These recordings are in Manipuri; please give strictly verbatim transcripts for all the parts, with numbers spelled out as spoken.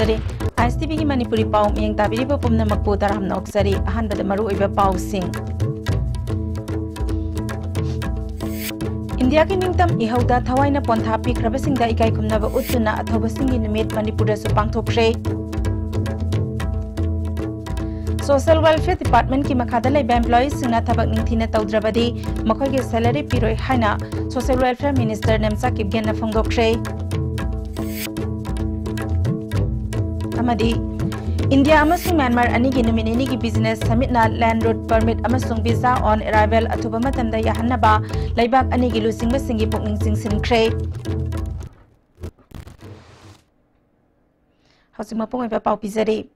ꯇꯥꯕꯤꯔꯤ꯫ ꯑꯥꯏ ꯑꯦꯁ ꯇꯤ ꯚꯤꯒꯤ ꯃꯅꯤꯄꯨꯔꯤ ꯄꯥꯎ ꯃꯤꯠꯌꯦꯡ ꯇꯥꯕꯤꯔꯤꯕ ꯄꯨꯝꯅꯃꯛꯄꯨ ꯇꯔꯥꯝꯅ ꯑꯣꯛꯆꯔꯤ꯫ ꯑꯍꯥꯟꯕꯗ ꯃꯔꯨꯑꯣꯏꯕ ꯄꯥꯎꯁꯤꯡ꯫ ꯏꯟꯗꯤꯌꯥꯒꯤ ꯅꯤꯡꯇꯝ ꯏꯍꯧꯗ ꯊꯋꯥꯏꯅ ꯄꯣꯟꯊꯥ ꯄꯤꯈ꯭ꯔꯕꯁꯤꯡꯗ ꯏꯀꯥꯏ ꯈꯨꯝꯅꯕ ꯎꯠꯇꯨꯅ ꯑꯊꯧꯕꯁꯤꯡꯒꯤ ꯅꯨꯃꯤꯠ ꯃꯅꯤꯄꯨꯔꯗꯁꯨ ꯄꯥꯡꯊꯣꯛꯈ꯭ꯔꯦ꯫ Social Welfare Departmentꯀꯤ ꯃꯈꯥꯗ ꯂꯩꯕ employeeꯁꯤꯡꯅ ꯊꯕꯛ ꯅꯤꯡꯊꯤꯅ ꯇꯧꯗ꯭ꯔꯕꯗꯤ ꯃꯈꯣꯏꯒꯤ salary ꯄꯤꯔꯣꯏ ꯍꯥꯏꯅ Social Welfare Minister ꯅꯦꯝꯆꯥ ꯀꯤꯞꯒꯦꯟꯅ ꯐꯣꯡꯗꯣꯛꯈ꯭ꯔꯦ꯫ ꯑꯃꯗꯤ ꯏꯟꯗꯤꯌꯥ ꯑꯃꯁꯨꯡ ꯃ꯭ꯌꯥꯟꯃꯥꯔ ꯑꯅꯤꯒꯤ ꯅꯨꯃꯤꯠ ꯅꯤꯅꯤꯒꯤ business summitꯅ land route permit ꯑꯃꯁꯨꯡ visa on arrival ꯑꯊꯨꯕ ꯃꯇꯝꯗ ꯌꯥꯍꯟꯅꯕ ꯂꯩꯕꯥꯛ ꯑꯅꯤꯒꯤ ꯂꯨꯆꯤꯡꯕꯁꯤꯡꯒꯤ ꯄꯨꯛꯅꯤꯡ ꯆꯤꯡꯁꯤꯟꯈ꯭ꯔꯦ꯫ ꯍꯧꯖꯤꯛ ꯃꯄꯨꯡ ꯑꯣꯏꯕ ꯄꯥꯎ ꯄꯤꯖꯔꯤ꯫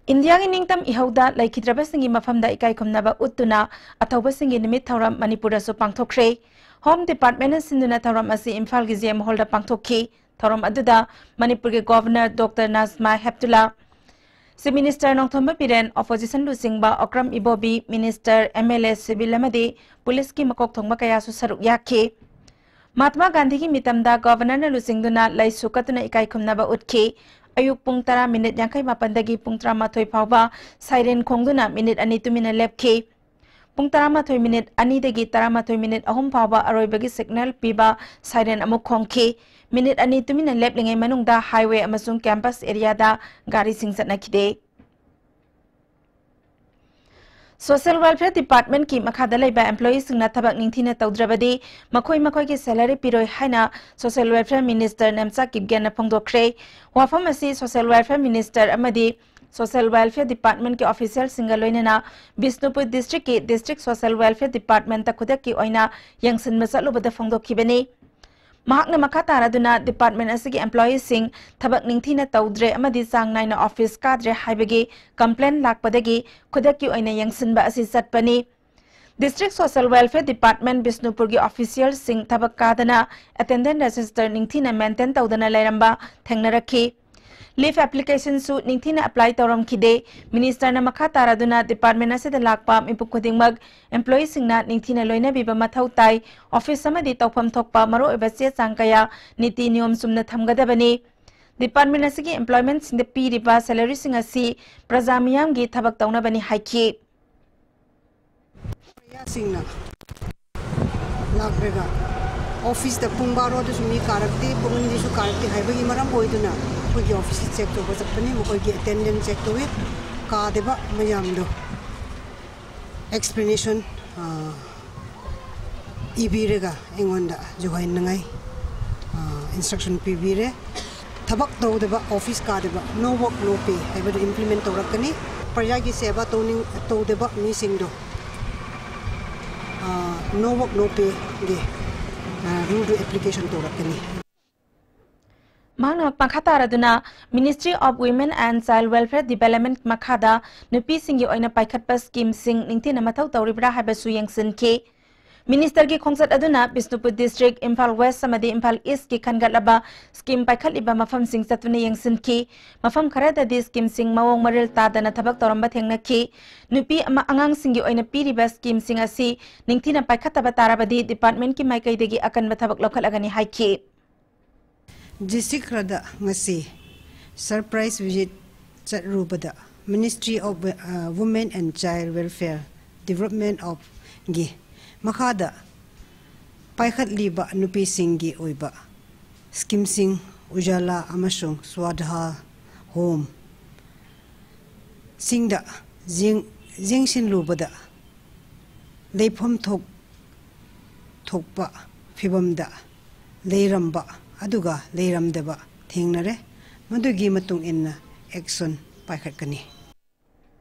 ꯏꯟꯗꯤꯌꯥꯒꯤ ꯅꯤꯡꯇꯝ ꯏꯍꯧꯗ ꯂꯩꯈꯤꯗ꯭ꯔꯕꯁꯤꯡꯒꯤ ꯃꯐꯝꯗ ꯏꯀꯥꯏ ꯈꯨꯝꯅꯕ ꯎꯠꯇꯨꯅ ꯑꯊꯧꯕꯁꯤꯡꯒꯤ ꯅꯨꯃꯤꯠ ꯊꯧꯔꯝ ꯃꯅꯤꯄꯨꯔꯗꯁꯨ ꯄꯥꯡꯊꯣꯛꯈ꯭ꯔꯦ꯫ Home Departmentꯅ ꯁꯤꯟꯗꯨꯅ ꯊꯧꯔꯝ ꯑꯁꯤ ꯏꯝꯐꯥꯜꯒꯤ ꯖꯤ ꯑꯦꯝ ꯍꯣꯜꯗ ꯄꯥꯡꯊꯣꯛꯈꯤ꯫ ꯊꯧꯔꯝ ꯑꯗꯨꯗ ꯃꯅꯤꯄꯨꯔꯒꯤ governor doctor Najma Heptulla, Chief Minister Nongthombam Biren, opposition ꯂꯨꯆꯤꯡꯕ ꯑꯣꯀ꯭ꯔꯝ ꯏꯕꯣꯕꯤ, minister, M L A, civil ꯑꯃꯗꯤ ꯄꯨꯂꯤꯁꯀꯤ ꯃꯀꯣꯛ ꯊꯣꯡꯕ ꯀꯌꯥꯁꯨ ꯁꯔꯨꯛ ꯌꯥꯈꯤ꯫ ꯃꯍꯥꯠꯃꯥ ꯒꯥꯟꯙꯤꯒꯤ ꯃꯤꯇꯝꯗ ꯒꯣꯚꯔꯅꯔꯅ ꯂꯨꯆꯤꯡꯗꯨꯅ ꯂꯩꯁꯨ ꯀꯠꯇꯨꯅ ꯏꯀꯥꯏ ꯈꯨꯝꯅꯕ ꯎꯠꯈꯤ꯫ ꯑꯌꯨꯛ ꯄꯨꯡ ꯇꯔꯥ ꯃꯤꯅꯤꯠ ꯌꯥꯡꯈꯩ ꯃꯥꯄꯟꯗꯒꯤ ꯄꯨꯡ ꯇꯔꯥꯃꯥꯊꯣꯏ ꯐꯥꯎꯕ siren ꯈꯣꯡꯗꯨꯅ ꯃꯤꯅꯤꯠ ꯑꯅꯤ ꯇꯨꯃꯤꯟꯅ ꯂꯦꯞꯈꯤ꯫ ꯄꯨꯡ ꯇꯔꯥꯃꯥꯊꯣꯏ ꯃꯤꯅꯤꯠ ꯑꯅꯤꯗꯒꯤ ꯇꯔꯥꯃꯥꯊꯣꯏ ꯃꯤꯅꯤꯠ ꯑꯍꯨꯝ ꯐꯥꯎꯕ ꯑꯔꯣꯏꯕꯒꯤ signal ꯄꯤꯕ siren ꯑꯃꯨꯛ ꯈꯣꯡꯈꯤ꯫ ꯃꯤꯅꯤꯠ ꯑꯅꯤ ꯇꯨꯃꯤꯟꯅ ꯂꯦꯞꯂꯤꯉꯩ ꯃꯅꯨꯡꯗ highway ꯑꯃꯁꯨꯡ campus areaꯗ ꯒꯥꯔꯤꯁꯤꯡ ꯆꯠꯅꯈꯤꯗꯦ꯫ Social Welfare Departmentꯀꯤ ꯃꯈꯥꯗ ꯂꯩꯕ employeeꯁꯤꯡꯅ ꯊꯕꯛ ꯅꯤꯡꯊꯤꯅ ꯇꯧꯗ꯭ꯔꯕꯗꯤ ꯃꯈꯣꯏ ꯃꯈꯣꯏꯒꯤ salary ꯄꯤꯔꯣꯏ ꯍꯥꯏꯅ Social Welfare Minister ꯅꯦꯝꯆꯥ ꯀꯤꯞꯒꯦꯟꯅ ꯐꯣꯡꯗꯣꯛꯈ꯭ꯔꯦ꯫ ꯋꯥꯐꯝ ꯑꯁꯤ Social Welfare Minister ꯑꯃꯗꯤ Social Welfare Departmentꯀꯤ officialꯁꯤꯡꯒ ꯂꯣꯏꯅꯅ ꯕꯤꯁꯅꯨꯄꯨꯔ districtꯀꯤ District Social Welfare Departmentꯇ ꯈꯨꯗꯛꯀꯤ ꯑꯣꯏꯅ ꯌꯦꯡꯁꯤꯟꯕ ꯆꯠꯂꯨꯕꯗ ꯐꯣꯡꯗꯣꯛꯈꯤꯕꯅꯤ꯫ ꯃꯍꯥꯛꯅ ꯃꯈꯥ ꯇꯥꯔꯗꯨꯅ department ꯑꯁꯤꯒꯤ employeeꯁꯤꯡ ꯊꯕꯛ ꯅꯤꯡꯊꯤꯅ ꯇꯧꯗ꯭ꯔꯦ ꯑꯃꯗꯤ ꯆꯥꯡ ꯅꯥꯏꯅ office ꯀꯥꯗ꯭ꯔꯦ ꯍꯥꯏꯕꯒꯤ complaint ꯂꯥꯛꯄꯗꯒꯤ ꯈꯨꯗꯛꯀꯤ ꯑꯣꯏꯅ ꯌꯦꯡꯁꯤꯟꯕ ꯑꯁꯤ ꯆꯠꯄꯅꯤ꯫ District Social Welfare Department ꯕꯤꯁꯅꯨꯄꯨꯔꯒꯤ officialꯁꯤꯡ ꯊꯕꯛ ꯀꯥꯗꯅ attendance register ꯅꯤꯡꯊꯤꯅ maintain ꯇꯧꯗꯅ ꯂꯩꯔꯝꯕ ꯊꯦꯡꯅꯔꯛꯈꯤ꯫ Leave applicationꯁꯨ ꯅꯤꯡꯊꯤꯅ apply ꯇꯧꯔꯝꯈꯤꯗꯦ꯫ Ministerꯅ ꯃꯈꯥ ꯇꯥꯔꯗꯨꯅ department ꯑꯁꯤꯗ ꯂꯥꯛꯄ ꯃꯤꯄꯨꯝ ꯈꯨꯗꯤꯡꯃꯛ employeeꯁꯤꯡꯅ ꯅꯤꯡꯊꯤꯅ ꯂꯣꯏꯅꯕꯤꯕ ꯃꯊꯧ ꯇꯥꯏ꯫ Office ꯑꯃꯗꯤ ꯇꯧꯐꯝ ꯊꯣꯛꯄ ꯃꯔꯨꯑꯣꯏꯕ ꯆꯦ ꯆꯥꯡ ꯀꯌꯥ ꯅꯤꯇꯤ ꯅꯤꯌꯣꯝ ꯆꯨꯝꯅ ꯊꯝꯒꯗꯕꯅꯤ꯫ Department ꯑꯁꯤꯒꯤ employmentꯁꯤꯡꯗ ꯄꯤꯔꯤꯕ salaryꯁꯤꯡ ꯑꯁꯤ ꯄ꯭ꯔꯖꯥ ꯃꯤꯌꯥꯝꯒꯤ ꯊꯕꯛ ꯇꯧꯅꯕꯅꯤ ꯍꯥꯏꯈꯤ꯫ ꯄ꯭ꯔꯖꯥꯁꯤꯡꯅ ꯂꯥꯛꯂꯒ officeꯇ ꯄꯨꯡ ꯕꯥꯔꯣꯗꯁꯨ ꯃꯤ ꯀꯥꯔꯛꯇꯦ, ꯄꯨꯡ ꯑꯅꯤꯗꯁꯨ ꯀꯥꯔꯛꯇꯦ ꯍꯥꯏꯕꯒꯤ ꯃꯔꯝ ꯑꯣꯏꯗꯨꯅ ꯑꯩꯈꯣꯏꯒꯤ officeꯁꯤ check ꯇꯧꯕ ꯆꯠꯄꯅꯤ꯫ ꯃꯈꯣꯏꯒꯤ attendance check ꯇꯧꯏ, ꯀꯥꯗꯕ ꯃꯌꯥꯝꯗꯣ explanation, ꯑ, ꯏꯕꯤꯔꯒ ꯑꯩꯉꯣꯟꯗ ꯖꯨꯍꯥꯏꯅꯉꯥꯏ, ꯑ, instruction ꯄꯤꯕꯤꯔꯦ꯫ ꯊꯕꯛ ꯇꯧꯗꯕ, office ꯀꯥꯗꯕ, no work no pay ꯍꯥꯏꯕꯗꯨ implement ꯇꯧꯔꯛꯀꯅꯤ꯫ ꯄ꯭ꯔꯖꯥꯒꯤ ꯁꯦꯕꯥ ꯇꯧꯅꯤꯡ-, ꯇꯧꯗꯕ ꯃꯤꯁꯤꯡꯗꯣ, ꯑ, no work no payꯒꯤ, ꯑ, ruleꯗꯨ application ꯇꯧꯔꯛꯀꯅꯤ꯫ ꯃꯍꯥꯛꯅ ꯃꯈꯥ ꯇꯥꯔꯗꯨꯅ Ministry of Women and Child Welfare Development ꯃꯈꯥꯗ ꯅꯨꯄꯤꯁꯤꯡꯒꯤ ꯑꯣꯏꯅ ꯄꯥꯏꯈꯠꯄ schemeꯁꯤꯡ ꯅꯤꯡꯊꯤꯅ ꯃꯊꯧ ꯇꯧꯔꯤꯕ꯭ꯔꯥ ꯍꯥꯏꯕꯁꯨ ꯌꯦꯡꯁꯤꯟꯈꯤ꯫ Ministerꯒꯤ ꯈꯣꯡꯆꯠ ꯑꯗꯨꯅ ꯕꯤꯁꯅꯨꯄꯨꯔ district, ꯏꯝꯐꯥꯜ West ꯑꯃꯗꯤ ꯏꯝꯐꯥꯜ Eastꯀꯤ ꯈꯟꯒꯠꯂꯕ scheme ꯄꯥꯏꯈꯠꯂꯤꯕ ꯃꯐꯝꯁꯤꯡ ꯆꯠꯇꯨꯅ ꯌꯦꯡꯁꯤꯟꯈꯤ꯫ ꯃꯐꯝ ꯈꯔꯗꯗꯤ schemeꯁꯤꯡ ꯃꯑꯣꯡ ꯃꯔꯤꯜ ꯇꯥꯗꯅ ꯊꯕꯛ ꯇꯧꯔꯝꯕ ꯊꯦꯡꯅꯈꯤ꯫ ꯅꯨꯄꯤ ꯑꯃ ꯑꯉꯥꯡꯁꯤꯡꯒꯤ ꯑꯣꯏꯅ ꯄꯤꯔꯤꯕ schemeꯁꯤꯡ ꯑꯁꯤ ꯅꯤꯡꯊꯤꯅ ꯄꯥꯏꯈꯠꯇꯕ ꯇꯥꯔꯕꯗꯤ departmentꯀꯤ ꯃꯥꯏꯀꯩꯗꯒꯤ ꯑꯀꯟꯕ ꯊꯕꯛ ꯂꯧꯈꯠꯂꯒꯅꯤ ꯍꯥꯏꯈꯤ꯫ District ꯈꯔꯗ ꯉꯁꯤ surprise visit ꯆꯠꯔꯨꯕꯗ Ministry of, ꯑ, Women and Child Welfare Development ofꯒꯤ ꯃꯈꯥꯗ ꯄꯥꯏꯈꯠꯂꯤꯕ ꯅꯨꯄꯤꯁꯤꯡꯒꯤ ꯑꯣꯏꯕ schemeꯁꯤꯡ ꯎꯖꯥꯂꯥ ꯑꯃꯁꯨꯡ ꯁ꯭ꯋꯥꯙꯥ homeꯁꯤꯡꯗ ꯌꯦꯡ-, ꯌꯦꯡꯁꯤꯟꯂꯨꯕꯗ ꯂꯩꯐꯝ ꯊꯣꯛ-, ꯊꯣꯛꯄ ꯐꯤꯚꯝꯗ ꯂꯩꯔꯝꯕ ꯑꯗꯨꯒ ꯂꯩꯔꯝꯗꯕ ꯊꯦꯡꯅꯔꯦ꯫ ꯃꯗꯨꯒꯤ ꯃꯇꯨꯡ ꯏꯟꯅ action ꯄꯥꯏꯈꯠꯀꯅꯤ꯫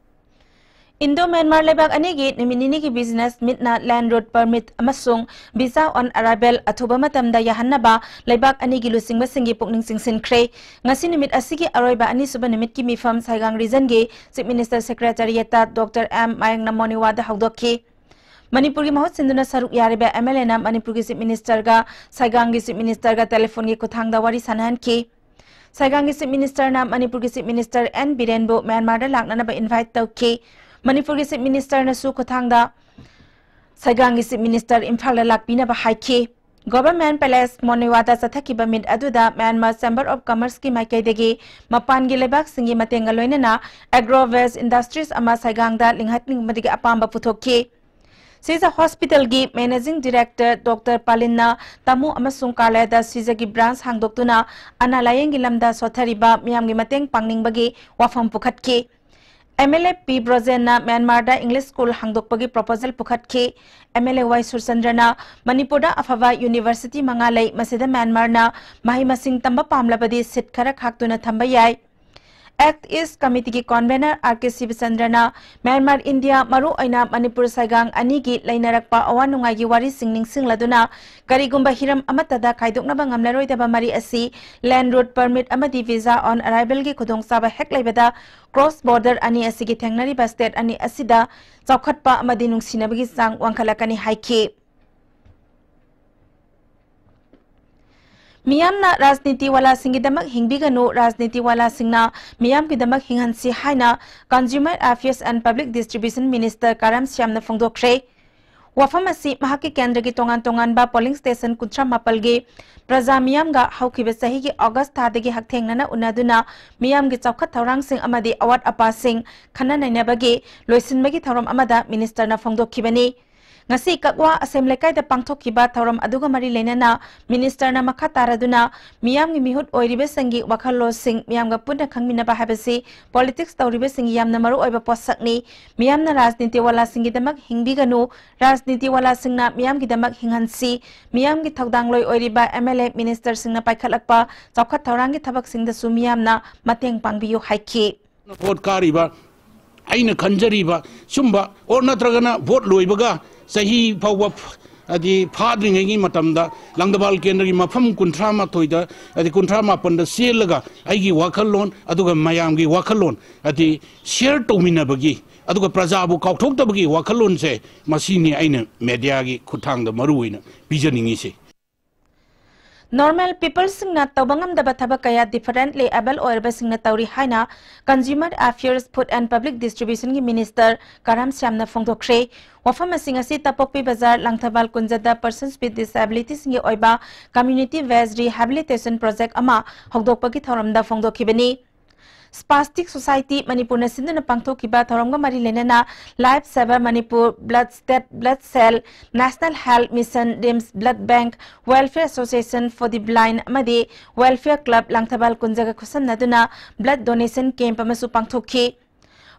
Indo-Myanmar ꯂꯩꯕꯥꯛ ꯑꯅꯤꯒꯤ ꯅꯨꯃꯤꯠ ꯅꯤꯅꯤꯒꯤ business meetꯅ land route permit ꯑꯃꯁꯨꯡ visa on arrival ꯑꯊꯨꯕ ꯃꯇꯝꯗ ꯌꯥꯍꯟꯅꯕ ꯂꯩꯕꯥꯛ ꯑꯅꯤꯒꯤ ꯂꯨꯆꯤꯡꯕꯁꯤꯡꯒꯤ ꯄꯨꯛꯅꯤꯡ ꯆꯤꯡꯁꯤꯟꯈ꯭ꯔꯦ꯫ ꯉꯁꯤ ꯅꯨꯃꯤꯠ ꯑꯁꯤꯒꯤ ꯑꯔꯣꯏꯕ ꯑꯅꯤꯁꯨꯕ ꯅꯨꯃꯤꯠꯀꯤ ꯃꯤꯐꯝ ꯁꯥꯏꯒꯥꯡ regionꯒꯤ Chief Minister Secretariatꯇ Doctor M ꯃꯥꯌꯦꯡꯅ ꯃꯣꯅꯤꯋꯥꯗ ꯍꯧꯗꯣꯛꯈꯤ꯫ ꯃꯅꯤꯄꯨꯔꯒꯤ ꯃꯍꯨꯠ ꯁꯤꯟꯗꯨꯅ ꯁꯔꯨꯛ ꯌꯥꯔꯤꯕ MLAꯅ ꯃꯅꯤꯄꯨꯔꯒꯤ Chief Ministerꯒ ꯁꯥꯏꯒꯥꯡꯒꯤ Chief Ministerꯒ telephoneꯒꯤ ꯈꯨꯠꯊꯥꯡꯗ ꯋꯥꯔꯤ ꯁꯥꯟꯅꯍꯟꯈꯤ꯫ ꯁꯥꯏꯒꯥꯡꯒꯤ Chief Ministerꯅ ꯃꯅꯤꯄꯨꯔꯒꯤ Chief Minister N ꯕꯤꯔꯦꯟꯕꯨ ꯃ꯭ꯌꯥꯟꯃꯥꯔꯗ ꯂꯥꯛꯅꯅꯕ invite ꯇꯧꯈꯤ꯫ ꯃꯅꯤꯄꯨꯔꯒꯤ Chief Ministerꯅꯁꯨ ꯈꯨꯠꯊꯥꯡꯗ ꯁꯥꯏꯒꯥꯡꯒꯤ Chief Minister ꯏꯝꯐꯥꯜꯗ ꯂꯥꯛꯄꯤꯅꯕ ꯍꯥꯏꯈꯤ꯫ Government Palace ꯃꯣꯅꯤꯋꯥꯗ ꯆꯠꯊꯈꯤꯕ ꯃꯤꯠ ꯑꯗꯨꯗ Myanmar Chamber of Commerceꯀꯤ ꯃꯥꯏꯀꯩꯗꯒꯤ ꯃꯄꯥꯟꯒꯤ ꯂꯩꯕꯥꯛꯁꯤꯡꯒꯤ ꯃꯇꯦꯡꯒ ꯂꯣꯏꯅꯅ agro-based industries ꯑꯃ ꯁꯩꯒꯥꯡꯗ ꯂꯤꯡꯈꯠꯅꯤꯡꯕꯗꯒꯤ ꯑꯄꯥꯝꯕ ꯄꯨꯊꯣꯛꯈꯤ꯫ ꯁꯤꯖ Hospitalꯒꯤ Managing Director Doctor ꯄꯥꯂꯤꯟꯅ ꯇꯥꯃꯨ ꯑꯃꯁꯨꯡ ꯀꯥꯂꯦꯗ ꯁꯤꯖꯒꯤ branch ꯍꯥꯡꯗꯣꯛꯇꯨꯅ ꯑꯅꯥ ꯂꯥꯌꯦꯡꯒꯤ ꯂꯝꯗ ꯁꯣꯠꯊꯔꯤꯕ ꯃꯤꯌꯥꯝꯒꯤ ꯃꯇꯦꯡ ꯄꯥꯡꯅꯤꯡꯕꯒꯤ ꯋꯥꯐꯝ ꯄꯨꯈꯠꯈꯤ꯫ MLA ꯄꯤ ꯕ꯭ꯔꯣꯖꯦꯟꯅ ꯃ꯭ꯌꯥꯟꯃꯥꯔꯗ English school ꯍꯥꯡꯗꯣꯛꯄꯒꯤ proposal ꯄꯨꯈꯠꯈꯤ꯫ MLA ꯋꯥꯏ ꯁꯨꯔꯆꯟꯗ꯭ꯔꯅ ꯃꯅꯤꯄꯨꯔꯗ ꯑꯐꯕ university ꯃꯉꯥ ꯂꯩ, ꯃꯁꯤꯗ ꯃ꯭ꯌꯥꯟꯃꯥꯔꯅ ꯃꯍꯩ ꯃꯁꯤꯡ ꯇꯝꯕ ꯄꯥꯝꯂꯕꯗꯤ seat ꯈꯔ ꯈꯥꯛꯇꯨꯅ ꯊꯝꯕ ꯌꯥꯏ꯫ Act East Committeeꯒꯤ convener ꯑꯥꯔ ꯀꯦ ꯁꯤꯕꯆꯟꯗ꯭ꯔꯅ ꯃ꯭ꯌꯥꯟꯃꯥꯔ ꯏꯟꯗꯤꯌꯥ, ꯃꯔꯨꯑꯣꯏꯅ ꯃꯅꯤꯄꯨꯔ ꯁꯥꯏꯒꯥꯡ ꯑꯅꯤꯒꯤ ꯂꯩꯅꯔꯛꯄ ꯑꯋꯥ ꯅꯨꯡꯉꯥꯏꯒꯤ ꯋꯥꯔꯤꯁꯤꯡ ꯅꯤꯡꯁꯤꯡꯂꯗꯨꯅ ꯀꯔꯤꯒꯨꯝꯕ ꯍꯤꯔꯝ ꯑꯃꯠꯇꯗ ꯈꯥꯏꯗꯣꯛꯅꯕ ꯉꯝꯂꯔꯣꯏꯗꯕ ꯃꯔꯤ ꯑꯁꯤ land route permit ꯑꯃꯗꯤ visa on arrivalꯒꯤ ꯈꯨꯗꯣꯡꯆꯥꯕ ꯍꯦꯛ ꯂꯩꯕꯗ cross border ꯑꯅꯤ ꯑꯁꯤꯒꯤ ꯊꯦꯡꯅꯔꯤꯕ state ꯑꯅꯤ ꯑꯁꯤꯗ ꯆꯥꯎꯈꯠꯄ ꯑꯃꯗꯤ ꯅꯨꯡꯁꯤꯅꯕꯒꯤ ꯆꯥꯡ ꯋꯥꯡꯈꯠꯂꯛꯀꯅꯤ ꯍꯥꯏꯈꯤ꯫ ꯃꯤꯌꯥꯝꯅ ꯔꯥꯖꯅꯤꯇꯤ ꯋꯥꯂꯥꯁꯤꯡꯒꯤꯗꯃꯛ ꯍꯤꯡꯕꯤꯒꯅꯨ, ꯔꯥꯖꯅꯤꯇꯤ ꯋꯥꯂꯥꯁꯤꯡꯅ ꯃꯤꯌꯥꯝꯒꯤꯗꯃꯛ ꯍꯤꯡꯍꯟꯁꯤ ꯍꯥꯏꯅ Consumer Affairs and Public Distribution Minister ꯀꯥꯔꯥꯝ ꯁ꯭ꯌꯥꯝꯅ ꯐꯣꯡꯗꯣꯛꯈ꯭ꯔꯦ꯫ ꯋꯥꯐꯝ ꯑꯁꯤ ꯃꯍꯥꯛꯀꯤ ꯀꯦꯟꯗ꯭ꯔꯒꯤ ꯇꯣꯉꯥꯟ ꯇꯣꯉꯥꯟꯕ polling station ꯀꯨꯟꯊ꯭ꯔꯥ ꯃꯥꯄꯜꯒꯤ ꯄ꯭ꯔꯖꯥ ꯃꯤꯌꯥꯝꯒ ꯍꯧꯈꯤꯕ ꯆꯍꯤꯒꯤ August ꯊꯥꯗꯒꯤ ꯍꯛꯊꯦꯡꯅꯅ ꯎꯅꯗꯨꯅ ꯃꯤꯌꯥꯝꯒꯤ ꯆꯥꯎꯈꯠ ꯊꯧꯔꯥꯡꯁꯤꯡ ꯑꯃꯗꯤ ꯑꯋꯥꯠ ꯑꯄꯥꯁꯤꯡ ꯈꯟꯅ ꯅꯩꯅꯕꯒꯤ ꯂꯣꯏꯁꯤꯟꯕꯒꯤ ꯊꯧꯔꯝ ꯑꯃꯗ ministerꯅ ꯐꯣꯡꯗꯣꯛꯈꯤꯕꯅꯤ꯫ ꯉꯁꯤ ꯀꯛꯋꯥ ꯑꯁꯦꯝ ꯂꯩꯀꯥꯏꯗ ꯄꯥꯡꯊꯣꯛꯈꯤꯕ ꯊꯧꯔꯝ ꯑꯗꯨꯒ ꯃꯔꯤ ꯂꯩꯅꯅ ministerꯅ ꯃꯈꯥ ꯇꯥꯔꯗꯨꯅ ꯃꯤꯌꯥꯝꯒꯤ ꯃꯤꯍꯨꯠ ꯑꯣꯏꯔꯤꯕꯁꯤꯡꯒꯤ ꯋꯥꯈꯜꯂꯣꯟꯁꯤꯡ ꯃꯤꯌꯥꯝꯒ ꯄꯨꯟꯅ ꯈꯪꯃꯤꯟꯅꯕ ꯍꯥꯏꯕꯁꯤ politics ꯇꯧꯔꯤꯕꯁꯤꯡꯒꯤ ꯌꯥꯝꯅ ꯃꯔꯨꯑꯣꯏꯕ ꯄꯣꯠꯁꯛꯅꯤ꯫ ꯃꯤꯌꯥꯝꯅ ꯔꯥꯖꯅꯤꯇꯤ ꯋꯥꯂꯥꯁꯤꯡꯒꯤꯗꯃꯛ ꯍꯤꯡꯕꯤꯒꯅꯨ, ꯔꯥꯖꯅꯤꯇꯤ ꯋꯥꯂꯥꯁꯤꯡꯅ ꯃꯤꯌꯥꯝꯒꯤꯗꯃꯛ ꯍꯤꯡꯍꯟꯁꯤ꯫ ꯃꯤꯌꯥꯝꯒꯤ ꯊꯧꯗꯥꯡꯂꯣꯏ ꯑꯣꯏꯔꯤꯕ MLA ministerꯁꯤꯡꯅ ꯄꯥꯏꯈꯠꯂꯛꯄ ꯆꯥꯎꯈꯠ ꯊꯧꯔꯥꯡꯒꯤ ꯊꯕꯛꯁꯤꯡꯗꯁꯨ ꯃꯤꯌꯥꯝꯅ ꯃꯇꯦꯡ ꯄꯥꯡꯕꯤꯌꯨ ꯍꯥꯏꯈꯤ꯫ ꯚꯣꯠ ꯀꯥꯔꯤꯕ, ꯑꯩꯅ ꯈꯟꯖꯔꯤꯕ ꯁꯨꯝꯕ, ꯑꯣꯔ ꯅꯠꯇ꯭ꯔꯒꯅ ꯚꯣꯠ ꯂꯣꯏꯕꯒ ꯆꯍꯤ ꯐꯥꯎꯕ ꯐ-, ꯍꯥꯏꯗꯤ ꯐꯥꯗ꯭ꯔꯤꯉꯩꯒꯤ ꯃꯇꯝꯗ ꯂꯪꯗꯕꯥꯜ ꯀꯦꯟꯗ꯭ꯔꯒꯤ ꯃꯐꯝ ꯀꯨꯟꯊ꯭ꯔꯥ ꯃꯥꯊꯣꯏꯗ, ꯍꯥꯏꯗꯤ ꯀꯨꯟꯊ꯭ꯔꯥ ꯃꯥꯄꯟꯗ ꯆꯦꯜꯂꯒ ꯑꯩꯒꯤ ꯋꯥꯈꯜꯂꯣꯟ ꯑꯗꯨꯒ ꯃꯌꯥꯝꯒꯤ ꯋꯥꯈꯜꯂꯣꯟ ꯍꯥꯏꯗꯤ share ꯇꯧꯃꯤꯟꯅꯕꯒꯤ, ꯑꯗꯨꯒ ꯄ꯭ꯔꯖꯥꯕꯨ ꯀꯥꯎꯊꯣꯛꯇꯕꯒꯤ ꯋꯥꯈꯜꯂꯣꯟꯁꯦ, ꯃꯁꯤꯅꯤ ꯑꯩꯅ mediaꯒꯤ ꯈꯨꯠꯊꯥꯡꯗ ꯃꯔꯨ ꯑꯣꯏꯅ ꯄꯤꯖꯅꯤꯡꯉꯤꯁꯦ꯫ Normal peopleꯁꯤꯡꯅ ꯇꯧꯕ ꯉꯝꯗꯕ ꯊꯕꯛ ꯀꯌꯥ differently able ꯑꯣꯏꯔꯕꯁꯤꯡꯅ ꯇꯧꯔꯤ ꯍꯥꯏꯅ Consumer Affairs, Food and Public Distributionꯒꯤ Minister ꯀꯔꯥꯝ ꯁ꯭ꯌꯥꯝꯅ ꯐꯣꯡꯗꯣꯛꯈ꯭ꯔꯦ꯫ ꯋꯥꯐꯝ ꯑꯁꯤꯡ ꯑꯁꯤ ꯇꯄꯣꯛꯄꯤ ꯕꯖꯥꯔ ꯂꯥꯡꯊꯕꯥꯜ ꯀꯨꯟꯖꯗ persons with disabilityꯁꯤꯡꯒꯤ ꯑꯣꯏꯕ community based rehabilitation project ꯑꯃ ꯍꯧꯗꯣꯛꯄꯒꯤ ꯊꯧꯔꯝꯗ ꯐꯣꯡꯗꯣꯛꯈꯤꯕꯅꯤ꯫ Spastic Society ꯃꯅꯤꯄꯨꯔꯅ ꯁꯤꯟꯗꯨꯅ ꯄꯥꯡꯊꯣꯛꯈꯤꯕ ꯊꯧꯔꯝꯒ ꯃꯔꯤ ꯂꯩꯅꯅ Life Saver Manipur, Blood State Blood Cell, National Health Mission, RIMS Blood Bank, Welfare Association for the Blind ꯑꯃꯗꯤ Welfare Club Langthabal ꯀꯨꯟꯖꯒ ꯈꯨꯠꯁꯝꯅꯗꯨꯅ blood donation camp ꯑꯃꯁꯨ ꯄꯥꯡꯊꯣꯛꯈꯤ꯫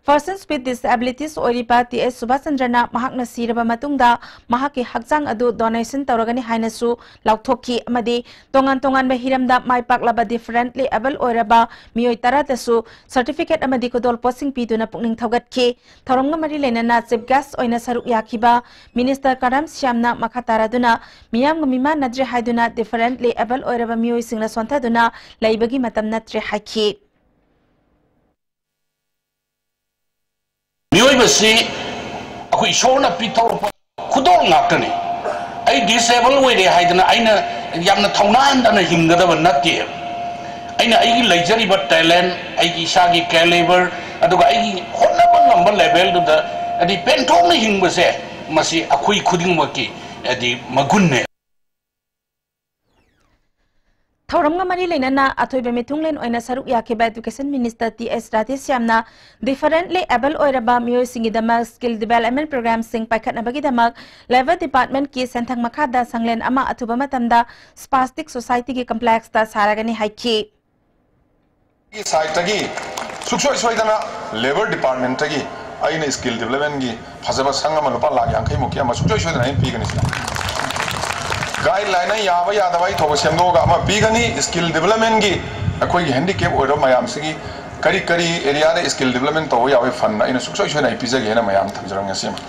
Persons with Disabilities ꯑꯣꯏꯔꯤꯕ ꯇꯤ ꯑꯦꯁ ꯁꯨꯕꯥꯁ ꯆꯟꯗ꯭ꯔꯅ ꯃꯍꯥꯛꯅ ꯁꯤꯔꯕ ꯃꯇꯨꯡꯗ ꯃꯍꯥꯛꯀꯤ ꯍꯛꯆꯥꯡ ꯑꯗꯨ donation ꯇꯧꯔꯒꯅꯤ ꯍꯥꯏꯅꯁꯨ ꯂꯥꯎꯊꯣꯛꯈꯤ ꯑꯃꯗꯤ ꯇꯣꯉꯥꯟ ꯇꯣꯉꯥꯟꯕ ꯍꯤꯔꯝꯗ ꯃꯥꯏ ꯄꯥꯛꯂꯕ differently able ꯑꯣꯏꯔꯕ ꯃꯤꯑꯣꯏ ꯇꯔꯥꯗꯁꯨ certificate ꯑꯃꯗꯤ ꯈꯨꯗꯣꯜꯄꯣꯠꯁꯤꯡ ꯄꯤꯗꯨꯅ ꯄꯨꯛꯅꯤꯡ ꯊꯧꯒꯠꯈꯤ꯫ ꯊꯧꯔꯝꯒ ꯃꯔꯤ ꯂꯩꯅꯅ chief guest ꯑꯣꯏꯅ ꯁꯔꯨꯛ ꯌꯥꯈꯤꯕ Minister ꯀꯔꯥꯝ ꯁ꯭ꯌꯥꯝꯅ ꯃꯈꯥ ꯇꯥꯔꯗꯨꯅ ꯃꯤꯌꯥꯝꯒ ꯃꯤꯃꯥꯟꯅꯗ꯭ꯔꯦ ꯍꯥꯏꯗꯨꯅ differently able ꯑꯣꯏꯔꯕ ꯃꯤꯑꯣꯏꯁꯤꯡꯅ ꯁꯣꯟꯊꯗꯨꯅ ꯂꯩꯕꯒꯤ ꯃꯇꯝ ꯅꯠꯇ꯭ꯔꯦ ꯍꯥꯏꯈꯤ꯫ ꯃꯤꯑꯣꯏꯕꯁꯤ ꯑꯩꯈꯣꯏ ꯏꯁꯣꯔꯅ ꯄꯤꯊꯣꯔꯛꯄ ꯈꯨꯗꯣꯜ ꯉꯥꯛꯇꯅꯤ꯫ ꯑꯩ disable ꯑꯣꯏꯔꯦ ꯍꯥꯏꯗꯅ ꯑꯩꯅ ꯌꯥꯝꯅ ꯊꯧꯅꯥ ꯍꯟꯗꯅ ꯍꯤꯡꯒꯗꯕ ꯅꯠꯇꯦ꯫ ꯑꯩꯅ ꯑꯩꯒꯤ ꯂꯩꯖꯔꯤꯕ talent, ꯑꯩꯒꯤ ꯏꯁꯥꯒꯤ caliber, ꯑꯗꯨꯒ ꯑꯩꯒꯤ ꯍꯣꯠꯅꯕ ꯉꯝꯕ levelꯗꯨꯗ ꯍꯥꯏꯗꯤ ꯄꯦꯟꯊꯣꯛꯅ ꯍꯤꯡꯕꯁꯦ, ꯃꯁꯤ ꯑꯩꯈꯣꯏ ꯈꯨꯗꯤꯡꯃꯛꯀꯤ ꯍꯥꯏꯗꯤ ꯃꯒꯨꯟꯅꯦ꯫ ꯊꯧꯔꯝꯒ ꯃꯔꯤ ꯂꯩꯅꯅ ꯑꯊꯣꯏꯕ ꯃꯤꯊꯨꯡꯂꯦꯟ ꯑꯣꯏꯅ ꯁꯔꯨꯛ ꯌꯥꯈꯤꯕ Education Minister ꯇꯤ ꯑꯦꯁ ꯔꯥꯙꯦꯁ꯭ꯌꯥꯝꯅ differently able ꯑꯣꯏꯔꯕ ꯃꯤꯑꯣꯏꯁꯤꯡꯒꯤꯗꯃꯛ skill development programmeꯁꯤꯡ ꯄꯥꯏꯈꯠꯅꯕꯒꯤꯗꯃꯛ Labour Departmentꯀꯤ ꯁꯦꯟꯊꯪ ꯃꯈꯥꯗ ꯁꯪꯂꯦꯟ ꯑꯃ ꯑꯊꯨꯕ ꯃꯇꯝꯗ Spastic Societyꯒꯤ complexꯇ ꯁꯥꯔꯒꯅꯤ ꯍꯥꯏꯈꯤ꯫ ꯑꯩꯒꯤ sideꯇꯒꯤ ꯁꯨꯡꯁꯣꯏ ꯁꯣꯏꯗꯅ Labour Departmentꯇꯒꯤ ꯑꯩꯅ skill developmentꯀꯤ ꯐꯖꯕ ꯁꯪ ꯑꯃ ꯂꯨꯄꯥ ꯂꯥꯈ ꯌꯥꯡꯈꯩ ꯃꯨꯛꯀꯤ ꯑꯃ ꯁꯨꯡꯁꯣꯏ ꯁꯣꯏꯗꯅ ꯑꯩꯅ ꯄꯤꯒꯅꯤ ꯁꯤꯗ꯫ Guideline ꯌꯥꯕ ꯌꯥꯗꯕ ꯑꯩ ꯊꯧꯕ ꯁꯦꯝꯗꯣꯛꯑꯒ ꯑꯃ ꯄꯤꯒꯅꯤ꯫ Skill developmentꯀꯤ ꯑꯩꯈꯣꯏꯒꯤ handicap ꯑꯣꯏꯔꯕ ꯃꯌꯥꯝꯁꯤꯒꯤ ꯀꯔꯤ ꯀꯔꯤ areaꯗ skill development ꯇꯧꯕ ꯌꯥꯕꯒꯤ fund ꯑꯩꯅ ꯁꯨꯡꯁꯣꯏ ꯁꯣꯏꯗꯅ ꯑꯩ ꯄꯤꯖꯒꯦ ꯍꯥꯏꯅ ꯃꯌꯥꯝ ꯊꯝꯖꯔꯝꯒꯦ ꯉꯁꯤ ꯑꯃ꯫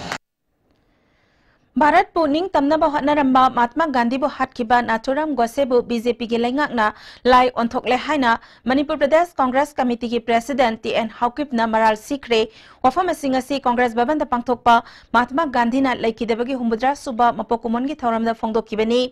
ꯚꯥꯔꯠꯄꯨ ꯅꯤꯡꯇꯝꯅꯕ ꯍꯣꯠꯅꯔꯝꯕ ꯃꯍꯥꯠꯃꯥ ꯒꯥꯟꯙꯤꯕꯨ ꯍꯥꯠꯈꯤꯕ ꯅꯥꯊꯨꯔꯥꯝ ꯒꯣꯗꯁꯦꯕꯨ ꯕꯤ ꯖꯦ ꯄꯤꯒꯤ ꯂꯩꯉꯥꯛꯅ ꯂꯥꯏ ꯑꯣꯟꯊꯣꯛꯂꯦ ꯍꯥꯏꯅ ꯃꯅꯤꯄꯨꯔ ꯄ꯭ꯔꯗꯦꯁ ꯀꯣꯡꯒ꯭ꯔꯦꯁ ꯀꯃꯤꯇꯤꯒꯤ president ꯇꯤ ꯑꯦꯟ ꯍꯥꯎꯀꯤꯞꯅ ꯃꯔꯥꯜ ꯁꯤꯈ꯭ꯔꯦ꯫ ꯋꯥꯐꯝ ꯑꯁꯤꯡ ꯑꯁꯤ ꯀꯣꯡꯒ꯭ꯔꯦꯁ ꯚꯕꯟꯗ ꯄꯥꯡꯊꯣꯛꯄ ꯃꯍꯥꯠꯃꯥ ꯒꯥꯟꯙꯤꯅ ꯂꯩꯈꯤꯗꯕꯒꯤ ꯍꯨꯝꯐꯨꯇꯔꯥ ꯁꯨꯕ ꯃꯄꯣꯛ ꯀꯨꯝꯑꯣꯟꯒꯤ ꯊꯧꯔꯝꯗ ꯐꯣꯡꯗꯣꯛꯈꯤꯕꯅꯤ꯫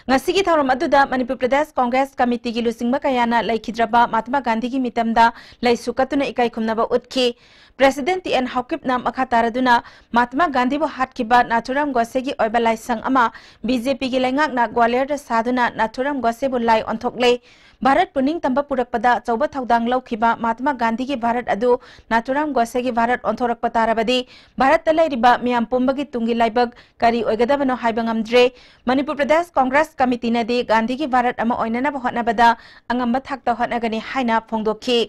ꯉꯁꯤꯒꯤ ꯊꯧꯔꯝ ꯑꯗꯨꯗ ꯃꯅꯤꯄꯨꯔ ꯄ꯭ꯔꯗꯦꯁ ꯀꯣꯡꯒ꯭ꯔꯦꯁ ꯀꯃꯤꯇꯤꯒꯤ ꯂꯨꯆꯤꯡꯕ ꯀꯌꯥꯅ ꯂꯩꯈꯤꯗ꯭ꯔꯕ ꯃꯍꯥꯇꯃꯥ ꯒꯥꯟꯙꯤꯒꯤ ꯃꯤꯇꯝꯗ ꯂꯩꯁꯨ ꯀꯠꯇꯨꯅ ꯏꯀꯥꯏ ꯈꯨꯝꯅꯕ ꯎꯠꯈꯤ꯫ ꯄ꯭ꯔꯦꯁꯤꯗꯦꯟꯠ ꯇꯤ ꯑꯦꯟ ꯍꯥꯎꯀꯤꯞꯅ ꯃꯈꯥ ꯇꯥꯔꯗꯨꯅ ꯃꯍꯥꯇꯃꯥ ꯒꯥꯟꯙꯤꯕꯨ ꯍꯥꯠꯈꯤꯕ ꯅꯥꯊꯨꯔꯥꯝ ꯒꯣꯗꯁꯦꯒꯤ ꯑꯣꯏꯕ ꯂꯥꯏꯁꯪ ꯑꯃ ꯕꯤ ꯖꯦ ꯄꯤꯒꯤ ꯂꯩꯉꯥꯛꯅ ꯒ꯭ꯋꯥꯂꯤꯌꯔꯗ ꯁꯥꯗꯨꯅ ꯅꯥꯊꯨꯔꯥꯝ ꯒꯣꯗꯁꯦꯕꯨ ꯂꯥꯏ ꯑꯣꯟꯊꯣꯛꯂꯦ꯫ ꯚꯥꯔꯠꯄꯨ ꯅꯤꯡꯇꯝꯕ ꯄꯨꯔꯛꯄꯗ ꯑꯆꯧꯕ ꯊꯧꯗꯥꯡ ꯂꯧꯈꯤꯕ ꯃꯍꯥꯇꯃꯥ ꯒꯥꯟꯙꯤꯒꯤ ꯚꯥꯔꯠ ꯑꯗꯨ ꯅꯥꯊꯨꯔꯥꯝ ꯒꯣꯗꯁꯦꯒꯤ ꯚꯥꯔꯠ ꯑꯣꯟꯊꯣꯔꯛꯄ ꯇꯥꯔꯕꯗꯤ ꯚꯥꯔꯠꯇ ꯂꯩꯔꯤꯕ ꯃꯤꯌꯥꯝ ꯄꯨꯝꯕꯒꯤ ꯇꯨꯡꯒꯤ ꯂꯥꯏꯕꯛ ꯀꯔꯤ ꯑꯣꯏꯒꯗꯕꯅꯣ ꯍꯥꯏꯕ ꯉꯝꯗ꯭ꯔꯦ꯫ ꯃꯅꯤꯄꯨꯔ ꯄ꯭ꯔꯗꯦꯁ ꯀꯣꯡꯒ꯭ꯔꯦꯁ ꯀꯃꯤꯇꯤꯅꯗꯤ ꯒꯥꯟꯙꯤꯒꯤ ꯚꯥꯔꯠ ꯑꯃ ꯑꯣꯏꯅꯅꯕ ꯍꯣꯠꯅꯕꯗ ꯑꯉꯝꯕ ꯊꯥꯛꯇ ꯍꯣꯠꯅꯒꯅꯤ ꯍꯥꯏꯅ ꯐꯣꯡꯗꯣꯛꯈꯤ꯫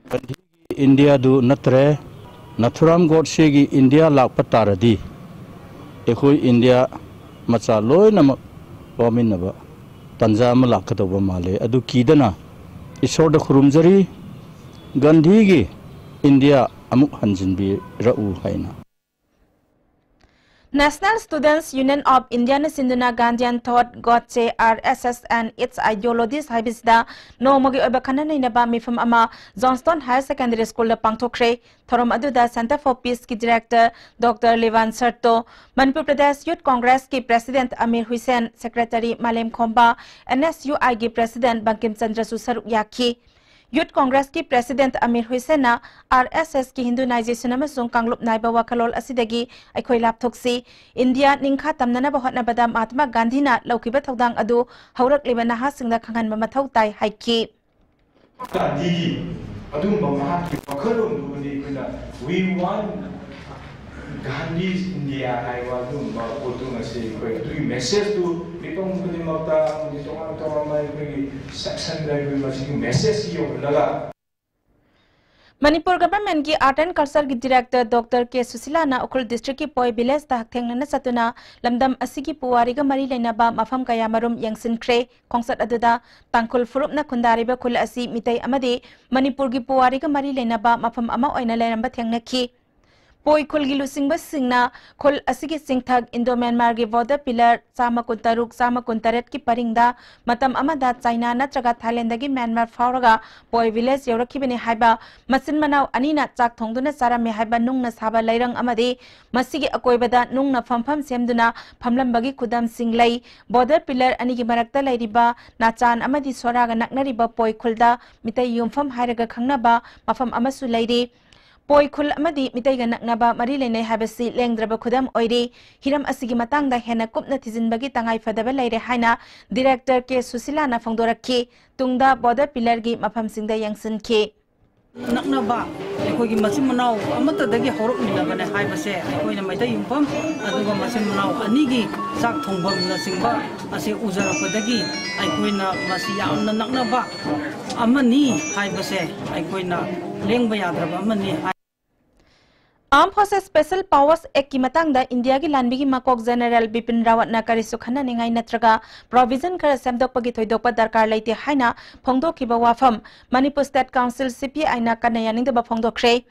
ꯒꯥꯟꯙꯤꯒꯤ ꯏꯟꯗꯤꯌꯥꯗꯨ ꯅꯠꯇ꯭ꯔꯦ, ꯅꯥꯊꯨꯔꯥꯝ ꯒꯣꯗꯁꯦꯒꯤ ꯏꯟꯗꯤꯌꯥ ꯂꯥꯛꯄ ꯇꯥꯔꯗꯤ ꯑꯩꯈꯣꯏ ꯏꯟꯗꯤꯌꯥ ꯃꯆꯥ ꯂꯣꯏꯅꯃꯛ ꯋꯥꯃꯤꯟꯅꯕ ꯇꯥꯟꯖꯥ ꯑꯃ ꯂꯥꯛꯀꯗꯧꯕ ꯃꯥꯜꯂꯦ꯫ ꯑꯗꯨ ꯀꯤꯗꯅ ꯏꯁꯣꯔꯗ ꯈꯨꯔꯨꯝꯖꯔꯤ, ꯒꯥꯟꯙꯤꯒꯤ ꯏꯟꯗꯤꯌꯥ ꯑꯃꯨꯛ ꯍꯟꯖꯤꯟꯕꯤꯔꯛꯎ ꯍꯥꯏꯅ꯫ National Students Union of Indiaꯅ ꯁꯤꯟꯗꯨꯅ Gandhian Thought, Godse, R S S and Its Ideologies ꯍꯥꯏꯕꯁꯤꯗ ꯅꯣꯡꯃꯒꯤ ꯑꯣꯏꯕ ꯈꯟꯅ ꯅꯩꯅꯕ ꯃꯤꯐꯝ ꯑꯃ Johnstone Higher Secondary Schoolꯗ ꯄꯥꯡꯊꯣꯛꯈ꯭ꯔꯦ꯫ ꯊꯧꯔꯝ ꯑꯗꯨꯗ Center for Peaceꯀꯤ Director Doctor Levan Sarto, Manipur Pradesh youth ꯀꯣꯡꯒ꯭ꯔꯦꯁꯀꯤ President ꯑꯃꯤꯔ ꯍꯨꯏꯁꯦꯟ, Secretary ꯃꯥꯂꯦꯝ ꯈꯣꯝꯕ, N S U Iꯒꯤ President Bangkim ꯆꯟꯗ꯭ꯔꯁꯨ ꯁꯔꯨꯛ ꯌꯥꯈꯤ꯫ ꯌꯨꯊ ꯀꯣꯡꯒ꯭ꯔꯦꯁꯀꯤ President ꯑꯃꯤꯔ ꯍꯨꯏꯁꯦꯟꯅ R S Sꯀꯤ Hinduization ꯑꯃꯁꯨꯡ ꯀꯥꯡꯂꯨꯞ ꯅꯥꯏꯕ ꯋꯥꯈꯜꯂꯣꯟ ꯑꯁꯤꯗꯒꯤ ꯑꯩꯈꯣꯏ ꯂꯥꯞꯊꯣꯛꯁꯤ꯫ ꯏꯟꯗꯤꯌꯥ ꯅꯤꯡꯈꯥ ꯇꯝꯅꯅꯕ ꯍꯣꯠꯅꯕꯗ ꯃꯍꯥꯇꯃꯥ ꯒꯥꯟꯙꯤꯅ ꯂꯧꯈꯤꯕ ꯊꯧꯗꯥꯡ ꯑꯗꯨ ꯍꯧꯔꯛꯂꯤꯕ ꯅꯍꯥꯁꯤꯡꯗ ꯈꯪꯍꯟꯕ ꯃꯊꯧ ꯇꯥꯏ ꯍꯥꯏꯈꯤ꯫ ꯒꯥꯟꯙꯤꯒꯤ ꯑꯗꯨꯒꯨꯝꯕ ꯃꯍꯥꯛꯀꯤ ꯋꯥꯈꯜꯂꯣꯟꯗꯨꯕꯨꯗꯤ ꯑꯩꯈꯣꯏꯅ We want Gandhi's India ꯍꯥꯏꯕ ꯑꯗꯨꯒꯨꯝꯕ ꯄꯣꯠꯇꯨ ꯉꯁꯤ ꯑꯩꯈꯣꯏ ꯑꯗꯨꯒꯤ messageꯇꯨ ꯃꯤꯄꯨꯝ ꯈꯨꯗꯤꯡꯃꯛꯇ ꯑꯃꯗꯤ ꯇꯣꯉꯥꯟ ꯇꯣꯉꯥꯟꯕ ꯑꯩꯈꯣꯏꯒꯤ sectionꯗ ꯑꯩꯈꯣꯏ ꯃꯁꯤꯒꯤ messageꯁꯤ ꯌꯧꯍꯜꯂꯒ Manipur Governmentꯀꯤ Art and Cultureꯒꯤ Director Doctor K ꯁꯨꯁꯤꯂꯥꯅ Ukhrul Districtꯀꯤ ꯄꯣꯏ Villageꯇ ꯍꯛꯊꯦꯡꯅꯅ ꯆꯠꯇꯨꯅ ꯂꯝꯗꯝ ꯑꯁꯤꯒꯤ ꯄꯨꯋꯥꯔꯤꯒ ꯃꯔꯤ ꯂꯩꯅꯕ ꯃꯐꯝ ꯀꯌꯥ ꯃꯔꯨꯝ ꯌꯦꯡꯁꯤꯟꯈ꯭ꯔꯦ꯫ ꯈꯣꯡꯆꯠ ꯑꯗꯨꯗ ꯇꯥꯡꯈꯨꯜ ꯐꯨꯔꯨꯞꯅ ꯈꯨꯟꯗꯥꯔꯤꯕ ꯈꯨꯜ ꯑꯁꯤ ꯃꯤꯇꯩ ꯑꯃꯗꯤ ꯃꯅꯤꯄꯨꯔꯒꯤ ꯄꯨꯋꯥꯔꯤꯒ ꯃꯔꯤ ꯂꯩꯅꯕ ꯃꯐꯝ ꯑꯃ ꯑꯣꯏꯅ ꯂꯩꯔꯝꯕ ꯊꯦꯡꯅꯈꯤ꯫ ꯄꯣꯏ ꯈꯨꯜꯒꯤ ꯂꯨꯆꯤꯡꯕꯁꯤꯡꯅ ꯈꯨꯜ ꯑꯁꯤꯒꯤ ꯆꯤꯡꯊꯛ ꯏꯟꯗꯣ ꯃ꯭ꯌꯥꯟꯃꯥꯔꯒꯤ ꯕꯣꯔꯗꯔ ꯄꯤꯂꯔ ꯆꯥꯝꯃ ꯀꯨꯟꯇꯔꯨꯛ, ꯆꯥꯝꯃ ꯀꯨꯟꯇꯔꯦꯠꯀꯤ ꯄꯔꯤꯡꯗ ꯃꯇꯝ ꯑꯃꯗ ꯆꯥꯏꯅꯥ ꯅꯠꯇ꯭ꯔꯒ ꯊꯥꯏꯂꯦꯟꯗꯒꯤ ꯃ꯭ꯌꯥꯟꯃꯥꯔ ꯐꯥꯎꯔꯒ ꯄꯣꯏ ꯚꯤꯂꯦꯖ ꯌꯧꯔꯛꯈꯤꯕꯅꯤ ꯍꯥꯏꯕ ꯃꯆꯤꯟ ꯃꯅꯥꯎ ꯑꯅꯤꯅ ꯆꯥꯛ ꯊꯣꯡꯗꯨꯅ ꯆꯥꯔꯝꯃꯤ ꯍꯥꯏꯕ ꯅꯨꯡꯅ ꯁꯥꯕ ꯂꯩꯔꯪ ꯑꯃꯗꯤ ꯃꯁꯤꯒꯤ ꯑꯀꯣꯏꯕꯗ ꯅꯨꯡꯅ ꯐꯝꯐꯝ ꯁꯦꯝꯗꯨꯅ ꯐꯝꯂꯝꯕꯒꯤ ꯈꯨꯗꯝꯁꯤꯡ ꯂꯩ꯫ ꯕꯣꯔꯗꯔ ꯄꯤꯂꯔ ꯑꯅꯤꯒꯤ ꯃꯔꯛꯇ ꯂꯩꯔꯤꯕ ꯅꯥꯆꯥꯟ ꯑꯃꯗꯤ ꯁꯣꯔꯥꯒ ꯅꯛꯅꯔꯤꯕ ꯄꯣꯏ ꯈꯨꯜꯗ ꯃꯤꯇꯩ ꯌꯨꯝꯐꯝ ꯍꯥꯏꯔꯒ ꯈꯪꯅꯕ ꯃꯐꯝ ꯑꯃꯁꯨ ꯂꯩꯔꯤ꯫ ꯄꯣꯏ ꯈꯨꯜ ꯑꯃꯗꯤ ꯃꯤꯇꯩꯒ ꯅꯛꯅꯕ ꯃꯔꯤ ꯂꯩꯅꯩ ꯍꯥꯏꯕꯁꯤ ꯂꯦꯡꯗ꯭ꯔꯕ ꯈꯨꯗꯝ ꯑꯣꯏꯔꯤ꯫ ꯍꯤꯔꯝ ꯑꯁꯤꯒꯤ ꯃꯇꯥꯡꯗ ꯍꯦꯟꯅ ꯀꯨꯞꯅ ꯊꯤꯖꯤꯟꯕꯒꯤ ꯇꯉꯥꯏ ꯐꯗꯕ ꯂꯩꯔꯦ ꯍꯥꯏꯅ ꯗꯤꯔꯦꯛꯇꯔ ꯀꯦ ꯁꯨꯁꯤꯂꯥꯅ ꯐꯣꯡꯗꯣꯔꯛꯈꯤ꯫ ꯇꯨꯡꯗ ꯕꯣꯔꯗꯔ ꯄꯤꯂꯔꯒꯤ ꯃꯐꯝꯁꯤꯡꯗ ꯌꯦꯡꯁꯤꯟꯈꯤ꯫ ꯅꯛꯅꯕ ꯑꯩꯈꯣꯏꯒꯤ ꯃꯆꯤꯟ ꯃꯅꯥꯎ ꯑꯃꯠꯇꯗꯒꯤ ꯍꯧꯔꯛꯃꯤꯟꯅꯕꯅꯦ ꯍꯥꯏꯕꯁꯦ ꯑꯩꯈꯣꯏꯅ ꯃꯩꯇꯩ ꯌꯨꯝꯐꯝ ꯑꯗꯨꯒ ꯃꯆꯤꯟ ꯃꯅꯥꯎ ꯑꯅꯤꯒꯤ ꯆꯥꯛ ꯊꯣꯡꯐꯝꯅꯆꯤꯡꯕ ꯑꯁꯤ ꯎꯖꯔꯛꯄꯗꯒꯤ ꯑꯩꯈꯣꯏꯅ ꯃꯁꯤ ꯌꯥꯝꯅ ꯅꯛꯅꯕ ꯑꯃꯅꯤ ꯍꯥꯏꯕꯁꯦ ꯑꯩꯈꯣꯏꯅ ꯂꯦꯡꯕ ꯌꯥꯗ꯭ꯔꯕ ꯑꯃꯅꯤ꯫ Armed Forces Special Powers Act ꯀꯤ ꯃꯇꯥꯡꯗ ꯏꯟꯗꯤꯌꯥꯒꯤ ꯂꯥꯟꯃꯤꯒꯤ ꯃꯀꯣꯛ ꯖꯦꯅꯔꯦꯜ ꯕꯤꯄꯤꯟ ꯔꯥꯋꯠꯅ ꯀꯔꯤꯁꯨ ꯈꯟꯅꯅꯤꯡꯉꯥꯏ ꯅꯠꯇ꯭ꯔꯒ ꯄ꯭ꯔꯣꯚꯤꯖꯟ ꯈꯔ ꯁꯦꯝꯗꯣꯛꯄꯒꯤ ꯊꯣꯏꯗꯣꯛꯄ ꯗꯔꯀꯥꯔ ꯂꯩꯇꯦ ꯍꯥꯏꯅ ꯐꯣꯡꯗꯣꯛꯈꯤꯕ ꯋꯥꯐꯝ ꯃꯅꯤꯄꯨꯔ ꯁ꯭ꯇꯦꯠ ꯀꯥꯎꯟꯁꯤꯜ, ꯁꯤ ꯄꯤ ꯑꯥꯏꯅ ꯀꯟꯅ ꯌꯥꯅꯤꯡꯗꯕ ꯐꯣꯡꯗꯣꯛꯈ꯭ꯔꯦ꯫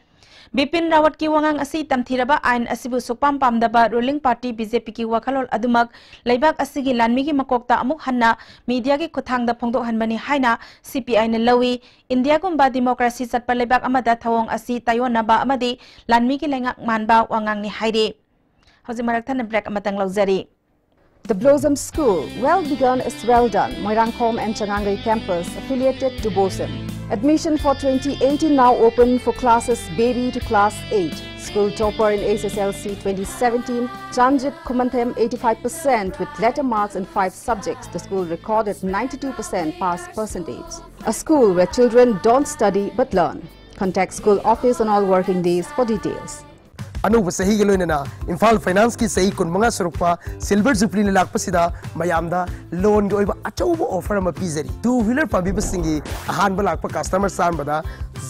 ꯕꯤꯄꯤꯟ ꯔꯥꯋꯠꯀꯤ ꯋꯥꯉꯥꯡ ꯑꯁꯤ ꯇꯝꯊꯤꯔꯕ ꯑꯥꯏꯟ ꯑꯁꯤꯕꯨ ꯁꯨꯛꯄꯥꯝ ꯄꯥꯝꯗꯕ ꯔꯨꯂꯤꯡ ꯄꯥꯔꯇꯤ ꯕꯤ ꯖꯦ ꯄꯤꯒꯤ ꯋꯥꯈꯜꯂꯣꯟ ꯑꯗꯨꯃꯛ ꯂꯩꯕꯥꯛ ꯑꯁꯤꯒꯤ ꯂꯥꯟꯃꯤꯒꯤ ꯃꯀꯣꯛꯇ ꯑꯃꯨꯛ ꯍꯟꯅ ꯃꯤꯗꯤꯌꯥꯒꯤ ꯈꯨꯠꯊꯥꯡꯗ ꯐꯣꯡꯗꯣꯛꯍꯟꯕꯅꯤ ꯍꯥꯏꯅ ꯁꯤ ꯄꯤ ꯑꯥꯏꯅ ꯂꯧꯏ꯫ ꯏꯟꯗꯤꯌꯥꯒꯨꯝꯕ ꯗꯤꯃꯣꯀ꯭ꯔꯥꯁꯤ ꯆꯠꯄ ꯂꯩꯕꯥꯛ ꯑꯃꯗ ꯊꯧꯑꯣꯡ ꯑꯁꯤ ꯇꯥꯏꯑꯣꯟꯅꯕ ꯑꯃꯗꯤ ꯂꯥꯟꯃꯤꯒꯤ ꯂꯩꯉꯥꯛ ꯃꯥꯟꯕ ꯋꯥꯉꯥꯡꯅꯤ ꯍꯥꯏꯔꯤ꯫ ꯍꯧꯖꯤꯛ ꯃꯔꯛ ꯊꯠꯅ ꯕ꯭ꯔꯦꯛ ꯑꯃꯇꯪ ꯂꯧꯖꯔꯤ꯫ The Blossom School, well begun is well done. Moirangkhom and Changangei campus, affiliated to BOSEM. Admission for twenty eighteen now open for classes baby to class eight. School topper in H S L C twenty seventeen, Chanjit Khumanthem, eighty-five percent, with letter marks in five subjects. The school recorded ninety-two percent pass percentage. A school where children don't study but learn. Contact school office on all working days for details. ꯑꯅꯧꯕ ꯆꯍꯤꯒ ꯂꯣꯏꯅꯅ ꯏꯝꯐꯥꯜ ꯐꯥꯏꯅꯥꯟꯁꯀꯤ ꯆꯍꯤ ꯀꯨꯟꯃꯉꯥ ꯁꯨꯔꯛꯄ ꯁꯤꯜꯚꯔ ꯖꯨꯕꯤꯂꯤ ꯂꯥꯛꯄꯁꯤꯗ ꯃꯌꯥꯝꯗ ꯂꯣꯟꯒꯤ ꯑꯣꯏꯕ ꯑꯆꯧꯕ ꯑꯣꯐꯔ ꯑꯃ ꯄꯤꯖꯔꯤ꯫ ꯇꯨ ꯋꯤꯂꯔ ꯄꯥꯝꯕꯤꯕꯁꯤꯡꯒꯤ ꯑꯍꯥꯟꯕ ꯂꯥꯛꯄ ꯀꯁꯇꯃꯔ ꯆꯥꯝꯃꯗ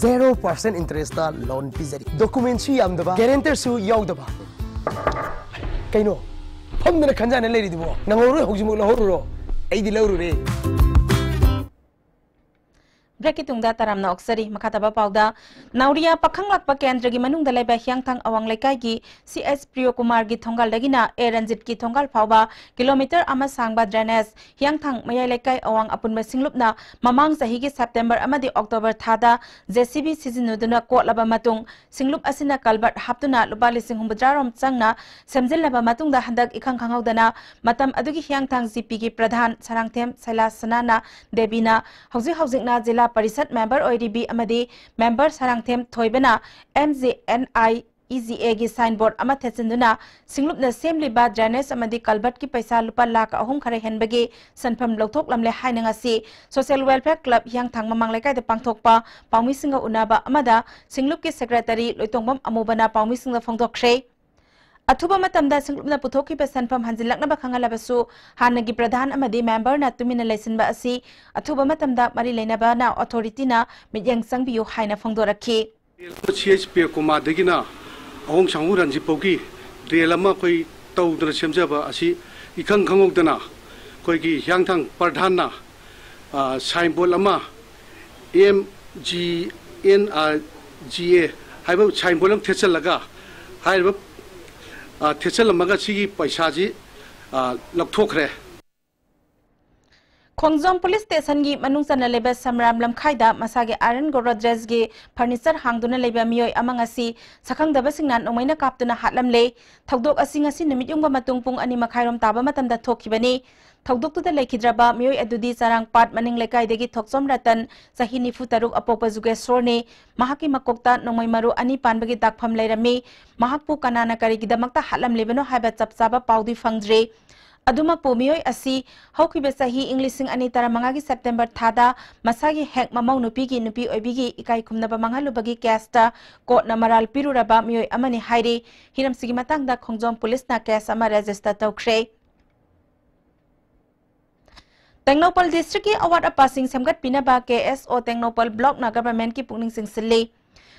ꯖꯦꯔꯣ ꯄꯥꯔꯁꯦꯟ ꯏꯟꯇꯔꯦꯁꯇ ꯂꯣꯟ ꯄꯤꯖꯔꯤ꯫ ꯗꯣꯀꯨꯃꯦꯟꯁꯨ ꯌꯥꯝꯗꯕ, ꯒꯦꯔꯦꯟꯇꯔꯁꯨ ꯌꯥꯎꯗꯕ꯫ ꯀꯩꯅꯣ, ꯐꯝꯗꯅ ꯈꯟꯖꯥꯅ ꯂꯩꯔꯤꯗꯨꯕꯣ? ꯅꯪꯍꯧꯔꯣꯏ, ꯍꯧꯖꯤꯛꯃꯛ ꯂꯧꯍꯧꯔꯨꯔꯣ꯫ ꯑꯩꯗꯤ ꯂꯧꯔꯨꯔꯦ꯫ ꯕ꯭ꯔꯦꯛꯀꯤ ꯇꯨꯡꯗ ꯇꯔꯥꯝꯅ ꯑꯣꯛꯆꯔꯤ꯫ ꯃꯈꯥ ꯇꯥꯕ ꯄꯥꯎꯗ, ꯅꯥꯎꯔꯤꯌꯥ ꯄꯥꯈꯪꯂꯥꯛꯄ ꯀꯦꯟꯗ꯭ꯔꯒꯤ ꯃꯅꯨꯡꯗ ꯂꯩꯕ ꯍꯤꯌꯥꯡꯊꯥꯡ ꯑꯋꯥꯡ ꯂꯩꯀꯥꯏꯒꯤ ꯁꯤ ꯑꯦꯁ ꯄ꯭ꯔꯤꯌꯣꯀꯨꯃꯥꯔꯒꯤ ꯊꯣꯡꯒꯥꯜꯗꯒꯤꯅ ꯑꯦ ꯔꯟꯖꯤꯠꯀꯤ ꯊꯣꯡꯒꯥꯜ ꯐꯥꯎꯕ ꯀꯤꯂꯣꯃꯤꯇꯔ ꯑꯃ ꯁꯥꯡꯕ ꯗ꯭ꯔꯦꯅꯦꯖ ꯍꯤꯌꯥꯡꯊꯥꯡ ꯃꯌꯥꯏ ꯂꯩꯀꯥꯏ ꯑꯋꯥꯡ ꯑꯄꯨꯟꯕ ꯁꯤꯡꯂꯨꯞꯅ ꯃꯃꯥꯡ ꯆꯍꯤꯒꯤ ꯁꯦꯞꯇꯦꯝꯕꯔ ꯑꯃꯗꯤ ꯑꯣꯛꯇꯣꯕꯔ ꯊꯥꯗ ꯖꯦ ꯁꯤ ꯕꯤ ꯁꯤꯖꯤꯟꯅꯗꯨꯅ ꯀꯣꯠꯂꯕ ꯃꯇꯨꯡ, ꯁꯤꯡꯂꯨꯞ ꯑꯁꯤꯅ ꯀꯜꯕꯔꯠ ꯍꯥꯞꯇꯨꯅ ꯂꯨꯄꯥ ꯂꯤꯁꯤꯡ ꯍꯨꯝꯐꯨꯇꯔꯥ ꯔꯣꯝ ꯆꯪꯅ ꯁꯦꯝꯖꯤꯜꯂꯕ ꯃꯇꯨꯡꯗ, ꯍꯟꯗꯛ ꯏꯈꯪ ꯈꯪꯍꯧꯗꯅ ꯃꯇꯝ ꯑꯗꯨꯒꯤ ꯍꯤꯌꯥꯡꯊꯥꯡ ꯖꯤ ꯄꯤꯒꯤ ꯄ꯭ꯔꯙꯥꯟ ꯁꯔꯥꯡꯊꯦꯝ ꯁꯩꯂꯥꯁꯅꯥꯅ ꯗꯦꯕꯤꯅ ꯍꯧꯖꯤꯛ ꯍꯧꯖꯤꯛꯅ ꯖꯤꯂꯥ ꯄꯔꯤꯁꯠ ꯃꯦꯝꯕꯔ ꯑꯣꯏꯔꯤꯕꯤ ꯑꯃꯗꯤ ꯃꯦꯝꯕꯔ ꯁꯔꯥꯡꯊꯦꯝ ꯊꯣꯏꯕꯅ M G N I E G ꯑꯦꯒꯤ ꯁꯥꯏꯟꯕꯣꯔꯗ ꯑꯃ ꯊꯦꯠꯆꯤꯟꯗꯨꯅ ꯁꯤꯡꯂꯨꯞꯅ ꯁꯦꯝꯂꯤꯕ ꯗ꯭ꯔꯦꯅꯦꯖ ꯑꯃꯗꯤ ꯀꯜꯕꯔꯠꯀꯤ ꯄꯩꯁꯥ ꯂꯨꯄꯥ ꯂꯥꯈ ꯑꯍꯨꯝ ꯈꯔ ꯍꯦꯟꯕꯒꯤ ꯁꯦꯟꯐꯝ ꯂꯧꯊꯣꯛꯂꯝꯂꯦ ꯍꯥꯏꯅ ꯉꯁꯤ ꯁꯣꯁꯤꯌꯦꯜ ꯋꯦꯜꯐꯤꯌꯔ ꯀ꯭ꯂꯕ ꯍꯤꯌꯥꯡꯊꯥꯡ ꯃꯃꯥꯡ ꯂꯩꯀꯥꯏꯗ ꯄꯥꯡꯊꯣꯛꯄ ꯄꯥꯎꯃꯤꯁꯤꯡꯒ ꯎꯅꯕ ꯑꯃꯗ ꯁꯤꯡꯂꯨꯞꯀꯤ ꯁꯦꯀ꯭ꯔꯦꯇꯔꯤ ꯂꯣꯏꯇꯣꯡꯕꯝ ꯑꯃꯨꯕꯅ ꯄꯥꯎꯃꯤꯁꯤꯡꯗ ꯐꯣꯡꯗꯣꯛꯈ꯭ꯔꯦ꯫ ꯑꯊꯨꯕ ꯃꯇꯝꯗ ꯁꯤꯡꯂꯨꯞꯅ ꯄꯨꯊꯣꯛꯈꯤꯕ ꯁꯦꯟꯐꯝ ꯍꯟꯖꯤꯜꯂꯛꯅꯕ ꯈꯪꯍꯜꯂꯕꯁꯨ, ꯍꯥꯟꯅꯒꯤ ꯄ꯭ꯔꯙꯥꯟ ꯑꯃꯗꯤ ꯃꯦꯝꯕꯔꯅ ꯇꯨꯃꯤꯟꯅ ꯂꯩꯁꯤꯟꯕ ꯑꯁꯤ ꯑꯊꯨꯕ ꯃꯇꯝꯗ ꯃꯔꯤ ꯂꯩꯅꯕꯅ ꯑꯣꯊꯣꯔꯤꯇꯤꯅ ꯃꯤꯠꯌꯦꯡ ꯆꯪꯕꯤꯌꯨ ꯍꯥꯏꯅ ꯐꯣꯡꯗꯣꯔꯛꯈꯤ꯫ ꯁꯤ ꯑꯩꯆ ꯄ꯭ꯔꯤꯌꯀꯨꯃꯥꯔꯗꯒꯤꯅ ꯑꯍꯣꯡ ꯁꯥꯡꯎ ꯔꯟꯖꯤꯠ ꯐꯥꯎꯒꯤ ꯗ꯭ꯔꯦꯟ ꯑꯃ ꯑꯩꯈꯣꯏ ꯇꯧꯗꯅ ꯁꯦꯝꯖꯕ ꯑꯁꯤ ꯏꯈꯪ ꯈꯪꯍꯧꯗꯅ ꯑꯩꯈꯣꯏꯒꯤ ꯍꯤꯌꯥꯡꯊꯥꯡ ꯄ꯭ꯔꯙꯥꯟꯅ, ꯑ, ꯁꯥꯏꯟꯕꯣꯔꯗ ꯑꯃ, M G N R G A ꯍꯥꯏꯕ ꯁꯥꯏꯟꯕꯣꯔꯗ ꯑꯃ ꯊꯦꯠꯆꯜꯂꯒ, ꯍꯥꯏꯔꯤꯕ, ꯑ, ꯊꯦꯠꯆꯜꯂꯝꯃꯒ ꯁꯤꯒꯤ ꯄꯩꯁꯥꯁꯤ, ꯑ, ꯂꯧꯊꯣꯛꯈ꯭ꯔꯦ꯫ ꯈꯣꯡꯖꯣꯝ ꯄꯨꯂꯤꯁ ꯁ꯭ꯇꯦꯁꯟꯒꯤ ꯃꯅꯨꯡ ꯆꯟꯅ ꯂꯩꯕ ꯁꯝꯔꯥꯝ ꯂꯝꯈꯥꯏꯗ ꯃꯁꯥꯒꯤ ꯑꯥꯏꯔꯟ ꯒꯣꯗ꯭ꯔꯦꯖꯒꯤ ꯐꯔꯅꯤꯆꯔ ꯍꯥꯡꯗꯨꯅ ꯂꯩꯕ ꯃꯤꯑꯣꯏ ꯑꯃ ꯉꯁꯤ ꯁꯛꯈꯪꯗꯕꯁꯤꯡꯅ ꯅꯣꯡꯃꯩꯅ ꯀꯥꯞꯇꯨꯅ ꯍꯥꯠꯂꯝꯂꯦ꯫ ꯊꯧꯗꯣꯛ ꯑꯁꯤ ꯉꯁꯤ ꯅꯨꯃꯤꯠ ꯌꯨꯡꯕ ꯃꯇꯨꯡ ꯄꯨꯡ ꯑꯅꯤ ꯃꯈꯥꯏꯔꯣꯝ ꯇꯥꯕ ꯃꯇꯝꯗ ꯊꯣꯛꯈꯤꯕꯅꯤ꯫ ꯊꯧꯗꯣꯛꯇꯨꯗ ꯂꯩꯈꯤꯗ꯭ꯔꯕ ꯃꯤꯑꯣꯏ ꯑꯗꯨꯗꯤ ꯆꯔꯥꯡꯄꯥꯠ ꯃꯅꯤꯡ ꯂꯩꯀꯥꯏꯗꯒꯤ ꯊꯣꯛꯆꯣꯝ ꯔꯇꯟ, ꯆꯍꯤ ꯅꯤꯐꯨ ꯇꯔꯨꯛ, ꯑꯄꯣꯛꯄ ꯖꯨꯒꯦꯁꯣꯔꯅꯤ꯫ ꯃꯍꯥꯛꯀꯤ ꯃꯀꯣꯛꯇ ꯅꯣꯡꯃꯩ ꯃꯔꯨ ꯑꯅꯤ ꯄꯥꯟꯕꯒꯤ ꯗꯥꯛꯐꯝ ꯂꯩꯔꯝꯃꯤ꯫ ꯃꯍꯥꯛꯄꯨ ꯀꯅꯥꯅ ꯀꯔꯤꯒꯤꯗꯃꯛꯇ ꯍꯥꯠꯂꯝꯂꯤꯕꯅꯣ ꯍꯥꯏꯕ ꯆꯞ ꯆꯥꯕ ꯄꯥꯎꯗꯤ ꯐꯪꯗ꯭ꯔꯤ꯫ ꯑꯗꯨꯃꯛꯄꯨ, ꯃꯤꯑꯣꯏ ꯑꯁꯤ ꯍꯧꯈꯤꯕ ꯆꯍꯤ ꯏꯪ ꯂꯤꯁꯤꯡ ꯑꯅꯤ ꯇꯔꯥꯃꯉꯥꯒꯤ ꯁꯦꯞꯇꯦꯝꯕꯔ ꯊꯥꯗ ꯃꯁꯥꯒꯤ ꯍꯦꯛ ꯃꯃꯧ ꯅꯨꯄꯤꯒꯤ ꯅꯨꯄꯤ ꯑꯣꯏꯕꯤꯒꯤ ꯏꯀꯥꯏ ꯈꯨꯝꯅꯕ ꯃꯥꯡꯍꯜꯂꯨꯕꯒꯤ ꯀꯦꯁꯇ ꯀꯣꯔꯠꯅ ꯃꯔꯥꯜ ꯄꯤꯔꯨꯔꯕ ꯃꯤꯑꯣꯏ ꯑꯃꯅꯤ ꯍꯥꯏꯔꯤ꯫ ꯍꯤꯔꯝꯁꯤꯒꯤ ꯃꯇꯥꯡꯗ ꯈꯣꯡꯖꯣꯝ ꯄꯨꯂꯤꯁꯅ ꯀꯦꯁ ꯑꯃ ꯔꯦꯖꯤꯁꯇꯔ ꯇꯧꯈ꯭ꯔꯦ꯫ ꯇꯦꯡꯅꯧꯄꯜ ꯗꯤꯁꯇ꯭ꯔꯤꯛꯀꯤ ꯑꯋꯥꯠ ꯑꯄꯥꯁꯤꯡ ꯁꯦꯝꯒꯠꯄꯤꯅꯕ ꯀꯦ ꯑꯦꯁ ꯑꯣ ꯇꯦꯡꯅꯧꯄꯜ ꯕ꯭ꯂꯣꯛꯅ ꯒꯚꯔꯟꯃꯦꯟꯠꯀꯤ ꯄꯨꯛꯅꯤꯡ ꯆꯤꯡꯁꯤꯜꯂꯤ꯫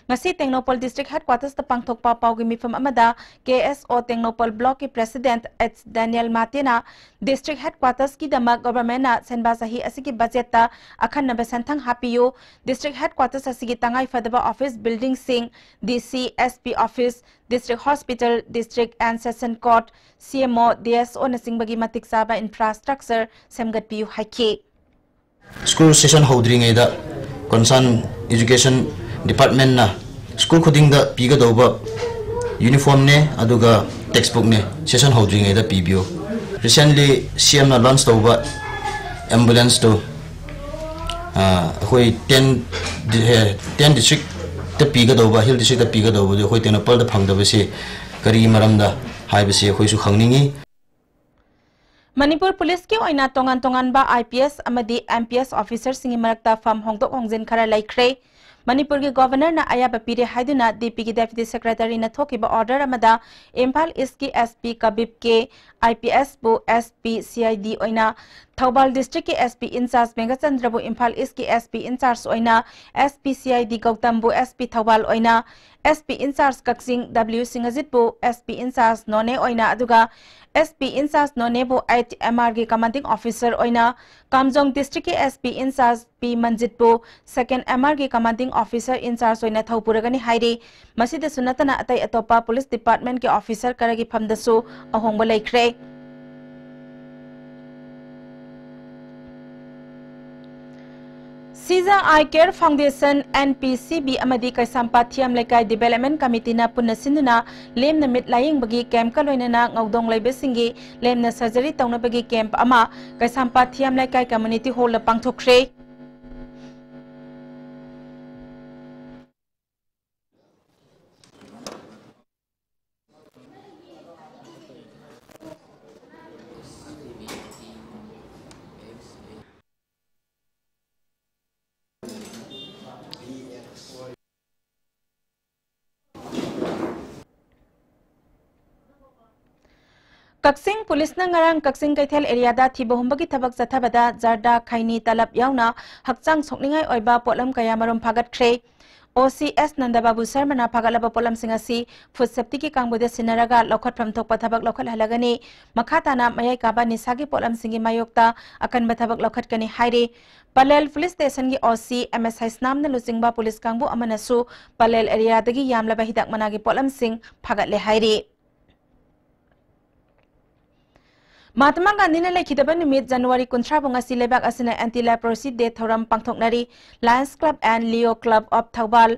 ꯉꯁꯤ ꯇꯦꯡꯅꯧꯄꯜ District Headquarters ꯇ ꯄꯥꯡꯊꯣꯛꯄ ꯄꯥꯎꯒꯤ ꯃꯤꯐꯝ ꯑꯃꯗ K S O Tengnoupal Block ꯀꯤ President H Daniel Mate ꯅ District Headquarters ꯀꯤꯗꯃꯛ Government ꯅ ꯁꯦꯟꯕꯥ ꯆꯍꯤ ꯑꯁꯤꯒꯤ budget ꯇ ꯑꯈꯟꯅꯕ ꯁꯦꯟꯊꯪ ꯍꯥꯞꯄꯤꯌꯨ, District Headquarters ꯑꯁꯤꯒꯤ ꯇꯉꯥꯏ ꯐꯗꯕ office building ꯁꯤꯡ, D C, S P Office, District Hospital, District and Session Court, C M O, D S O ꯅꯆꯤꯡꯕꯒꯤ ꯃꯇꯤꯛ ꯆꯥꯕ infrastructure ꯁꯦꯝꯒꯠꯄꯤꯌꯨ ꯍꯥꯏꯈꯤ꯫ School session ꯍꯧꯗ꯭ꯔꯤꯉꯩꯗ concern Education Department ꯅ school ꯈꯨꯗꯤꯡꯗ ꯄꯤꯒꯗꯧꯕ uniform ꯅꯦ ꯑꯗꯨꯒ textbook ꯅꯦ session ꯍꯧꯗ꯭ꯔꯤꯉꯩꯗ ꯄꯤꯕꯤꯌꯨ꯫ Recently C M ꯅ launch ꯇꯧꯕ ambulance ꯇꯨ, ꯑ, ꯑꯩꯈꯣꯏ ten ꯗꯤ-, ꯑꯦ, ten district ꯇ ꯄꯤꯒꯗꯧꯕ, Hill District ꯇ ꯄꯤꯒꯗꯧꯕꯗꯨ ꯑꯩꯈꯣꯏ ꯇꯦꯡꯅꯧꯄꯜꯗ ꯐꯪꯗꯕꯁꯤ ꯀꯔꯤ ꯃꯔꯝꯗ ꯍꯥꯏꯕꯁꯤ ꯑꯩꯈꯣꯏꯁꯨ ꯈꯪꯅꯤꯡꯏ꯫ ꯃꯅꯤꯄꯨꯔ ꯄꯨꯂꯤꯁꯀꯤ ꯑꯣꯏꯅ ꯇꯣꯉꯥꯟ ꯇꯣꯉꯥꯟꯕ I P S ꯑꯃꯗꯤ M P S officer ꯁꯤꯡꯒꯤ ꯃꯔꯛꯇ ꯐꯝ ꯍꯣꯡꯗꯣꯛ ꯍꯣꯡꯖꯤꯟ ꯈꯔ ꯂꯩꯈ꯭ꯔꯦ꯫ ꯃꯅꯤꯄꯨꯔꯒꯤ Governor ꯅ ꯑꯌꯥꯕ ꯄꯤꯔꯦ ꯍꯥꯏꯗꯨꯅ D P ꯒꯤ Deputy Secretary ꯅ ꯊꯣꯛꯈꯤꯕ order ꯑꯃꯗ ꯏꯝꯐꯥꯜ East ꯀꯤ S P ꯀꯕꯤꯕ K, I P S ꯕꯨ S P C I D ꯑꯣꯏꯅ, ꯊꯧꯕꯥꯜ District ꯀꯤ S P in charge ꯃꯦꯘꯆꯟꯗ꯭ꯔꯕꯨ Imphal East ꯀꯤ S P in charge ꯑꯣꯏꯅ, S P C I D ꯒꯧꯇꯝꯕꯨ S P Thoubal ꯑꯣꯏꯅ, S P in charge Kakching W ꯁꯤꯡꯍꯖꯤꯠꯄꯨ S P in charge ꯅꯣꯅꯦ ꯑꯣꯏꯅ, ꯑꯗꯨꯒ S P in charge ꯅꯣꯅꯦꯕꯨ eight M R ꯒꯤ Commanding Officer ꯑꯣꯏꯅ, ꯀꯥꯝꯖꯣꯡ District ꯀꯤ S P in charge P ꯃꯟꯖꯤꯠꯄꯨ second M R ꯒꯤ Commanding Officer in charge ꯑꯣꯏꯅ ꯊꯧꯄꯨꯔꯒꯅꯤ ꯍꯥꯏꯔꯤ꯫ ꯃꯁꯤꯗꯁꯨ ꯅꯠꯇꯅ ꯑꯇꯩ ꯑꯇꯣꯞꯄ Police Department ꯀꯤ officer ꯈꯔꯒꯤ ꯐꯝꯗꯁꯨ ꯑꯍꯣꯡꯕ ꯂꯩꯈ꯭ꯔꯦ꯫ Sija Eye Care Foundation, N P C B ꯑꯃꯗꯤ ꯀꯩꯁꯥꯝꯄꯥꯠ ꯊꯤꯌꯥꯝ ꯂꯩꯀꯥꯏ Development Committee ꯅ ꯄꯨꯟꯅ ꯁꯤꯟꯗꯨꯅ ꯂꯦꯝꯅ ꯃꯤꯠ ꯂꯥꯌꯦꯡꯕꯒꯤ camp ꯀ ꯂꯣꯏꯅꯅ ꯉꯧꯗꯣꯡ ꯂꯩꯕꯁꯤꯡꯒꯤ ꯂꯦꯝꯅ surgery ꯇꯧꯅꯕꯒꯤ camp ꯑꯃ ꯀꯩꯁꯥꯝꯄꯥꯠ ꯊꯤꯌꯥꯝ ꯂꯩꯀꯥꯏ Community Hall ꯗ ꯄꯥꯡꯊꯣꯛꯈ꯭ꯔꯦ꯫ ꯀꯛꯆꯤꯡ ꯄꯨꯂꯤꯁꯅ ꯉꯔꯥꯡ ꯀꯛꯆꯤꯡ ꯀꯩꯊꯦꯜ area ꯗ ꯊꯤꯕ ꯍꯨꯝꯕꯒꯤ ꯊꯕꯛ ꯆꯠꯊꯕꯗ ꯖꯔꯗꯥ, ꯈꯩꯅꯤ, ꯇꯂꯞ ꯌꯥꯎꯅ ꯍꯛꯆꯥꯡ ꯁꯣꯛꯅꯤꯡꯉꯥꯏ ꯑꯣꯏꯕ ꯄꯣꯠꯂꯝ ꯀꯌꯥ ꯃꯔꯨꯝ ꯐꯥꯒꯠꯈ꯭ꯔꯦ꯫ ꯑꯣ ꯁꯤ ꯑꯦꯁ ꯅꯟꯗꯕꯥꯕꯨ ꯁꯔꯃꯅ ꯐꯥꯒꯠꯂꯕ ꯄꯣꯠꯂꯝꯁꯤꯡ ꯑꯁꯤ ꯐꯨꯗ ꯁꯦꯐꯇꯤꯒꯤ ꯀꯥꯡꯕꯨꯗ ꯁꯤꯟꯅꯔꯒ ꯂꯧꯈꯠꯐꯝ ꯊꯣꯛꯄ ꯊꯕꯛ ꯂꯧꯈꯠꯍꯜꯂꯒꯅꯤ꯫ ꯃꯈꯥ ꯇꯥꯅ ꯃꯌꯥꯏ ꯀꯥꯕ ꯅꯤꯁꯥꯒꯤ ꯄꯣꯠꯂꯝꯁꯤꯡꯒꯤ ꯃꯥꯌꯣꯛꯇ ꯑꯀꯟꯕ ꯊꯕꯛ ꯂꯧꯈꯠꯀꯅꯤ ꯍꯥꯏꯔꯤ꯫ ꯄꯂꯦꯜ ꯄꯨꯂꯤꯁ ꯁ꯭ꯇꯦꯁꯟꯒꯤ ꯑꯣ ꯁꯤ ꯑꯦꯝ ꯑꯦꯁ ꯍꯩꯁꯅꯥꯝꯅ ꯂꯨꯆꯤꯡꯕ ꯄꯨꯂꯤꯁ ꯀꯥꯡꯕꯨ ꯑꯃꯅꯁꯨ ꯄꯂꯦꯜ ꯑꯦꯔꯤꯌꯥꯗꯒꯤ ꯌꯥꯝꯂꯕ ꯍꯤꯗꯥꯛ ꯃꯅꯥꯒꯤ ꯄꯣꯠꯂꯝꯁꯤꯡ ꯐꯥꯒꯠꯂꯦ ꯍꯥꯏꯔꯤ꯫ ꯃꯍꯥꯇꯃꯥ ꯒꯥꯟꯙꯤꯅ ꯂꯩꯈꯤꯗꯕ ꯅꯨꯃꯤꯠ ꯖꯅꯋꯥꯔꯤ ꯀꯨꯟꯊ꯭ꯔꯥꯕꯨ ꯉꯁꯤ ꯂꯩꯕꯥꯛ ꯑꯁꯤꯅ ꯑꯦꯟꯇꯤ ꯂꯦꯄ꯭ꯔꯣꯁꯤ ꯗꯦ ꯊꯧꯔꯝ ꯄꯥꯡꯊꯣꯛꯅꯔꯤ꯫ Lions Club and Leo Club of Thoubal,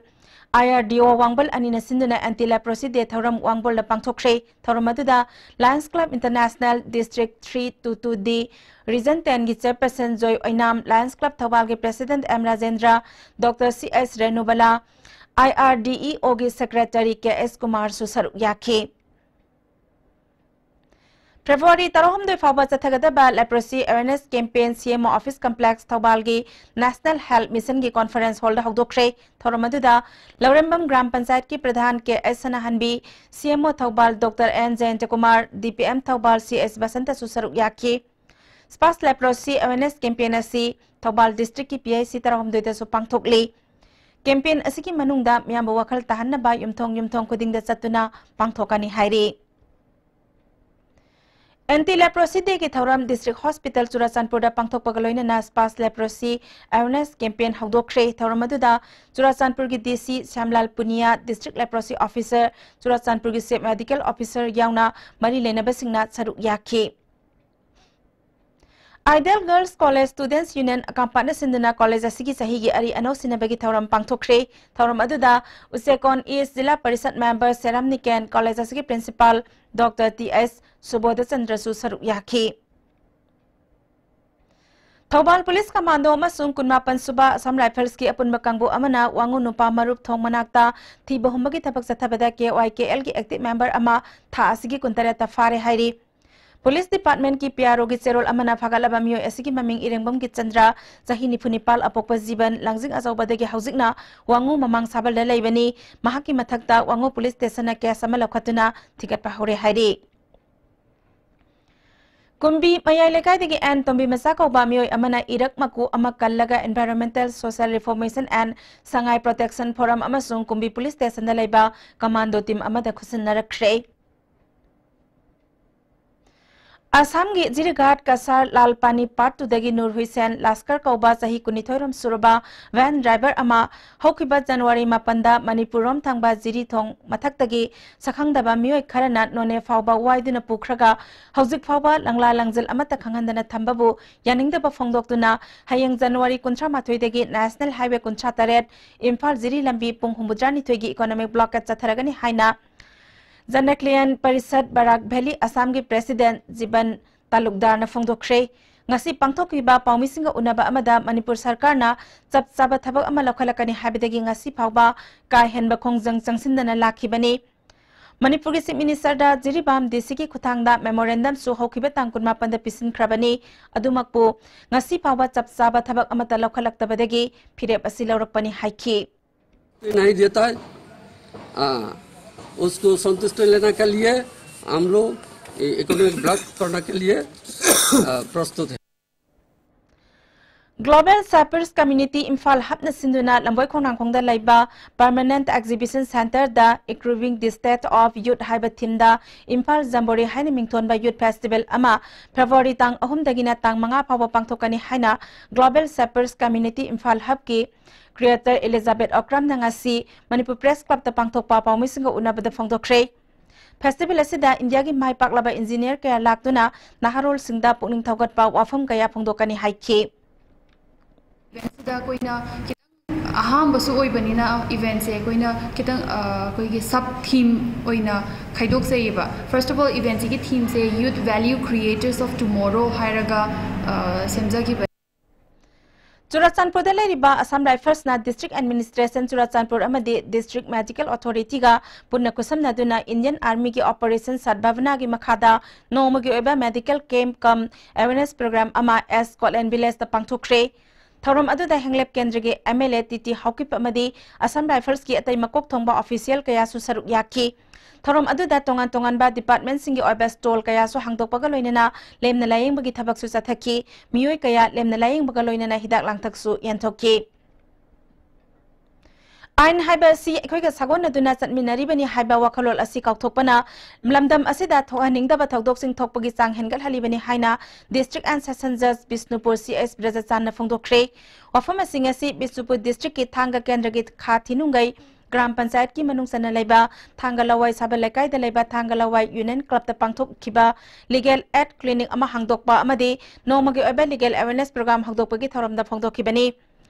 I R ꯗꯤ ꯑꯣ ꯋꯥꯡꯕꯜ ꯑꯅꯤꯅ ꯁꯤꯟꯗꯨꯅ ꯑꯦꯟꯇꯤ ꯂꯦꯄ꯭ꯔꯣꯁꯤ ꯗꯦ ꯊꯧꯔꯝ ꯋꯥꯡꯕꯜꯗ ꯄꯥꯡꯊꯣꯛꯈ꯭ꯔꯦ꯫ ꯊꯧꯔꯝ ꯑꯗꯨꯗ Lions Club International District three two two D Region ten ꯒꯤ ꯆꯦꯌꯔꯄꯔꯁꯟ ꯖꯣꯏ ꯑꯣꯏꯅꯥꯝ, Lions Club ꯊꯧꯕꯥꯜꯒꯤ president M Rajendra, doctor C S Renubala, I R D E ꯑꯣꯒꯤ ꯁꯦꯀ꯭ꯔꯦꯇꯔꯤ ꯀꯦ ꯑꯦꯁ ꯀꯨꯃꯥꯔꯁꯨ ꯁꯔꯨꯛ ꯌꯥꯈꯤ꯫ ꯐꯦꯕ꯭ꯔꯨꯋꯥꯔꯤ ꯇꯔꯥꯍꯨꯝꯗꯣꯏ ꯐꯥꯎꯕ ꯆꯠꯊꯒꯗꯕ leprosy awareness campaign C M O office complex ꯊꯧꯕꯥꯜꯒꯤ ꯅꯦꯁꯅꯦꯜ ꯍꯦꯜꯊ ꯃꯤꯁꯟꯒꯤ ꯀꯣꯟꯐꯔꯦꯟꯁ ꯍꯣꯜꯗ ꯍꯧꯗꯣꯛꯈ꯭ꯔꯦ꯫ ꯊꯧꯔꯝ ꯑꯗꯨꯗ ꯂꯧꯔꯦꯝꯕꯝ ꯒ꯭ꯔꯥꯝ ꯄꯟꯆꯥꯌꯠꯀꯤ ꯄ꯭ꯔꯙꯥꯟ ꯀꯦ ꯑꯦꯁ ꯁꯅꯥꯍꯟꯕꯤ, C M O Thoubal doctor N Jayantakumar, D P M Thoubal C S ꯕꯁꯟꯇꯁꯨ ꯁꯔꯨꯛ ꯌꯥꯈꯤ꯫ ꯁ꯭ꯄꯥꯁ ꯂꯦꯄ꯭ꯔꯣꯁꯤ ꯑꯦꯋꯦꯔꯅꯦꯁ ꯀꯦꯝꯄꯦꯟ ꯑꯁꯤ ꯊꯧꯕꯥꯜ ꯗꯤꯁꯇ꯭ꯔꯤꯛꯀꯤ ꯄꯤ ꯑꯩꯆ ꯁꯤ ꯇꯔꯥꯍꯨꯝꯗꯣꯏꯗꯁꯨ ꯄꯥꯡꯊꯣꯛꯂꯤ꯫ ꯀꯦꯝꯄꯦꯟ ꯑꯁꯤꯒꯤ ꯃꯅꯨꯡꯗ ꯃꯤꯌꯥꯝꯕꯨ ꯋꯥꯈꯜ ꯇꯥꯍꯟꯅꯕ ꯌꯨꯝꯊꯣꯡ ꯌꯨꯝꯊꯣꯡ ꯈꯨꯗꯤꯡꯗ ꯆꯠꯇꯨꯅ ꯄꯥꯡꯊꯣꯛꯀꯅꯤ ꯍꯥꯏꯔꯤ꯫ ꯑꯦꯟꯇꯤ ꯂꯦꯄ꯭ꯔꯣꯁꯤ ꯗꯦꯒꯤ ꯊꯧꯔꯝ ꯗꯤꯁꯇ꯭ꯔꯤꯛ ꯍꯣꯁꯄꯤꯇꯥꯜ ꯆꯨꯔꯥꯆꯥꯟꯄꯨꯔꯗ ꯄꯥꯡꯊꯣꯛꯄꯒ ꯂꯣꯏꯅꯅ ꯁ꯭ꯄꯥꯁ ꯂꯦꯄ꯭ꯔꯣꯁꯤ ꯑꯦꯋꯦꯔꯅꯦꯁ ꯀꯦꯝꯄꯦꯟ ꯍꯧꯗꯣꯛꯈ꯭ꯔꯦ꯫ ꯊꯧꯔꯝ ꯑꯗꯨꯗ ꯆꯨꯔꯥꯆꯥꯟꯄꯨꯔꯒꯤ ꯗꯤ ꯁꯤ ꯁ꯭ꯌꯥꯝꯂꯥꯜ ꯄꯨꯅꯤꯌꯥ, ꯗꯤꯁꯇ꯭ꯔꯤꯛ ꯂꯦꯄ꯭ꯔꯣꯁꯤ ꯑꯣꯐꯤꯁꯔ, ꯆꯨꯔꯥꯆꯥꯟꯄꯨꯔꯒꯤ ꯆꯤꯐ ꯃꯦꯗꯤꯀꯦꯜ ꯑꯣꯐꯤꯁꯔ ꯌꯥꯎꯅ ꯃꯔꯤ ꯂꯩꯅꯕꯁꯤꯡꯅ ꯁꯔꯨꯛ ꯌꯥꯈꯤ꯫ ꯑꯥꯏꯗꯤꯌꯦꯜ ꯒꯔꯜꯁ ꯀꯣꯂꯦꯖ ꯁ꯭ꯇꯨꯗꯦꯟꯠꯁ ꯌꯨꯅꯤꯌꯟ ꯑꯀꯥꯝꯄꯥꯠꯅ ꯁꯤꯟꯗꯨꯅ ꯀꯣꯂꯦꯖ ꯑꯁꯤꯒꯤ ꯆꯍꯤꯒꯤ ꯑꯔꯤ ꯑꯅꯧ ꯁꯤꯟꯅꯕꯒꯤ ꯊꯧꯔꯝ ꯄꯥꯡꯊꯣꯛꯈ꯭ꯔꯦ꯫ ꯊꯧꯔꯝ ꯑꯗꯨꯗ ꯎꯆꯦꯀꯣꯟ ꯏꯁ ꯖꯤꯂꯥ ꯄꯔꯤꯁꯠ ꯃꯦꯝꯕꯔ ꯁꯦꯔꯥꯝ ꯅꯤꯀꯦꯟ, ꯀꯣꯂꯦꯖ ꯑꯁꯤꯒꯤ ꯄ꯭ꯔꯤꯟꯁꯤꯄꯥꯜ ꯗꯣꯛꯇꯔ ꯇꯤ ꯑꯦꯁ ꯁꯨꯕꯣꯙꯆꯟꯗ꯭ꯔꯁꯨ ꯁꯔꯨꯛ ꯌꯥꯈꯤ꯫ ꯊꯧꯕꯥꯜ ꯄꯨꯂꯤꯁ ꯀꯃꯥꯟꯗꯣ ꯑꯃꯁꯨꯡ ꯀꯨꯟꯃꯥꯄꯟ ꯁꯨꯕ ꯑꯁꯥꯝ ꯔꯥꯏꯐꯜꯁꯀꯤ ꯑꯄꯨꯟꯕ ꯀꯥꯡꯕꯨ ꯑꯃꯅ ꯋꯥꯉꯨ ꯅꯨꯄꯥ ꯃꯔꯨꯞ ꯊꯣꯡ ꯃꯅꯥꯛꯇ ꯊꯤꯕ ꯍꯨꯝꯕꯒꯤ ꯊꯕꯛ ꯆꯠꯊꯕꯗ ꯀꯦ ꯋꯥꯏ ꯀꯦ ꯑꯦꯜꯒꯤ ꯑꯦꯛꯇꯤꯚ ꯃꯦꯝꯕꯔ ꯑꯃ ꯊꯥ ꯑꯁꯤꯒꯤ ꯀꯨꯟꯇꯔꯦꯠꯇ ꯐꯥꯔꯦ ꯍꯥꯏꯔꯤ꯫ ꯄꯨꯂꯤꯁ ꯗꯤꯄꯥꯔꯠꯃꯦꯟꯠꯀꯤ ꯄꯤ ꯑꯥꯔ ꯑꯣꯒꯤ ꯆꯦꯔꯣꯜ ꯑꯃꯅ ꯐꯥꯒꯠꯂꯕ ꯃꯤꯑꯣꯏ ꯑꯁꯤꯒꯤ ꯃꯃꯤꯡ ꯏꯔꯦꯡꯕꯝꯒꯤ ꯆꯟꯗ꯭ꯔ, ꯆꯍꯤ ꯅꯤꯐꯨ ꯅꯤꯄꯥꯜ, ꯑꯄꯣꯛꯄ ꯖꯤꯕꯟ, ꯂꯥꯡꯖꯤꯡ ꯑꯆꯧꯕꯗꯒꯤ ꯍꯧꯖꯤꯛꯅ ꯋꯥꯉꯨ ꯃꯃꯥꯡ ꯁꯥꯕꯜꯗ ꯂꯩꯕꯅꯤ꯫ ꯃꯍꯥꯛꯀꯤ ꯃꯊꯛꯇ ꯋꯥꯉꯨ ꯄꯨꯂꯤꯁ ꯁ꯭ꯇꯦꯁꯟꯅ ꯀꯦꯁ ꯑꯃ ꯂꯧꯈꯠꯇꯨꯅ ꯊꯤꯒꯠꯄ ꯍꯧꯔꯦ ꯍꯥꯏꯔꯤ꯫ ꯀꯨꯝꯕꯤ ꯃꯌꯥꯏ ꯂꯩꯀꯥꯏꯗꯒꯤ ꯑꯦꯟ ꯇꯣꯝꯕꯤ ꯃꯆꯥ ꯀꯧꯕ ꯃꯤꯑꯣꯏ ꯑꯃꯅ ꯏꯔꯛ ꯃꯀꯨ ꯑꯃ ꯀꯜꯂꯒ Environmental Social Reformation and Sangai Protection Forum ꯑꯃꯁꯨꯡ ꯀꯨꯝꯕꯤ ꯄꯨꯂꯤꯁ ꯁ꯭ꯇꯦꯁꯟꯗ ꯂꯩꯕ ꯀꯃꯥꯟꯗꯣ ꯇꯤꯝ ꯑꯃꯗ ꯈꯨꯠꯁꯤꯟꯅꯔꯛꯈ꯭ꯔꯦ꯫ ꯑꯁꯥꯝꯒꯤ ꯖꯤꯔꯤꯘꯥꯠ ꯀꯁꯥꯔ ꯂꯥꯜ ꯄꯥꯅꯤ ꯄꯥꯔꯠ ꯇꯨꯗꯒꯤ ꯅꯨꯔ ꯍꯨꯏꯁꯦꯟ ꯂꯥꯁꯀꯔ ꯀꯧꯕ ꯆꯍꯤ ꯀꯨꯟꯅꯤꯊꯣꯏꯔꯣꯝ ꯁꯨꯔꯕ ꯚꯦꯟ ꯗ꯭ꯔꯥꯏꯚꯔ ꯑꯃ ꯍꯧꯈꯤꯕ ꯖꯅꯋꯥꯔꯤ ꯃꯥꯄꯟꯗ ꯃꯅꯤꯄꯨꯔꯔꯣꯝ ꯊꯪꯕ ꯖꯤꯔꯤ ꯊꯣꯡ ꯃꯊꯛꯇꯒꯤ ꯁꯛꯈꯪꯗꯕ ꯃꯤꯑꯣꯏ ꯈꯔꯅ ꯅꯣꯅꯦ ꯐꯥꯎꯕ ꯋꯥꯏꯗꯨꯅ ꯄꯨꯈ꯭ꯔꯒ ꯍꯧꯖꯤꯛ ꯐꯥꯎꯕ ꯂꯪꯂꯥ ꯂꯪꯖꯤꯜ ꯑꯃꯠꯇ ꯈꯪꯍꯟꯗꯅ ꯊꯝꯕꯕꯨ ꯌꯥꯅꯤꯡꯗꯕ ꯐꯣꯡꯗꯣꯛꯇꯨꯅ ꯍꯌꯦꯡ ꯖꯅꯋꯥꯔꯤ ꯀꯨꯟꯊ꯭ꯔꯥ ꯃꯥꯊꯣꯏꯗꯒꯤ National Highway ꯀꯨꯟꯊ꯭ꯔꯥ ꯇꯔꯦꯠ ꯏꯝꯐꯥꯜ ꯖꯤꯔꯤ ꯂꯝꯕꯤ ꯄꯨꯡ ꯍꯨꯝꯐꯨꯇꯔꯥꯅꯤꯊꯣꯏꯒꯤ Economic Blockade ꯆꯠꯊꯔꯒꯅꯤ ꯍꯥꯏꯅ ꯖꯅꯀꯂꯌꯥꯟ ꯄꯔꯤꯁꯠ ꯕꯔꯥꯛ ꯚꯦꯂꯤ ꯑꯁꯥꯝꯒꯤ ꯄ꯭ꯔꯦꯁꯤꯗꯦꯟꯠ ꯖꯤꯕꯟ ꯇꯥꯂꯨꯛꯗꯥꯔꯅ ꯐꯣꯡꯗꯣꯛꯈ꯭ꯔꯦ꯫ ꯉꯁꯤ ꯄꯥꯡꯊꯣꯛꯈꯤꯕ ꯄꯥꯎꯃꯤꯁꯤꯡꯒ ꯎꯅꯕ ꯑꯃꯗ ꯃꯅꯤꯄꯨꯔ ꯁꯔꯀꯥꯔꯅ ꯆꯞ ꯆꯥꯕ ꯊꯕꯛ ꯑꯃ ꯂꯧꯈꯠꯂꯛꯀꯅꯤ ꯍꯥꯏꯕꯗꯒꯤ ꯉꯁꯤ ꯐꯥꯎꯕ ꯀꯥ ꯍꯦꯟꯕ ꯈꯣꯡꯖꯪ ꯆꯪꯁꯤꯟꯗꯅ ꯂꯥꯛꯈꯤꯕꯅꯤ꯫ ꯃꯅꯤꯄꯨꯔꯒꯤ Chief Ministerꯗ ꯖꯤꯔꯤꯕꯥꯝ DCꯒꯤ ꯈꯨꯠꯊꯥꯡꯗ memorandumꯁꯨ ꯍꯧꯈꯤꯕ ꯇꯥꯡ ꯀꯨꯟꯃꯥꯄꯟꯗ ꯄꯤꯁꯤꯟꯈ꯭ꯔꯕꯅꯤ꯫ ꯑꯗꯨꯃꯛꯄꯨ ꯉꯁꯤ ꯐꯥꯎꯕ ꯆꯞ ꯆꯥꯕ ꯊꯕꯛ ꯑꯃꯠꯇ ꯂꯧꯈꯠꯂꯛꯇꯕꯗꯒꯤ ꯐꯤꯔꯦꯞ ꯑꯁꯤ ꯂꯧꯔꯛꯄꯅꯤ ꯍꯥꯏꯈꯤ꯫ नहीं देता है। हाँ, उसको संतुष्ट लेने के लिए हम लोग इकोनॉमिक ब्लॉक करने के लिए, आ, प्रस्तुत है। Global Shapers Community Imphal Hubꯅ ꯁꯤꯟꯗꯨꯅ ꯂꯝꯕꯣꯏ ꯈꯣꯡꯅꯥꯡꯈꯣꯡꯗ ꯂꯩꯕ Permanent Exhibition Centreꯗ Improving the State of Youth ꯍꯥꯏꯕ themeꯗ ꯏꯝꯐꯥꯜ ꯖꯝꯕꯣꯔꯤ ꯍꯥꯏꯅ ꯃꯤꯡꯊꯣꯟꯕ youth festival ꯑꯃ February ꯇꯥꯡ ꯑꯍꯨꯝꯗꯒꯤꯅ ꯇꯥꯡ ꯃꯉꯥ ꯐꯥꯎꯕ ꯄꯥꯡꯊꯣꯛꯀꯅꯤ ꯍꯥꯏꯅ Global Shapers Community Imphal Hubꯀꯤ creator Elizabeth Okramꯅ ꯉꯁꯤ ꯃꯅꯤꯄꯨꯔ Press Clubꯇ ꯄꯥꯡꯊꯣꯛꯄ ꯄꯥꯎꯃꯤꯁꯤꯡꯒ ꯎꯅꯕꯗ ꯐꯣꯡꯗꯣꯛꯈ꯭ꯔꯦ꯫ Festival ꯑꯁꯤꯗ ꯏꯟꯗꯤꯌꯥꯒꯤ ꯃꯥꯏ ꯄꯥꯛꯂꯕ engineer ꯀꯌꯥ ꯂꯥꯛꯇꯨꯅ ꯅꯍꯥꯔꯣꯜꯁꯤꯡꯗ ꯄꯨꯛꯅꯤꯡ ꯊꯧꯒꯠꯄ ꯋꯥꯐꯝ ꯀꯌꯥ ꯐꯣꯡꯗꯣꯛꯀꯅꯤ ꯍꯥꯏꯈꯤ꯫ Eventꯁꯤꯗ ꯑꯩꯈꯣꯏꯅ ꯈꯤꯇꯪ ꯑꯍꯥꯟꯕꯁꯨ ꯑꯣꯏꯕꯅꯤꯅ eventꯁꯦ ꯑꯩꯈꯣꯏꯅ ꯈꯤꯇꯪ, ꯑ, ꯑꯩꯈꯣꯏꯒꯤ sub theme ꯑꯣꯏꯅ ꯈꯥꯏꯗꯣꯛꯆꯩꯌꯦꯕ꯫ First of all, eventꯁꯤꯒꯤ themeꯁꯦ Youth Value Creators of Tomorrow ꯍꯥꯏꯔꯒ, ꯑ, ꯁꯦꯝꯖꯈꯤꯕꯅꯤ꯫ ꯆꯨꯔꯥꯆꯥꯟꯄꯨꯔꯗ ꯂꯩꯔꯤꯕ Assam Riflesꯅ District Administration ꯆꯨꯔꯥꯆꯥꯟꯄꯨꯔ ꯑꯃꯗꯤ District Medical Authorityꯒ ꯄꯨꯟꯅ ꯈꯨꯠꯁꯝꯅꯗꯨꯅ Indian Armyꯒꯤ Operation Sadbhavanaꯒꯤ ꯃꯈꯥꯗ ꯅꯣꯡꯃꯒꯤ ꯑꯣꯏꯕ medical camp cum awareness program ꯑꯃ ꯑꯦꯁ ꯀꯣꯠꯂꯦꯟ Villageꯇ ꯄꯥꯡꯊꯣꯛꯈ꯭ꯔꯦ꯫ ꯊꯧꯔꯝ ꯑꯗꯨꯗ ꯍꯦꯡꯂꯦꯞ ꯀꯦꯟꯗ꯭ꯔꯒꯤ MLA ꯇꯤ ꯇꯤ ꯍꯥꯎꯀꯤꯞ ꯑꯃꯗꯤ Assam Riflesꯀꯤ ꯑꯇꯩ ꯃꯀꯣꯛ ꯊꯣꯡꯕ official ꯀꯌꯥꯁꯨ ꯁꯔꯨꯛ ꯌꯥꯈꯤ꯫ ꯊꯧꯔꯝ ꯑꯗꯨꯗ ꯇꯣꯉꯥꯟ ꯇꯣꯉꯥꯟꯕ departmentꯁꯤꯡꯒꯤ ꯑꯣꯏꯕ stall ꯀꯌꯥꯁꯨ ꯍꯥꯡꯗꯣꯛꯄꯒ ꯂꯣꯏꯅꯅ ꯂꯦꯝꯅ ꯂꯥꯌꯦꯡꯕꯒꯤ ꯊꯕꯛꯁꯨ ꯆꯠꯊꯈꯤ꯫ ꯃꯤꯑꯣꯏ ꯀꯌꯥ ꯂꯦꯝꯅ ꯂꯥꯌꯦꯡꯕꯒ ꯂꯣꯏꯅꯅ ꯍꯤꯗꯥꯛ ꯂꯥꯡꯊꯛꯁꯨ ꯌꯦꯟꯊꯣꯛꯈꯤ꯫ ꯑꯥꯏꯟ ꯍꯥꯏꯕ ꯑꯁꯤ ꯑꯩꯈꯣꯏꯒ ꯁꯥꯒꯣꯟꯅꯗꯨꯅ ꯆꯠꯃꯤꯟꯅꯔꯤꯕꯅꯤ ꯍꯥꯏꯕ ꯋꯥꯈꯜꯂꯣꯟ ꯑꯁꯤ ꯀꯥꯎꯊꯣꯛꯄꯅ ꯂꯝꯗꯝ ꯑꯁꯤꯗ ꯊꯣꯛꯍꯟꯅꯤꯡꯗꯕ ꯊꯧꯗꯣꯛꯁꯤꯡ ꯊꯣꯛꯄꯒꯤ ꯆꯥꯡ ꯍꯦꯟꯒꯠꯍꯜꯂꯤꯕꯅꯤ ꯍꯥꯏꯅ District and Session Judge Bishnupur C S ꯕ꯭ꯔꯖꯆꯥꯟꯅ ꯐꯣꯡꯗꯣꯛꯈ꯭ꯔꯦ꯫ ꯋꯥꯐꯝꯁꯤꯡ ꯑꯁꯤ ꯕꯤꯁꯅꯨꯄꯨꯔ districtꯀꯤ ꯊꯥꯡꯒ ꯀꯦꯟꯗ꯭ꯔꯒꯤ ꯈꯥ ꯊꯤꯅꯨꯡꯒꯩ ꯒ꯭ꯔꯥꯝ ꯄꯟꯆꯥꯌꯠꯀꯤ ꯃꯅꯨꯡ ꯆꯟꯅ ꯂꯩꯕ ꯊꯥꯡꯒ ꯂꯋꯥꯏ ꯁꯥꯕꯜ ꯂꯩꯀꯥꯏꯗ ꯂꯩꯕ ꯊꯥꯡꯒ ꯂꯋꯥꯏ Union Clubꯇ ꯄꯥꯡꯊꯣꯛꯈꯤꯕ Legal Aid Clinic ꯑꯃ ꯍꯥꯡꯗꯣꯛꯄ ꯑꯃꯗꯤ ꯅꯣꯡꯃꯒꯤ ꯑꯣꯏꯕ Legal Awareness Program ꯍꯧꯗꯣꯛꯄꯒꯤ ꯊꯧꯔꯝꯗ ꯐꯣꯡꯗꯣꯛꯈꯤꯕꯅꯤ꯫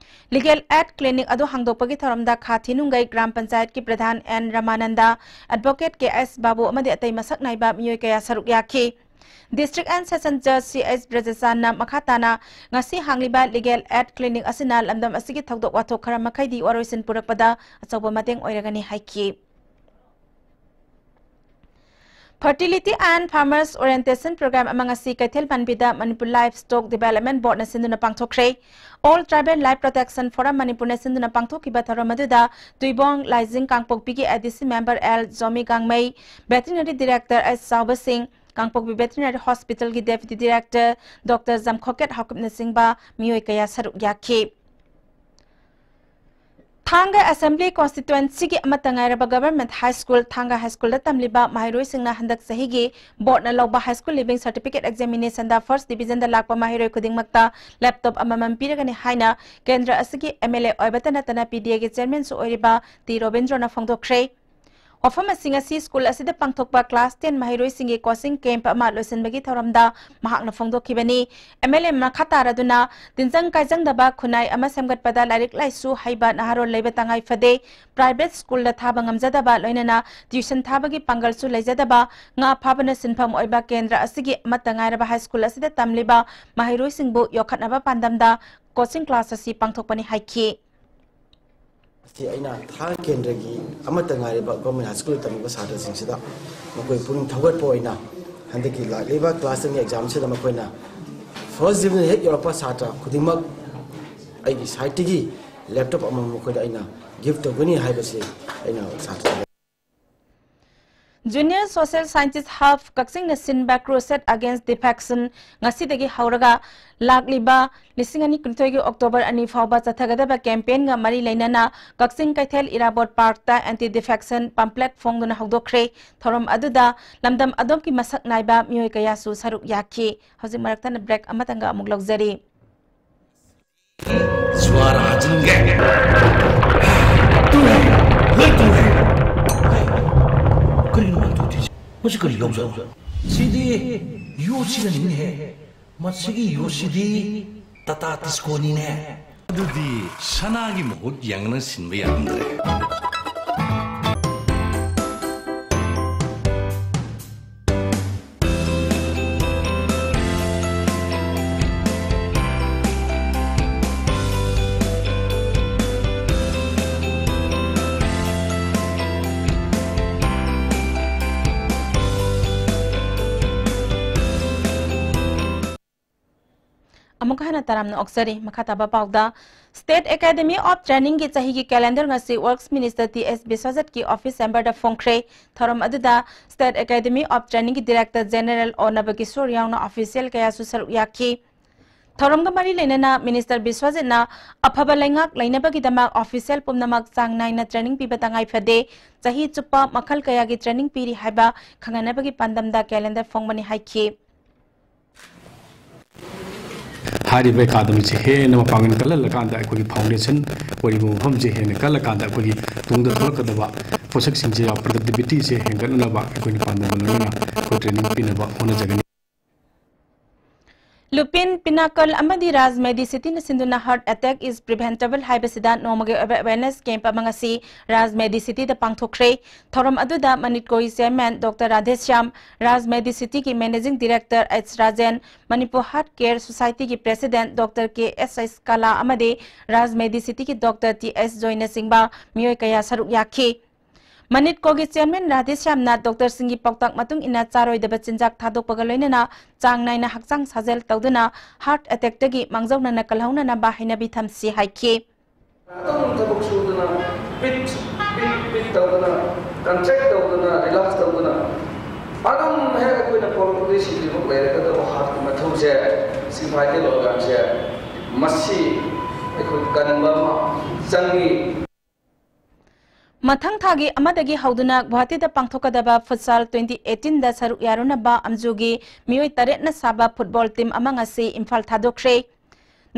Legal Aid Clinic ꯑꯗꯨ ꯍꯥꯡꯗꯣꯛꯄꯒꯤ ꯊꯧꯔꯝꯗ ꯈꯥ ꯊꯤꯅꯨꯡꯒꯩ ꯒ꯭ꯔꯥꯝ ꯄꯟꯆꯥꯌꯠꯀꯤ ꯄ꯭ꯔꯙꯥꯟ ꯑꯦꯟ ꯔꯃꯥꯅꯟꯗ, Advocate ꯀꯦ ꯑꯦꯁ ꯕꯥꯕꯨ ꯑꯃꯗꯤ ꯑꯇꯩ ꯃꯁꯛ ꯅꯥꯏꯕ ꯃꯤꯑꯣꯏ ꯀꯌꯥ ꯁꯔꯨꯛ ꯌꯥꯈꯤ꯫ District and Session Judge C S ꯕ꯭ꯔꯖꯆꯥꯟꯅ ꯃꯈꯥ ꯇꯥꯅ ꯉꯁꯤ ꯍꯥꯡꯂꯤꯕ Legal Aid Clinic ꯑꯁꯤꯅ ꯂꯝꯗꯝ ꯑꯁꯤꯒꯤ ꯊꯧꯗꯣꯛ ꯋꯥꯊꯣꯛ ꯈꯔ ꯃꯈꯩꯗꯤ ꯋꯥꯔꯣꯏꯁꯤꯟ ꯄꯨꯔꯛꯄꯗ ꯑꯆꯧꯕ ꯃꯇꯦꯡ ꯑꯣꯏꯔꯒꯅꯤ ꯍꯥꯏꯈꯤ꯫ Fertility and Farmers Orientation Program ꯑꯃ ꯉꯁꯤ ꯀꯩꯊꯦꯜ ꯄꯥꯟꯕꯤꯗ Manipur Livestock Development Boardꯅ ꯁꯤꯟꯗꯨꯅ ꯄꯥꯡꯊꯣꯛꯈ꯭ꯔꯦ꯫ All Tribal Life Protection Forum ꯃꯅꯤꯄꯨꯔꯅ ꯁꯤꯟꯗꯨꯅ ꯄꯥꯡꯊꯣꯛꯈꯤꯕ ꯊꯧꯔꯝ ꯑꯗꯨꯗ ꯇꯨꯏꯕꯣꯡ ꯂꯥꯏꯖꯤꯡ ꯀꯥꯡꯄꯣꯛꯄꯤꯒꯤ ADC member L Jomi Gangmei, Veterinary Director S ꯆꯥꯎꯕꯁꯤꯡ, ꯀꯥꯡꯄꯣꯛꯄꯤ Veterinary Hospitalꯒꯤ Deputy Director ꯗꯣꯛꯇꯔ ꯖꯝꯈꯣꯀꯦꯠ ꯍꯥꯎꯀꯤꯞꯅꯆꯤꯡꯕ ꯃꯤꯑꯣꯏ ꯀꯌꯥ ꯁꯔꯨꯛ ꯌꯥꯈꯤ꯫ ꯊꯥꯡꯒ Assembly Constituencyꯒꯤ ꯑꯃꯠꯇ ꯉꯥꯏꯔꯕ Government High School, ꯊꯥꯡꯒ High Schoolꯗ ꯇꯝꯂꯤꯕ ꯃꯍꯩꯔꯣꯏꯁꯤꯡꯅ ꯍꯟꯗꯛ ꯆꯍꯤꯒꯤ Boardꯅ ꯂꯧꯕ High School Leaving Certificate Examinationꯗ first divisionꯗ ꯂꯥꯛꯄ ꯃꯍꯩꯔꯣꯏ ꯈꯨꯗꯤꯡꯃꯛꯇ laptop ꯑꯃꯃꯝ ꯄꯤꯔꯒꯅꯤ ꯍꯥꯏꯅ ꯀꯦꯟꯗ꯭ꯔ ꯑꯁꯤꯒꯤ MLA ꯑꯣꯏꯕꯇ ꯅꯠꯇꯅ PDAꯒꯤ chairmanꯁꯨ ꯑꯣꯏꯔꯤꯕ ꯇꯤ ꯔꯣꯕꯤꯟꯗ꯭ꯔꯣꯅ ꯐꯣꯡꯗꯣꯛꯈ꯭ꯔꯦ꯫ ꯋꯥꯐꯝꯁꯤꯡ ꯑꯁꯤ school ꯑꯁꯤꯗ ꯄꯥꯡꯊꯣꯛꯄ class ten ꯃꯍꯩꯔꯣꯏꯁꯤꯡꯒꯤ coaching camp ꯑꯃ ꯂꯣꯏꯁꯤꯟꯕꯒꯤ ꯊꯧꯔꯝꯗ ꯃꯍꯥꯛꯅ ꯐꯣꯡꯗꯣꯛꯈꯤꯕꯅꯤ꯫ MLA ꯃꯈꯥ ꯇꯥꯔꯗꯨꯅ ꯇꯤꯟꯖꯪ ꯀꯥꯏꯖꯪꯗꯕ ꯈꯨꯟꯅꯥꯏ ꯑꯃ ꯁꯦꯝꯒꯠꯄꯗ ꯂꯥꯏꯔꯤꯛ ꯂꯥꯏꯁꯨ ꯍꯩꯕ ꯅꯍꯥꯔꯣꯜ ꯂꯩꯕ ꯇꯉꯥꯏ ꯐꯗꯦ꯫ Private schoolꯗ ꯊꯥꯕ ꯉꯝꯖꯗꯕ, ꯂꯣꯏꯅꯅ tuition ꯊꯥꯕꯒꯤ ꯄꯥꯡꯒꯜꯁꯨ ꯂꯩꯖꯗꯕ, ꯉꯥ ꯐꯥꯕꯅ ꯁꯤꯟꯐꯝ ꯑꯣꯏꯕ ꯀꯦꯟꯗ꯭ꯔ ꯑꯁꯤꯒꯤ ꯑꯃꯠꯇ ꯉꯥꯏꯔꯕ high school ꯑꯁꯤꯗ ꯇꯝꯂꯤꯕ ꯃꯍꯩꯔꯣꯏꯁꯤꯡꯕꯨ ꯌꯣꯛꯈꯠꯅꯕ ꯄꯥꯟꯗꯝꯗ coaching class ꯑꯁꯤ ꯄꯥꯡꯊꯣꯛꯄꯅꯤ ꯍꯥꯏꯈꯤ꯫ ꯑꯁꯤ ꯑꯩꯅ ꯊꯥꯡꯒ ꯀꯦꯟꯗ꯭ꯔꯒꯤ ꯑꯃꯠꯇ ꯉꯥꯏꯔꯕ Government High Schoolꯗ ꯇꯝꯂꯤꯕ ꯁꯥꯇ꯭ꯔꯁꯤꯡꯁꯤꯗ ꯃꯈꯣꯏ ꯄꯨꯛꯅꯤꯡ ꯊꯧꯒꯠꯄ ꯑꯣꯏꯅ ꯍꯟꯗꯛꯀꯤ ꯂꯥꯛꯂꯤꯕ class tenꯒꯤ examꯁꯤꯗ ꯃꯈꯣꯏꯅ first division ꯍꯦꯛ ꯌꯧꯔꯛꯄ ꯁꯥꯇ꯭ꯔ ꯈꯨꯗꯤꯡꯃꯛ ꯑꯩꯒꯤ ꯁꯥꯏꯠꯇꯒꯤ ꯂꯦꯞꯇꯣꯞ ꯑꯃꯃꯝ ꯃꯈꯣꯏꯗ ꯑꯩꯅ ꯒꯤꯐ ꯇꯧꯒꯅꯤ ꯍꯥꯏꯕꯁꯤ ꯑꯩꯅ ꯁꯥꯇ꯭ꯔ Junior Social Scientist Hub ꯀꯛꯆꯤꯡꯅ ꯁꯤꯟꯕ Crusade Against Defection ꯉꯁꯤꯗꯒꯤ ꯍꯧꯔꯒ ꯂꯥꯛꯂꯤꯕ ꯂꯤꯁꯤꯡ ꯑꯅꯤ ꯀꯨꯟꯊꯣꯏꯒꯤ ꯑꯣꯛꯇꯣꯕꯔ ꯑꯅꯤ ꯐꯥꯎꯕ ꯆꯠꯊꯒꯗꯕ campaign ꯒ ꯃꯔꯤ ꯂꯩꯅꯅ ꯀꯛꯆꯤꯡ ꯀꯩꯊꯦꯜ ꯏꯔꯥꯕꯣꯠ park ꯇ Anti Defection pamphlet ꯐꯣꯡꯗꯨꯅ ꯍꯧꯗꯣꯛꯈ꯭ꯔꯦ꯫ ꯊꯧꯔꯝ ꯑꯗꯨꯗ ꯂꯝꯗꯝ ꯑꯗꯣꯝꯒꯤ ꯃꯁꯛ ꯅꯥꯏꯕ ꯃꯤꯑꯣꯏ ꯀꯌꯥꯁꯨ ꯁꯔꯨꯛ ꯌꯥꯈꯤ꯫ ꯍꯧꯖꯤꯛ ꯃꯔꯛꯇꯅ break ꯑꯃꯇꯪꯒ ꯑꯃꯨꯛ ꯂꯧꯖꯔꯤ꯫ ꯖ꯭ꯋꯥꯔ ꯍꯥꯖꯤꯟꯒꯦ꯫ ꯇꯨ ꯍꯦ, ꯍꯦ, ꯇꯨ ꯍꯦ꯫ ꯀꯔꯤꯅꯣ ꯃꯥꯅ ꯇꯧꯗꯣꯏꯁꯦ? ꯃꯁꯤ ꯀꯔꯤ ꯌꯥꯎꯖꯥꯠꯅꯣ? ꯁꯤꯗꯤ ꯌꯣꯠꯁꯤꯅꯅꯤꯅꯦꯍꯦ꯫ ꯃꯁꯤꯒꯤ ꯌꯣꯠꯁꯤꯗꯤ ꯇꯥꯇꯥ ꯇꯤꯁꯀꯣꯅꯤꯅꯦ꯫ ꯑꯗꯨꯗꯤ ꯁꯅꯥꯒꯤ ꯃꯍꯨꯠ ꯌꯥꯡꯅ ꯁꯤꯟꯕ ꯌꯥꯔꯝꯗ꯭ꯔꯦ꯫ ꯑꯃꯨꯛ ꯍꯟꯅ ꯇꯔꯥꯝꯅ ꯑꯣꯛꯆꯔꯤ꯫ ꯃꯈꯥ ꯇꯥꯕ ꯄꯥꯎꯗ, State Academy of Training ꯒꯤ ꯆꯍꯤꯒꯤ calendar ꯉꯁꯤ Works Minister ꯇꯤ ꯑꯦꯁ ꯕꯤꯁ꯭ꯋꯖꯤꯠꯀꯤ office chamber ꯗ ꯐꯣꯡꯈ꯭ꯔꯦ꯫ ꯊꯧꯔꯝ ꯑꯗꯨꯗ State Academy of Training ꯒꯤ Director General ꯑꯣ ꯅꯕꯀꯤꯁꯣꯔ ꯌꯥꯎꯅ official ꯀꯌꯥꯁꯨ ꯁꯔꯨꯛ ꯌꯥꯈꯤ꯫ ꯊꯧꯔꯝꯒ ꯃꯔꯤ ꯂꯩꯅꯅ Minister ꯕꯤꯁ꯭ꯋꯖꯤꯠꯅ ꯑꯐꯕ ꯂꯩꯉꯥꯛ ꯂꯩꯅꯕꯒꯤꯗꯃꯛ official ꯄꯨꯝꯅꯃꯛ ꯆꯥꯡ ꯅꯥꯏꯅ training ꯄꯤꯕ ꯇꯉꯥꯏ ꯐꯗꯦ, ꯆꯍꯤ ꯆꯨꯞꯄ ꯃꯈꯜ ꯀꯌꯥꯒꯤ training ꯄꯤꯔꯤ ꯍꯥꯏꯕ ꯈꯪꯍꯟꯅꯕꯒꯤ ꯄꯥꯟꯗꯝꯗ calendar ꯐꯣꯡꯕꯅꯤ ꯍꯥꯏꯈꯤ꯫ ꯍꯥꯏꯔꯤꯕ academy ꯁꯦ ꯍꯦꯟꯅ ꯃꯄꯥꯡꯒꯜ ꯀꯜꯍꯜꯂꯀꯥꯟꯗ ꯑꯩꯈꯣꯏꯒꯤ foundation ꯑꯣꯏꯔꯤꯕ ꯃꯐꯝꯁꯦ ꯍꯦꯟꯅ ꯀꯜꯂꯀꯥꯟꯗ ꯑꯩꯈꯣꯏꯒꯤ ꯇꯨꯡꯗ ꯊꯣꯛꯂꯛꯀꯗꯕ ꯄꯣꯠꯁꯛꯁꯤꯡꯁꯦ productivity ꯁꯦ ꯍꯦꯟꯒꯠꯅꯅꯕ ꯑꯩꯈꯣꯏꯅ ꯄꯥꯟꯗꯝ ꯂꯣꯏꯅꯅ ꯑꯩꯈꯣꯏ training ꯄꯤꯅꯕ ꯍꯣꯠꯅꯖꯒꯅꯤ꯫ Lupin, Pinnacle ꯑꯃꯗꯤ Raj Medicity ꯅ ꯁꯤꯟꯗꯨꯅ Heart Attack is Preventable ꯍꯥꯏꯕꯁꯤꯗ ꯅꯣꯡꯃꯒꯤ ꯑꯣꯏꯕ awareness camp ꯑꯃ ꯉꯁꯤ Raj Medicity ꯗ ꯄꯥꯡꯊꯣꯛꯈ꯭ꯔꯦ꯫ ꯊꯧꯔꯝ ꯑꯗꯨꯗ ꯃꯅꯤꯠꯀꯣꯔꯤ Chairman Doctor Radheshyam, Raj Medicity ꯒꯤ Managing Director H Rajen, Manipur Heart Care Society ꯒꯤ President Doctor ꯀꯦ ꯑꯦꯁ ꯑꯩꯆ ꯀꯂꯥ ꯑꯃꯗꯤ Raj Medicity ꯒꯤ Doctor ꯇꯤ ꯑꯦꯁ ꯖꯣꯏꯅꯆꯤꯡꯕ ꯃꯤꯑꯣꯏ ꯀꯌꯥ ꯁꯔꯨꯛ ꯌꯥꯈꯤ꯫ ꯃꯅꯤꯠꯀꯣꯒꯤ ꯆꯤꯌꯔꯃꯦꯟ ꯔꯥꯙꯦꯁ꯭ꯌꯥꯝꯅ ꯗꯣꯛꯇꯔꯁꯤꯡꯒꯤ ꯄꯥꯎꯇꯥꯛ ꯃꯇꯨꯡ ꯏꯟꯅ ꯆꯥꯔꯣꯏꯗꯕ ꯆꯤꯟꯖꯥꯛ ꯊꯥꯗꯣꯛꯄꯒ ꯂꯣꯏꯅꯅ ꯆꯥꯡ ꯅꯥꯏꯅ ꯍꯛꯆꯥꯡ ꯁꯥꯖꯦꯜ ꯇꯧꯗꯨꯅ ꯍꯥꯔꯠ ꯑꯦꯇꯦꯛꯇꯒꯤ ꯃꯥꯡꯖꯧꯅꯅ ꯀꯜꯍꯧꯅꯅꯕ ꯍꯩꯅꯕꯤ ꯊꯝꯁꯤ ꯍꯥꯏꯈꯤ꯫ ꯑꯗꯨꯝ ꯊꯕꯛ ꯁꯨꯗꯅ, ꯄꯤꯠ, ꯄꯤꯠ, ꯄꯤꯠ ꯇꯧꯗꯅ, ꯀꯟꯇ꯭ꯔꯦꯛ ꯇꯧꯗꯅ, ꯔꯤꯂꯦꯛꯁ ꯇꯧꯗꯅ, ꯑꯗꯨꯝ ꯍꯦꯛ ꯑꯩꯈꯣꯏꯅ ꯄꯣꯔꯛꯄꯗꯒꯤ ꯁꯤꯗ꯭ꯔꯤꯐꯥꯎ ꯂꯩꯔꯒꯗꯕ ꯍꯥꯔꯠꯀꯤ ꯃꯊꯧꯁꯦ, ꯁꯤ ꯚꯥꯏꯇꯦꯜ ꯑꯣꯔꯒꯥꯟꯁꯦ, ꯃꯁꯤ ꯑꯩꯈꯣꯏ ꯀꯟꯕ ꯑꯃ ꯆꯪꯉꯤ꯫ ꯃꯊꯪ ꯊꯥꯒꯤ ꯑꯃꯗꯒꯤ ꯍꯧꯗꯨꯅ ꯒꯨꯋꯥꯍꯥꯇꯤꯗ ꯄꯥꯡꯊꯣꯛꯀꯗꯕ ꯐꯨꯠꯁꯥꯜ twenty eighteen ꯗ ꯁꯔꯨꯛ ꯌꯥꯔꯨꯅꯕ ꯑꯝꯖꯨꯒꯤ ꯃꯤꯑꯣꯏ ꯇꯔꯦꯠꯅ ꯁꯥꯕ ꯐꯨꯠꯕꯣꯜ ꯇꯤꯝ ꯑꯃ ꯉꯁꯤ ꯏꯝꯐꯥꯜ ꯊꯥꯗꯣꯛꯈ꯭ꯔꯦ꯫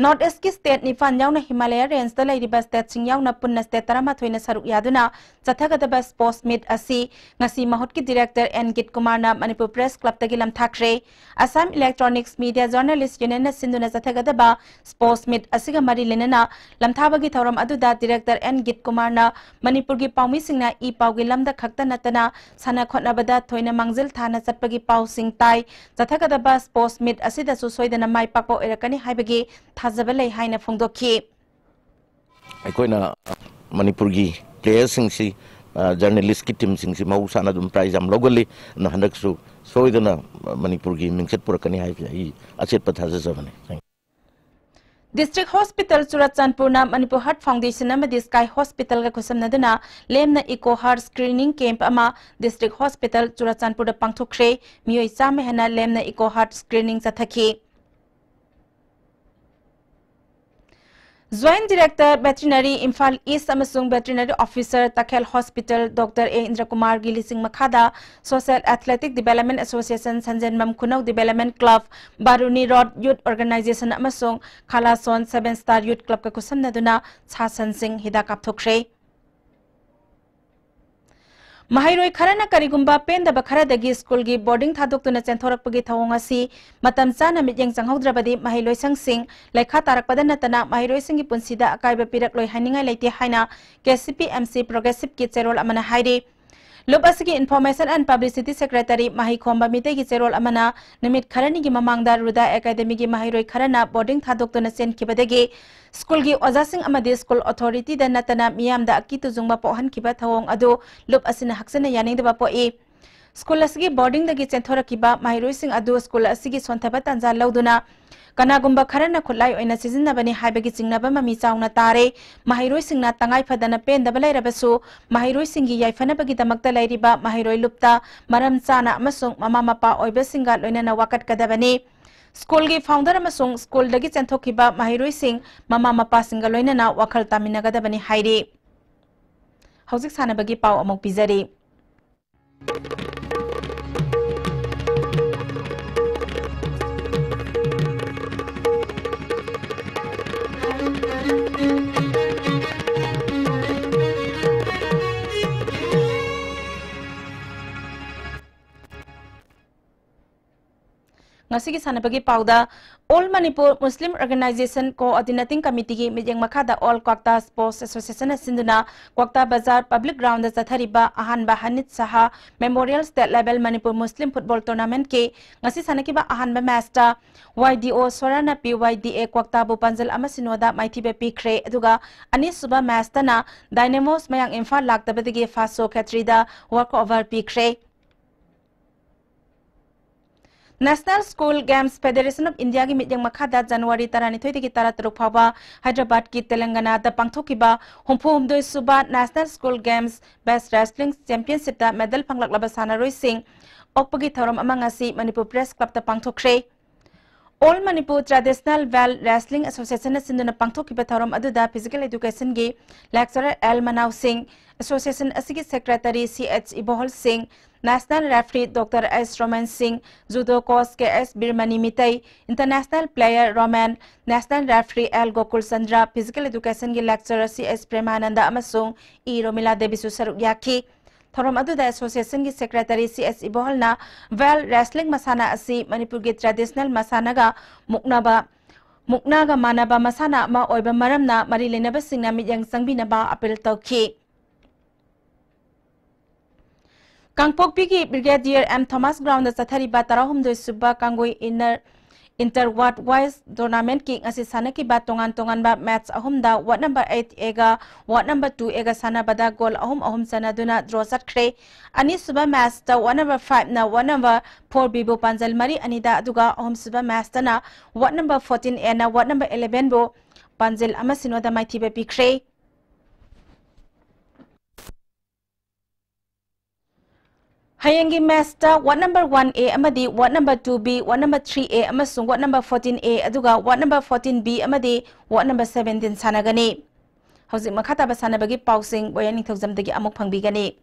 ꯅꯣꯔꯠ ꯏꯁꯀꯤ ꯁ꯭ꯇꯦꯠ ꯅꯤꯄꯥꯟ ꯌꯥꯎꯅ ꯍꯤꯃꯥꯂꯌꯥ ꯔꯦꯟꯖꯇ ꯂꯩꯔꯤꯕ ꯁ꯭ꯇꯦꯠꯁꯤꯡ ꯌꯥꯎꯅ ꯄꯨꯟꯅ ꯁ꯭ꯇꯦꯠ ꯇꯔꯥꯃꯥꯊꯣꯏꯅ ꯁꯔꯨꯛ ꯌꯥꯗꯨꯅ ꯆꯠꯊꯒꯗꯕ ꯁ꯭ꯄꯣꯔꯠꯁ ꯃꯤꯠ ꯑꯁꯤ ꯉꯁꯤ ꯃꯍꯨꯠꯀꯤ ꯗꯤꯔꯦꯛꯇꯔ ꯑꯦꯟ ꯒꯤꯠ ꯀꯨꯃꯥꯔꯅ ꯃꯅꯤꯄꯨꯔ ꯄ꯭ꯔꯦꯁ ꯀ꯭ꯂꯕꯇꯒꯤ ꯂꯝꯊꯥꯈ꯭ꯔꯦ꯫ ꯑꯁꯥꯝ ꯏꯂꯦꯛꯇ꯭ꯔꯣꯅꯤꯛꯁ ꯃꯤꯗꯤꯌꯥ ꯖꯔꯅꯦꯂꯤꯁ ꯌꯨꯅꯤꯌꯟꯅ ꯁꯤꯟꯗꯨꯅ ꯆꯠꯊꯒꯗꯕ ꯁ꯭ꯄꯣꯔꯠꯁ ꯃꯤꯠ ꯑꯁꯤꯒ ꯃꯔꯤ ꯂꯩꯅꯅ ꯂꯝꯊꯥꯕꯒꯤ ꯊꯧꯔꯝ ꯑꯗꯨꯗ ꯗꯤꯔꯦꯛꯇꯔ ꯑꯦꯟ ꯒꯤꯠ ꯀꯨꯃꯥꯔꯅ ꯃꯅꯤꯄꯨꯔꯒꯤ ꯄꯥꯎꯃꯤꯁꯤꯡꯅ ꯏ ꯄꯥꯎꯒꯤ ꯂꯝꯗ ꯈꯛꯇ ꯅꯠꯇꯅ ꯁꯥꯟꯅ ꯈꯣꯠꯅꯕꯗ ꯊꯣꯏꯅ ꯃꯥꯡꯖꯤꯜ ꯊꯥꯅ ꯆꯠꯄꯒꯤ ꯄꯥꯎꯁꯤꯡ ꯇꯥꯏ꯫ ꯆꯠꯊꯒꯗꯕ ꯁ꯭ꯄꯣꯔꯠꯁ ꯃꯤꯠ ꯑꯁꯤꯗꯁꯨ ꯁꯣꯏꯗꯅ ꯃꯥꯏ ꯄꯥꯛꯄ ꯑꯣꯏꯔꯛꯀꯅꯤ ꯍꯥꯏꯕꯒꯤ ꯊꯥꯖꯕ ꯂꯩ ꯍꯥꯏꯅ ꯐꯣꯡꯗꯣꯛꯈꯤ꯫ ꯑꯩꯈꯣꯏꯅ ꯃꯅꯤꯄꯨꯔꯒꯤ ꯄ꯭ꯂꯦꯌꯔꯁꯤꯡꯁꯤ, ꯑ, ꯖꯔꯅꯦꯂꯤꯁꯀꯤ ꯇꯤꯝꯁꯤꯡꯁꯤ ꯃꯍꯧꯁꯥꯅ ꯑꯗꯨꯝ ꯄ꯭ꯔꯥꯏꯖ ꯌꯥꯝ ꯂꯧꯒꯜꯂꯤ꯫ ꯑꯗꯨꯅ ꯍꯟꯗꯛꯁꯨ ꯁꯣꯏꯗꯅ ꯃꯅꯤꯄꯨꯔꯒꯤ ꯃꯤꯡꯆꯠ ꯄꯨꯔꯛꯀꯅꯤ ꯍꯥꯏꯕꯁꯤ ꯑꯩ ꯑꯆꯦꯠꯄ ꯊꯥꯖꯖꯕꯅꯤ꯫ Thank you. ꯗꯤꯁꯇ꯭ꯔꯤꯛ ꯍꯣꯁꯄꯤꯇꯥꯜ ꯆꯨꯔꯥꯆꯥꯟꯄꯨꯔꯅ ꯃꯅꯤꯄꯨꯔ ꯍꯥꯔꯠ ꯐꯥꯎꯟꯗꯦꯁꯟ ꯑꯃꯗꯤ ꯁ꯭ꯀꯥꯏ ꯍꯣꯁꯄꯤꯇꯥꯜꯒ ꯈꯨꯠꯁꯝꯅꯗꯨꯅ ꯂꯦꯝꯅ ꯏꯀꯣ ꯍꯥꯔꯠ ꯁ꯭ꯀ꯭ꯔꯤꯅꯤꯡ ꯀꯦꯝꯞ ꯑꯃ ꯗꯤꯁꯇ꯭ꯔꯤꯛ ꯍꯣꯁꯄꯤꯇꯥꯜ ꯆꯨꯔꯥꯆꯥꯟꯄꯨꯔꯗ ꯄꯥꯡꯊꯣꯛꯈ꯭ꯔꯦ꯫ ꯃꯤꯑꯣꯏ ꯆꯥꯝꯃ ꯍꯦꯟꯅ ꯂꯦꯝꯅ ꯏꯀꯣ ꯍꯥꯔꯠ ꯁ꯭ꯀ꯭ꯔꯤꯅꯤꯡ ꯆꯠꯊꯈꯤ꯫ Joint director veterinary Imphal east ꯑꯃꯁꯨꯡ ꯚꯦꯇꯤꯅꯔꯤ ꯑꯣꯐꯤꯁꯔ ꯇꯈꯦꯜ ꯍꯣꯁꯄꯤꯇꯥꯜ ꯗꯣꯛꯇꯔ ꯑꯦ ꯏꯟꯗ꯭ꯔꯀꯨꯃꯥꯔꯒꯤ ꯂꯤꯆꯤꯡ ꯃꯈꯥꯗ ꯁꯣꯁꯤꯌꯦꯜ ꯑꯦꯊꯂꯦꯇꯤꯛ ꯗꯤꯚꯦꯂꯞꯃꯦꯟꯠ ꯑꯦꯁꯣꯁꯤꯌꯦꯁꯟ ꯁꯟꯖꯦꯟꯕꯝ ꯈꯨꯅꯧ ꯗꯤꯚꯦꯂꯞꯃꯦꯟꯠ ꯀ꯭ꯂꯕ, ꯕꯥꯔꯨꯅꯤ ꯔꯣꯗ ꯌꯨꯊ ꯑꯣꯔꯒꯅꯥꯏꯖꯦꯁꯟ ꯑꯃꯁꯨꯡ ꯈꯥꯂꯥꯁꯣꯟ ꯁꯚꯦꯟ ꯁ꯭ꯇꯥꯔ ꯌꯨꯊ ꯀ꯭ꯂꯕꯀ ꯈꯨꯠꯁꯝꯅꯗꯨꯅ ꯁꯥ ꯁꯟꯁꯤꯡ ꯍꯤꯗꯥꯛ ꯀꯥꯞꯊꯣꯛꯈ꯭ꯔꯦ꯫ ꯃꯍꯩꯔꯣꯏ ꯈꯔꯅ ꯀꯔꯤꯒꯨꯝꯕ ꯄꯦꯟꯗꯕ ꯈꯔꯗꯒꯤ ꯁ꯭ꯀꯨꯜꯒꯤ ꯕꯣꯔꯗꯤꯡ ꯊꯥꯗꯣꯛꯇꯨꯅ ꯆꯦꯟꯊꯣꯔꯛꯄꯒꯤ ꯊꯧꯑꯣꯡ ꯑꯁꯤ ꯃꯇꯝ ꯆꯥꯅ ꯃꯤꯠꯌꯦꯡ ꯆꯪꯍꯧꯗ꯭ꯔꯕꯗꯤ ꯃꯍꯩꯂꯣꯏꯁꯪꯁꯤꯡ ꯂꯩꯈꯥ ꯇꯥꯔꯛꯄꯗ ꯅꯠꯇꯅ ꯃꯍꯩꯔꯣꯏꯁꯤꯡꯒꯤ ꯄꯨꯟꯁꯤꯗ ꯑꯀꯥꯏꯕ ꯄꯤꯔꯛꯂꯣꯏ ꯍꯥꯏꯅꯤꯡꯉꯥꯏ ꯂꯩꯇꯦ ꯍꯥꯏꯅ K C P M C ꯄ꯭ꯔꯣꯒ꯭ꯔꯦꯁꯤꯞꯀꯤ ꯆꯦꯔꯣꯜ ꯑꯃꯅ ꯍꯥꯏꯔꯤ꯫ ꯂꯨꯞ ꯑꯁꯤꯒꯤ Information and Publicity Secretary ꯃꯍꯩꯈꯣꯝꯕ ꯃꯤꯇꯩꯒꯤ ꯆꯦꯔꯣꯜ ꯑꯃꯅ ꯅꯨꯃꯤꯠ ꯈꯔꯅꯤꯒꯤ ꯃꯃꯥꯡꯗ ꯔꯨꯗꯥ ꯑꯦꯀꯥꯗꯃꯤꯒꯤ ꯃꯍꯩꯔꯣꯏ ꯈꯔꯅ ꯕꯣꯔꯗꯤꯡ ꯊꯥꯗꯣꯛꯇꯨꯅ ꯆꯦꯟꯈꯤꯕꯗꯒꯤ ꯁ꯭ꯀꯨꯜꯒꯤ ꯑꯣꯖꯥꯁꯤꯡ ꯑꯃꯗꯤ ꯁ꯭ꯀꯨꯜ ꯑꯣꯊꯣꯔꯤꯇꯤꯗ ꯅꯠꯇꯅ ꯃꯤꯌꯥꯝꯗ ꯑꯀꯤ ꯇꯨꯖꯨꯡꯕ ꯄꯣꯛꯍꯟꯈꯤꯕ ꯊꯧꯑꯣꯡ ꯑꯗꯨ ꯂꯨꯞ ꯑꯁꯤꯅ ꯍꯛꯆꯤꯟꯅ ꯌꯥꯅꯤꯡꯗꯕ ꯄꯣꯛꯏ꯫ ꯁ꯭ꯀꯨꯜ ꯑꯁꯤꯒꯤ ꯕꯣꯔꯗꯤꯡꯗꯒꯤ ꯆꯦꯟꯊꯣꯔꯛꯈꯤꯕ ꯃꯍꯩꯔꯣꯏꯁꯤꯡ ꯑꯗꯨ ꯁ꯭ꯀꯨꯜ ꯑꯁꯤꯒꯤ ꯁꯣꯟꯊꯕ ꯇꯥꯟꯖꯥ ꯂꯧꯗꯨꯅ ꯀꯅꯥꯒꯨꯝꯕ ꯈꯔꯅ ꯈꯨꯠꯂꯥꯏ ꯑꯣꯏꯅ ꯁꯤꯖꯤꯟꯅꯕꯅꯤ ꯍꯥꯏꯕꯒꯤ ꯆꯤꯡꯅꯕ ꯃꯃꯤ ꯆꯥꯎꯅ ꯇꯥꯔꯦ꯫ ꯃꯍꯩꯔꯣꯏꯁꯤꯡꯅ ꯇꯉꯥꯏ ꯐꯗꯅ ꯄꯦꯟꯗꯕ ꯂꯩꯔꯕꯁꯨ ꯃꯍꯩꯔꯣꯏꯁꯤꯡꯒꯤ ꯌꯥꯏꯐꯅꯕꯒꯤꯗꯃꯛꯇ ꯂꯩꯔꯤꯕ ꯃꯍꯩꯔꯣꯏ ꯂꯨꯞꯇ ꯃꯔꯝ ꯆꯥꯅ ꯑꯃꯁꯨꯡ ꯃꯃꯥ ꯃꯄꯥ ꯑꯣꯏꯕꯁꯤꯡꯒ ꯂꯣꯏꯅꯅ ꯋꯥꯀꯠꯀꯗꯕꯅꯤ꯫ ꯁ꯭ꯀꯨꯜꯒꯤ ꯐꯥꯎꯟꯗꯔ ꯑꯃꯁꯨꯡ ꯁ꯭ꯀꯨꯜꯗꯒꯤ ꯆꯦꯟꯊꯣꯛꯈꯤꯕ ꯃꯍꯩꯔꯣꯏꯁꯤꯡ ꯃꯃꯥ ꯃꯄꯥꯁꯤꯡꯒ ꯂꯣꯏꯅꯅ ꯋꯥꯈꯜ ꯇꯥꯃꯤꯟꯅꯒꯗꯕꯅꯤ ꯍꯥꯏꯔꯤ꯫ ꯍꯧꯖꯤꯛ ꯁꯥꯟꯅꯕꯒꯤ ꯄꯥꯎ ꯑꯃꯨꯛ ꯄꯤꯖꯔꯤ꯫ ꯉꯁꯤꯒꯤ ꯁꯥꯟꯅꯕꯒꯤ ꯄꯥꯎꯗ, All Manipur Muslim Organization Coordinating Committeeꯒꯤ ꯃꯤꯠꯌꯦꯡ ꯃꯈꯥꯗ All Kwakta Sports Associationꯅ ꯁꯤꯟꯗꯨꯅ ꯀ꯭ꯋꯥꯛꯇꯥ ꯕꯖꯥꯔ ꯄꯕ꯭ꯂꯤꯛ ꯒ꯭ꯔꯥꯎꯟꯗ ꯆꯠꯊꯔꯤꯕ ꯑꯍꯥꯟꯕ ꯍꯅꯤꯠ ꯁꯍꯥ ꯃꯦꯃꯣꯔꯤꯌꯦꯜ ꯁ꯭ꯇꯦꯠ ꯂꯦꯚꯦꯜ ꯃꯅꯤꯄꯨꯔ ꯃꯨꯁꯂꯤꯝ ꯐꯨꯠꯕꯣꯜ ꯇꯣꯔꯅꯥꯃꯦꯟꯠꯀꯤ ꯉꯁꯤ ꯁꯥꯟꯅꯈꯤꯕ ꯑꯍꯥꯟꯕ ꯃꯦꯆꯇ ꯋꯥꯏ ꯗꯤ ꯑꯣ ꯁꯣꯔꯥꯅ ꯄꯤ ꯋꯥꯏ ꯗꯤ ꯑꯦ ꯀ꯭ꯋꯥꯛꯇꯥꯕꯨ ꯄꯥꯟꯖꯜ ꯑꯃ ꯁꯤꯅꯣꯗ ꯃꯥꯏꯊꯤꯕ ꯄꯤꯈ꯭ꯔꯦ꯫ ꯑꯗꯨꯒ ꯑꯅꯤꯁꯨꯕ ꯃꯦꯆꯇꯅ ꯗꯥꯏꯅꯦꯃꯣꯁ ꯃꯌꯥꯡ ꯏꯝꯐꯥꯜ ꯂꯥꯛꯇꯕꯗꯒꯤ ꯐꯥꯁꯣ ꯈꯦꯇ꯭ꯔꯤꯗ ꯋꯥꯛ ꯑꯣꯚꯔ ꯄꯤꯈ꯭ꯔꯦ꯫ National School Games Federation of Indiaꯒꯤ ꯃꯤꯠꯌꯦꯡ ꯃꯈꯥꯗ ꯖꯅꯋꯥꯔꯤ ꯇꯔꯥꯅꯤꯊꯣꯏꯗꯒꯤ ꯇꯔꯥꯇꯔꯨꯛ ꯐꯥꯎꯕ ꯍꯥꯏꯗ꯭ꯔꯕꯥꯗꯀꯤ ꯇꯦꯂꯪꯒꯅꯥꯗ ꯄꯥꯡꯊꯣꯛꯈꯤꯕ ꯍꯨꯝꯐꯨ ꯍꯨꯝꯗꯣꯏ ꯁꯨꯕ National School Games Best Wrestling Championshipꯇ ꯃꯦꯗꯜ ꯐꯪꯂꯛꯂꯕ ꯁꯥꯟꯅꯔꯣꯏꯁꯤꯡ ꯑꯣꯛꯄꯒꯤ ꯊꯧꯔꯝ ꯑꯃ ꯉꯁꯤ ꯃꯅꯤꯄꯨꯔ ꯄ꯭ꯔꯦꯁ ꯀ꯭ꯂꯕꯇ ꯄꯥꯡꯊꯣꯛꯈ꯭ꯔꯦ꯫ All Manipur Traditional Well Wrestling Associationꯅ ꯁꯤꯟꯗꯨꯅ ꯄꯥꯡꯊꯣꯛꯈꯤꯕ ꯊꯧꯔꯝ ꯑꯗꯨꯗ Physical Educationꯒꯤ lecturer ꯑꯦꯜ ꯃꯅꯥꯎ ꯁꯤꯡ, association ꯑꯁꯤꯒꯤ secretary C H ꯏꯕꯣꯍꯜ Singh, national referee doctor S Roman Singh, judo coach K S ꯕꯤꯔꯃꯅꯤ Meitei, international player Roman, national referee L Gokul Chandra, Physical Educationꯒꯤ lecturer ꯁꯤ ꯑꯦꯆ ꯄ꯭ꯔꯦꯃꯥꯅꯟꯗ ꯑꯃꯁꯨꯡ ꯏ ꯔꯣꯃꯤꯂꯥ ꯗꯦꯕꯤꯁꯨ ꯁꯔꯨꯛ ꯌꯥꯈꯤ꯫ ꯊꯧꯔꯝ ꯑꯗꯨꯗ associationꯒꯤ secretary ꯁꯤ ꯑꯦꯆ ꯏꯕꯣꯍꯜꯅ well wrestling ꯃꯁꯥꯟꯅ ꯑꯁꯤ ꯃꯅꯤꯄꯨꯔꯒꯤ traditional ꯃꯁꯥꯟꯅꯒ ꯃꯨꯛꯅꯕ, ꯃꯨꯛꯅꯥꯒ ꯃꯥꯟꯅꯕ ꯃꯁꯥꯟꯅ ꯑꯃ ꯑꯣꯏꯕ ꯃꯔꯝꯅ ꯃꯔꯤ ꯂꯩꯅꯕꯁꯤꯡꯅ ꯃꯤꯠꯌꯦꯡ ꯆꯪꯕꯤꯅꯕ appeal ꯇꯧꯈꯤ꯫ ꯀꯥꯡꯄꯣꯛꯄꯤꯒꯤ Brigadier M Thomas Ground ꯆꯠꯊꯔꯤꯕ ꯇꯔꯥꯍꯨꯝꯗꯣꯏ ꯁꯨꯕ ꯀꯥꯡꯒꯨꯏ Inner Inter Ward Wise Tournament ꯀꯤ ꯉꯁꯤ ꯁꯥꯟꯅꯈꯤꯕ ꯇꯣꯉꯥꯟ ꯇꯣꯉꯥꯟꯕ match ꯑꯍꯨꯝꯗ Ward number eight A ꯒ Ward number two A ꯒ ꯁꯥꯟꯅꯕꯗ goal ꯑꯍꯨꯝ ꯑꯍꯨꯝ ꯆꯟꯅꯗꯨꯅ draw ꯆꯠꯈ꯭ꯔꯦ꯫ ꯑꯅꯤꯁꯨꯕ match ꯇ Ward number five ꯅ Ward number four B ꯕꯨ ꯄꯥꯟꯖꯜ ꯃꯔꯤ ꯑꯅꯤꯗ, ꯑꯗꯨꯒ ꯑꯍꯨꯝꯁꯨꯕ match ꯇꯅ Ward number fourteen A ꯅ Ward number eleven ꯕꯨ ꯄꯥꯟꯖꯜ ꯑꯃ ꯁꯤꯅꯣꯗ ꯃꯥꯏꯊꯤꯕ ꯄꯤꯈ꯭ꯔꯦ꯫ ꯍꯌꯦꯡꯒꯤ match ꯇ Ward number one A ꯑꯃꯗꯤ Ward number two B, Ward number three A ꯑꯃꯁꯨꯡ Ward number fourteen A, ꯑꯗꯨꯒ Ward number fourteen B ꯑꯃꯗꯤ Ward number seventeen ꯁꯥꯟꯅꯒꯅꯤ꯫ ꯍꯧꯖꯤꯛ ꯃꯈꯥ ꯇꯥꯕ ꯁꯥꯟꯅꯕꯒꯤ ꯄꯥꯎꯁꯤꯡ ꯕꯣꯌꯥ ꯅꯤꯡꯊꯧꯖꯝꯗꯒꯤ ꯑꯃꯨꯛ ꯐꯪꯕꯤꯒꯅꯤ꯫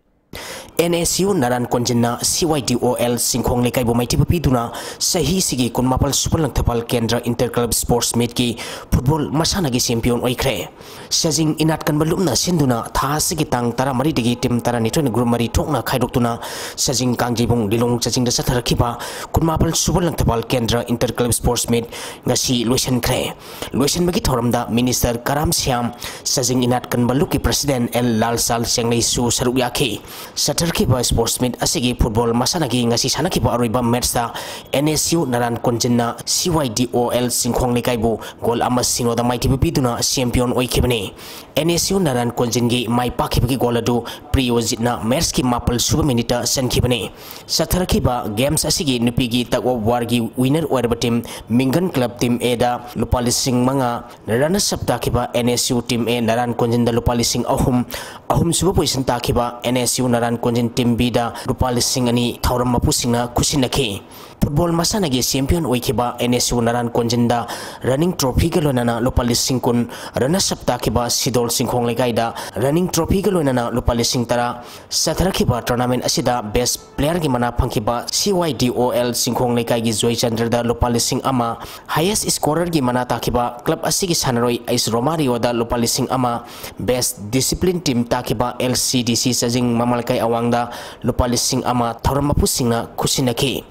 ꯑꯦꯟ ꯑꯦꯁ ꯌꯨ ꯅꯥꯔꯥꯟ ꯀꯣꯟꯖꯤꯟꯅ ꯁꯤ ꯋꯥꯏ ꯗꯤ ꯑꯣ ꯑꯦꯜ ꯆꯤꯡꯈꯣꯡ ꯂꯩꯀꯥꯏꯕꯨ ꯃꯥꯏꯊꯤꯕ ꯄꯤꯗꯨꯅ ꯆꯍꯤꯁꯤꯒꯤ ꯀꯨꯟꯃꯥꯄꯜ ꯁꯨꯕ ꯂꯪꯊꯕꯥꯜ ꯀꯦꯟꯗ꯭ꯔ Inter Club Sports Meet ꯀꯤ football ꯃꯁꯥꯟꯅꯒꯤ champion ꯑꯣꯏꯈ꯭ꯔꯦ꯫ ꯁꯖꯤꯡ ꯏꯅꯥꯠ ꯀꯟꯕ ꯂꯨꯞꯅ ꯁꯤꯟꯗꯨꯅ ꯊꯥ ꯑꯁꯤꯒꯤ ꯇꯥꯡ ꯇꯔꯥꯃꯔꯤꯗꯒꯤ team ꯇꯔꯥꯅꯤꯊꯣꯏꯅ group ꯃꯔꯤ ꯊꯣꯛꯅ ꯈꯥꯏꯗꯣꯛꯇꯨꯅ ꯁꯖꯤꯡ ꯀꯥꯡꯖꯩꯕꯨꯡ ꯂꯤꯂꯣꯡ ꯆꯖꯤꯡꯗ ꯆꯠꯊꯔꯛꯈꯤꯕ ꯀꯨꯟꯃꯥꯄꯜ ꯁꯨꯕ ꯂꯪꯊꯕꯥꯜ ꯀꯦꯟꯗ꯭ꯔ Inter Club Sports Meet ꯉꯁꯤ ꯂꯣꯏꯁꯤꯟꯈ꯭ꯔꯦ꯫ ꯂꯣꯏꯁꯤꯟꯕꯒꯤ ꯊꯧꯔꯝꯗ Minister ꯀꯔꯥꯝ ꯁ꯭ꯌꯥꯝ, ꯁꯖꯤꯡ ꯏꯅꯥꯠ ꯀꯟꯕ ꯂꯨꯞꯀꯤ President ꯑꯦꯜ ꯂꯥꯜꯆꯥꯜ ꯆꯦꯡꯂꯩꯁꯨ ꯁꯔꯨꯛ ꯌꯥꯈꯤ꯫ ꯆꯠꯊꯔꯛꯈꯤꯕ sports meet ꯑꯁꯤꯒꯤ football ꯃꯁꯥꯟꯅꯒꯤ ꯉꯁꯤ ꯁꯥꯟꯅꯈꯤꯕ ꯑꯔꯣꯏꯕ match ꯇ ꯑꯦꯟ ꯑꯦꯁ ꯌꯨ ꯅꯥꯔꯥꯟ ꯀꯣꯟꯖꯤꯟꯅ ꯁꯤ ꯋꯥꯏ ꯗꯤ ꯑꯣ ꯑꯦꯜ ꯆꯤꯡꯈꯣꯡ ꯂꯩꯀꯥꯏꯕꯨ goal ꯑꯃ ꯁꯤꯅꯣꯗ ꯃꯥꯏꯊꯤꯕ ꯄꯤꯗꯨꯅ champion ꯑꯣꯏꯈꯤꯕꯅꯤ꯫ ꯑꯦꯟ ꯑꯦꯁ ꯌꯨ ꯅꯥꯔꯥꯟ ꯀꯣꯟꯖꯤꯟꯒꯤ ꯃꯥꯏ ꯄꯥꯛꯈꯤꯕꯒꯤ goal ꯑꯗꯨ ꯄ꯭ꯔꯤꯌꯣꯖꯤꯠꯅ match ꯀꯤ ꯃꯥꯄꯜ ꯁꯨꯕ minute ꯇ ꯆꯟꯈꯤꯕꯅꯤ꯫ ꯆꯠꯊꯔꯛꯈꯤꯕ games ꯑꯁꯤꯒꯤ ꯅꯨꯄꯤꯒꯤ tug of war ꯒꯤ winner ꯑꯣꯏꯔꯕ team ꯃꯤꯡꯒꯟ club team A ꯗ ꯂꯨꯄꯥ ꯂꯤꯁꯤꯡ ꯃꯉꯥ, runners up ꯇꯥꯈꯤꯕ N S U team A Naran ꯀꯣꯟꯖꯤꯟꯗ ꯂꯨꯄꯥ ꯂꯤꯁꯤꯡ ꯑꯍꯨꯝ, ꯑꯍꯨꯝꯁꯨꯕ position ꯇꯥꯈꯤꯕ N S U Naran Konjin team B ꯗ ꯂꯨꯄꯥ ꯂꯤꯁꯤꯡ ꯑꯅꯤ ꯊꯧꯔꯝ ꯃꯄꯨꯁꯤꯡꯅ ꯈꯨꯠꯁꯤꯟꯅꯈꯤ꯫ Football ꯃꯁꯥꯟꯅꯒꯤ champion ꯑꯣꯏꯈꯤꯕ ꯑꯦꯟ ꯑꯦꯁ ꯌꯨ ꯅꯥꯔꯥꯟ ꯀꯣꯟꯖꯤꯟꯗ running trophy ꯒ ꯂꯣꯏꯅꯅ ꯂꯨꯄꯥ ꯂꯤꯁꯤꯡ ꯀꯨꯟ, runners up ꯇꯥꯈꯤꯕ ꯁꯤꯗꯣꯜ ꯆꯤꯡꯈꯣꯡ ꯂꯩꯀꯥꯏꯗ running trophy ꯒ ꯂꯣꯏꯅꯅ ꯂꯨꯄꯥ ꯂꯤꯁꯤꯡ ꯇꯔꯥ, ꯆꯠꯊꯔꯛꯈꯤꯕ tournament ꯑꯁꯤꯗ best player ꯒꯤ ꯃꯅꯥ ꯐꯪꯈꯤꯕ ꯁꯤ ꯋꯥꯏ ꯗꯤ ꯑꯣ ꯑꯦꯜ ꯆꯤꯡꯈꯣꯡ ꯂꯩꯀꯥꯏꯒꯤ ꯖꯣꯏꯆꯟꯗ꯭ꯔꯗ ꯂꯨꯄꯥ ꯂꯤꯁꯤꯡ ꯑꯃ, highest scorer ꯒꯤ ꯃꯅꯥ ꯇꯥꯈꯤꯕ club ꯑꯁꯤꯒꯤ ꯁꯥꯟꯅꯔꯣꯏ ꯑꯩꯁ ꯔꯣꯃꯥꯔꯤꯑꯣꯗ ꯂꯨꯄꯥ ꯂꯤꯁꯤꯡ ꯑꯃ, best discipline team ꯇꯥꯈꯤꯕ ꯑꯦꯜ ꯁꯤ ꯗꯤ ꯁꯤ ꯆꯖꯤꯡ ꯃꯃꯥ ꯂꯩꯀꯥꯏ ꯑꯋꯥꯡꯗ ꯂꯨꯄꯥ ꯂꯤꯁꯤꯡ ꯑꯃ ꯊꯧꯔꯝ ꯃꯄꯨꯁꯤꯡꯅ ꯈꯨꯠꯁꯤꯟꯅꯈꯤ꯫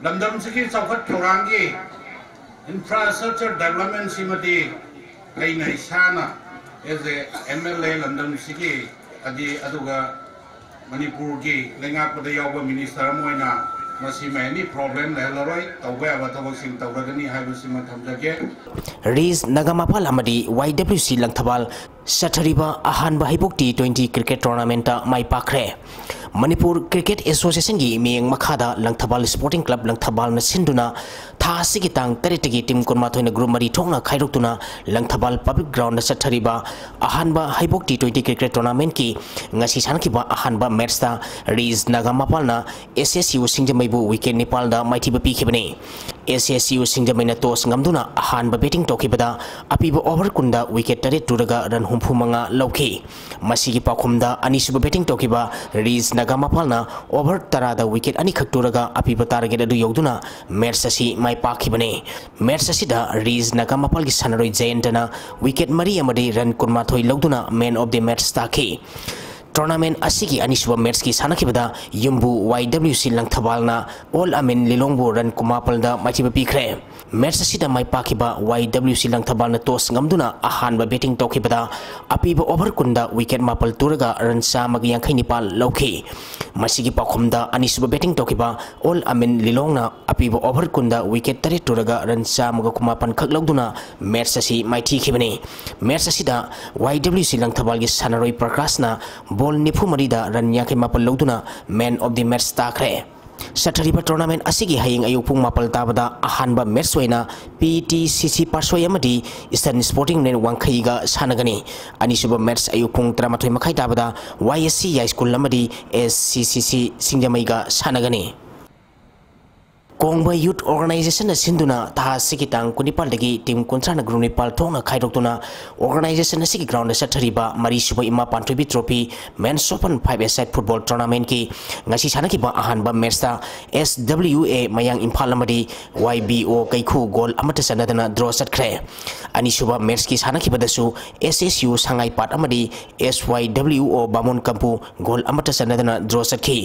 ꯂꯝꯗꯝꯁꯤꯒꯤ ꯆꯥꯎꯈꯠ ꯊꯧꯔꯥꯡꯒꯤ infrastructure development ꯁꯤꯃꯗꯤ ꯑꯩꯅ ꯏꯁꯥꯅ as a M L A ꯂꯝꯗꯝꯁꯤꯒꯤ ꯑꯗꯤ ꯑꯗꯨꯒ ꯃꯅꯤꯄꯨꯔꯒꯤ ꯂꯩꯉꯥꯛꯄꯗ ꯌꯥꯎꯕ ꯃꯤꯅꯤꯁꯇꯔ ꯑꯃ ꯑꯣꯏꯅ ꯃꯁꯤꯃ ꯑꯦꯅꯤ ꯄ꯭ꯔꯣꯕ꯭ꯂꯦꯝ ꯂꯩꯍꯜꯂꯔꯣꯏ, ꯇꯧꯕ ꯌꯥꯕ ꯊꯕꯛꯁꯤꯡ ꯇꯧꯔꯒꯅꯤ ꯍꯥꯏꯕꯁꯤꯃ ꯊꯝꯖꯒꯦ꯫ ꯔꯤꯖ ꯅꯒꯥꯃꯄꯥꯜ ꯑꯃꯗꯤ ꯋꯥꯏ ꯗꯕ꯭ꯂꯤꯎ ꯁꯤ ꯂꯪꯊꯕꯥꯜ ꯆꯠꯊꯔꯤꯕ ꯑꯍꯥꯟꯕ ꯍꯩꯕꯣꯛ ꯇꯤ ꯇ꯭ꯋꯦꯟꯇꯤ ꯀ꯭ꯔꯤꯀꯦꯠ ꯇꯣꯔꯅꯥꯃꯦꯟꯠꯇ ꯃꯥꯏ ꯄꯥꯛꯈ꯭ꯔꯦ꯫ ꯃꯅꯤꯄꯨꯔ ꯀ꯭ꯔꯤꯀꯦꯠ ꯑꯦꯁꯣꯁꯤꯌꯦꯁꯟꯒꯤ ꯃꯤꯠꯌꯦꯡ ꯃꯈꯥꯗ ꯂꯪꯊꯕꯥꯜ ꯁ꯭ꯄꯣꯔꯇꯤꯡ ꯀ꯭ꯂꯕ ꯂꯪꯊꯕꯥꯜꯅ ꯁꯤꯟꯗꯨꯅ ꯊꯥ ꯑꯁꯤꯒꯤ ꯇꯥꯡ ꯇꯔꯦꯠꯇꯒꯤ ꯇꯤꯝ ꯀꯨꯟꯃꯥꯊꯣꯏꯅ ꯒ꯭ꯔꯨꯞ ꯃꯔꯤ ꯊꯣꯛꯅ ꯈꯥꯏꯗꯣꯛꯇꯨꯅ ꯂꯪꯊꯕꯥꯜ ꯄꯕ꯭ꯂꯤꯛ ꯒ꯭ꯔꯥꯎꯟꯗ ꯆꯠꯊꯔꯤꯕ ꯑꯍꯥꯟꯕ ꯍꯩꯕꯣꯛ ꯇꯤ ꯇ꯭ꯋꯦꯟꯇꯤ ꯀ꯭ꯔꯤꯀꯦꯠ ꯇꯣꯔꯅꯥꯃꯦꯟꯠꯀꯤ ꯉꯁꯤ ꯁꯥꯟꯅꯈꯤꯕ ꯑꯍꯥꯟꯕ ꯃꯦꯠꯁꯇ ꯔꯤꯖ ꯅꯒꯥꯃꯄꯥꯜꯅ ꯑꯦꯁ ꯑꯦꯁ ꯌꯨ ꯁꯤꯡꯖꯃꯩꯕꯨ ꯋꯤꯀꯦꯠ ꯅꯤꯄꯥꯜꯗ ꯃꯥꯏꯊꯤꯕ ꯄꯤꯈꯤꯕꯅꯤ꯫ ꯑꯦꯁ ꯑꯦꯁ ꯌꯨ ꯁꯤꯡꯖꯃꯩꯅ ꯇꯣꯁ ꯉꯝꯗꯨꯅ ꯑꯍꯥꯟꯕ ꯕꯦꯇꯤꯡ ꯇꯧꯈꯤꯕꯗ ꯑꯄꯤꯕ ꯑꯣꯚꯔ ꯀꯨꯟꯗ ꯋꯤꯀꯦꯠ ꯇꯔꯦꯠ ꯇꯨꯔꯒ ꯔꯟ ꯍꯨꯝꯐꯨ ꯃꯉꯥ ꯂꯧꯈꯤ꯫ ꯃꯁꯤꯒꯤ ꯄꯥꯎꯈꯨꯝꯗ ꯑꯅꯤꯁꯨꯕ ꯕꯦꯇꯤꯡ ꯇꯧꯈꯤꯕ ꯔꯤꯖ ꯅꯒꯥꯃꯄꯥꯜꯅ ꯑꯣꯚꯔ ꯇꯔꯥꯗ ꯋꯤꯀꯦꯠ ꯑꯅꯤꯈꯛ ꯇꯨꯔꯒ ꯑꯄꯤꯕ ꯇꯥꯔꯒꯦꯠ ꯑꯗꯨ ꯌꯧꯗꯨꯅ ꯃꯦꯠꯁ ꯑꯁꯤ ꯃꯥꯏ ꯄꯥꯛꯈꯤꯕꯅꯤ꯫ ꯃꯦꯠꯁ ꯑꯁꯤꯗ ꯔꯤꯖ ꯅꯒꯥꯃꯄꯥꯜꯒꯤ ꯁꯥꯟꯅꯔꯣꯏ ꯖꯌꯟꯇꯅ ꯋꯤꯀꯦꯠ ꯃꯔꯤ ꯑꯃꯗꯤ ꯔꯟ ꯀꯨꯟꯃꯥꯊꯣꯏ ꯂꯧꯗꯨꯅ ꯃꯦꯟ ꯑꯣꯐ ꯗꯤ ꯃꯦꯠꯁ ꯇꯥꯈꯤ꯫ ꯇꯣꯔꯅꯥꯃꯦꯟꯠ ꯑꯁꯤꯒꯤ ꯑꯅꯤꯁꯨꯕ ꯃꯦꯠꯁꯀꯤ ꯁꯥꯟꯅꯈꯤꯕꯗ ꯌꯨꯝꯕꯨ ꯋꯥꯏ ꯗꯕ꯭ꯂꯤꯎ ꯁꯤ ꯂꯪꯊꯕꯥꯜꯅ ꯑꯣꯜ ꯑꯃꯤꯟ ꯂꯤꯂꯣꯡꯕꯨ ꯔꯟ ꯀꯨꯟꯃꯥꯄꯜꯗ ꯃꯥꯏꯊꯤꯕ ꯄꯤꯈ꯭ꯔꯦ꯫ ꯃꯦꯠꯁ ꯑꯁꯤꯗ ꯃꯥꯏ ꯄꯥꯛꯈꯤꯕ ꯋꯥꯏ ꯗꯕ꯭ꯂꯤꯎ ꯁꯤ ꯂꯪꯊꯕꯥꯜꯅ ꯇꯣꯁ ꯉꯝꯗꯨꯅ ꯑꯍꯥꯟꯕ ꯕꯦꯇꯤꯡ ꯇꯧꯈꯤꯕꯗ ꯑꯄꯤꯕ ꯑꯣꯚꯔ ꯀꯨꯟꯗ ꯋꯤꯀꯦꯠ ꯃꯥꯄꯜ ꯇꯨꯔꯒ ꯔꯟ ꯆꯥꯝꯃꯒ ꯌꯥꯡꯈꯩ ꯅꯤꯄꯥꯜ ꯂꯧꯈꯤ꯫ ꯃꯁꯤꯒꯤ ꯄꯥꯎꯈꯨꯝꯗ ꯑꯅꯤꯁꯨꯕ ꯕꯦꯇꯤꯡ ꯇꯧꯈꯤꯕ ꯑꯣꯜ ꯑꯃꯤꯟ ꯂꯤꯂꯣꯡꯅ ꯑꯄꯤꯕ ꯑꯣꯚꯔ ꯀꯨꯟꯗ ꯋꯤꯀꯦꯠ ꯇꯔꯦꯠ ꯇꯨꯔꯒ ꯔꯟ ꯆꯥꯝꯃꯒ ꯀꯨꯟꯃꯥꯄꯜ ꯈꯛ ꯂꯧꯗꯨꯅ ꯃꯦꯠꯁ ꯑꯁꯤ ꯃꯥꯏꯊꯤꯈꯤꯕꯅꯤ꯫ ꯃꯦꯠꯁ ꯑꯁꯤꯗ ꯋꯥꯏ ꯗꯕ꯭ꯂꯤꯎ ꯁꯤ ꯂꯪꯊꯕꯥꯜꯒꯤ ꯁꯥꯟꯅꯔꯣꯏ ꯄ꯭ꯔꯀꯥꯁꯅ ꯕꯣꯜ ꯅꯤꯐꯨ ꯃꯔꯤꯗ ꯔꯟ ꯌꯥꯡꯈꯩ ꯃꯥꯄꯜ ꯂꯧꯗꯨꯅ ꯃꯦꯟ ꯑꯣꯐ ꯗꯤ ꯃꯦꯠꯁ ꯇꯥꯈ꯭ꯔꯦ꯫ ꯆꯠꯊꯔꯤꯕ ꯇꯣꯔꯅꯥꯃꯦꯟꯠ ꯑꯁꯤꯒꯤ ꯍꯌꯦꯡ ꯑꯌꯨꯛ ꯄꯨꯡ ꯃꯥꯄꯜ ꯇꯥꯕꯗ ꯑꯍꯥꯟꯕ ꯃꯦꯠꯁ ꯑꯣꯏꯅ ꯄꯤ ꯇꯤ ꯁꯤ ꯁꯤ ꯄꯥꯠꯁꯣꯏ ꯑꯃꯗꯤ ꯏꯁꯇꯔꯟ ꯁ꯭ꯄꯣꯔꯇꯤꯡ ꯌꯨꯅꯤꯌꯟ ꯋꯥꯡꯈꯩꯒ ꯁꯥꯟꯅꯒꯅꯤ꯫ ꯑꯅꯤꯁꯨꯕ ꯃꯦꯠꯁ ꯑꯌꯨꯛ ꯄꯨꯡ ꯇꯔꯥꯃꯥꯊꯣꯏ ꯃꯈꯥꯏ ꯇꯥꯕꯗ ꯋꯥꯏ ꯑꯦꯁ ꯁꯤ ꯌꯥꯏꯁ꯭ꯀꯨꯜ ꯑꯃꯗꯤ ꯑꯦꯁ ꯁꯤ ꯁꯤ ꯁꯤ ꯁꯤꯡꯖꯃꯩꯒ ꯁꯥꯟꯅꯒꯅꯤ꯫ ꯀꯣꯡꯕ ꯌꯨꯠ ꯑꯣꯔꯒꯅꯥꯏꯖꯦꯁꯟꯅ ꯁꯤꯟꯗꯨꯅ ꯊꯥ ꯑꯁꯤꯒꯤ ꯇꯥꯡ ꯀꯨꯟꯅꯤꯄꯥꯜꯗꯒꯤ ꯇꯤꯝ ꯀꯨꯟꯊ꯭ꯔꯥꯅ ꯒ꯭ꯔꯨꯞ ꯅꯤꯄꯥꯜ ꯊꯣꯛꯅ ꯈꯥꯏꯗꯣꯛꯇꯨꯅ ꯑꯣꯔꯒꯅꯥꯏꯖꯦꯁꯟ ꯑꯁꯤꯒꯤ ꯒ꯭ꯔꯥꯎꯟꯗ ꯆꯠꯊꯔꯤꯕ ꯃꯔꯤꯁꯨꯕ ꯏꯃꯥ ꯄꯥꯟꯊꯣꯏꯕꯤ ꯇ꯭ꯔꯣꯐꯤ ꯃꯦꯟꯁ ꯑꯣꯄꯟ ꯐꯥꯏꯚ ꯑꯦ ꯁꯥꯏꯠ ꯐꯨꯠꯕꯣꯜ ꯇꯣꯔꯅꯥꯃꯦꯟꯠꯀꯤ ꯉꯁꯤ ꯁꯥꯟꯅꯈꯤꯕ ꯑꯍꯥꯟꯕ ꯃꯦꯠꯁꯇ ꯑꯦꯁ ꯗꯕ꯭ꯂꯤꯎ ꯑꯦ ꯃꯌꯥꯡ ꯏꯝꯐꯥꯜ ꯑꯃꯗꯤ ꯋꯥꯏ ꯕꯤ ꯑꯣ ꯀꯩꯈꯨ ꯒꯣꯜ ꯑꯃꯠꯇ ꯆꯟꯅꯗꯅ ꯗ꯭ꯔꯣ ꯆꯠꯈ꯭ꯔꯦ꯫ ꯑꯅꯤꯁꯨꯕ ꯃꯦꯠꯁꯀꯤ ꯁꯥꯟꯅꯈꯤꯕꯗꯁꯨ ꯑꯦꯁ ꯑꯦꯁ ꯌꯨ ꯁꯉꯥꯏꯄꯥꯠ ꯑꯃꯗꯤ ꯑꯦꯁ ꯋꯥꯏ ꯗꯕ꯭ꯂꯤꯎ ꯑꯣ ꯕꯥꯃꯣꯟ ꯀꯝꯄꯨ ꯒꯣꯜ ꯑꯃꯠꯇ ꯆꯟꯅꯗꯅ ꯗ꯭ꯔꯣ ꯆꯠꯈꯤ꯫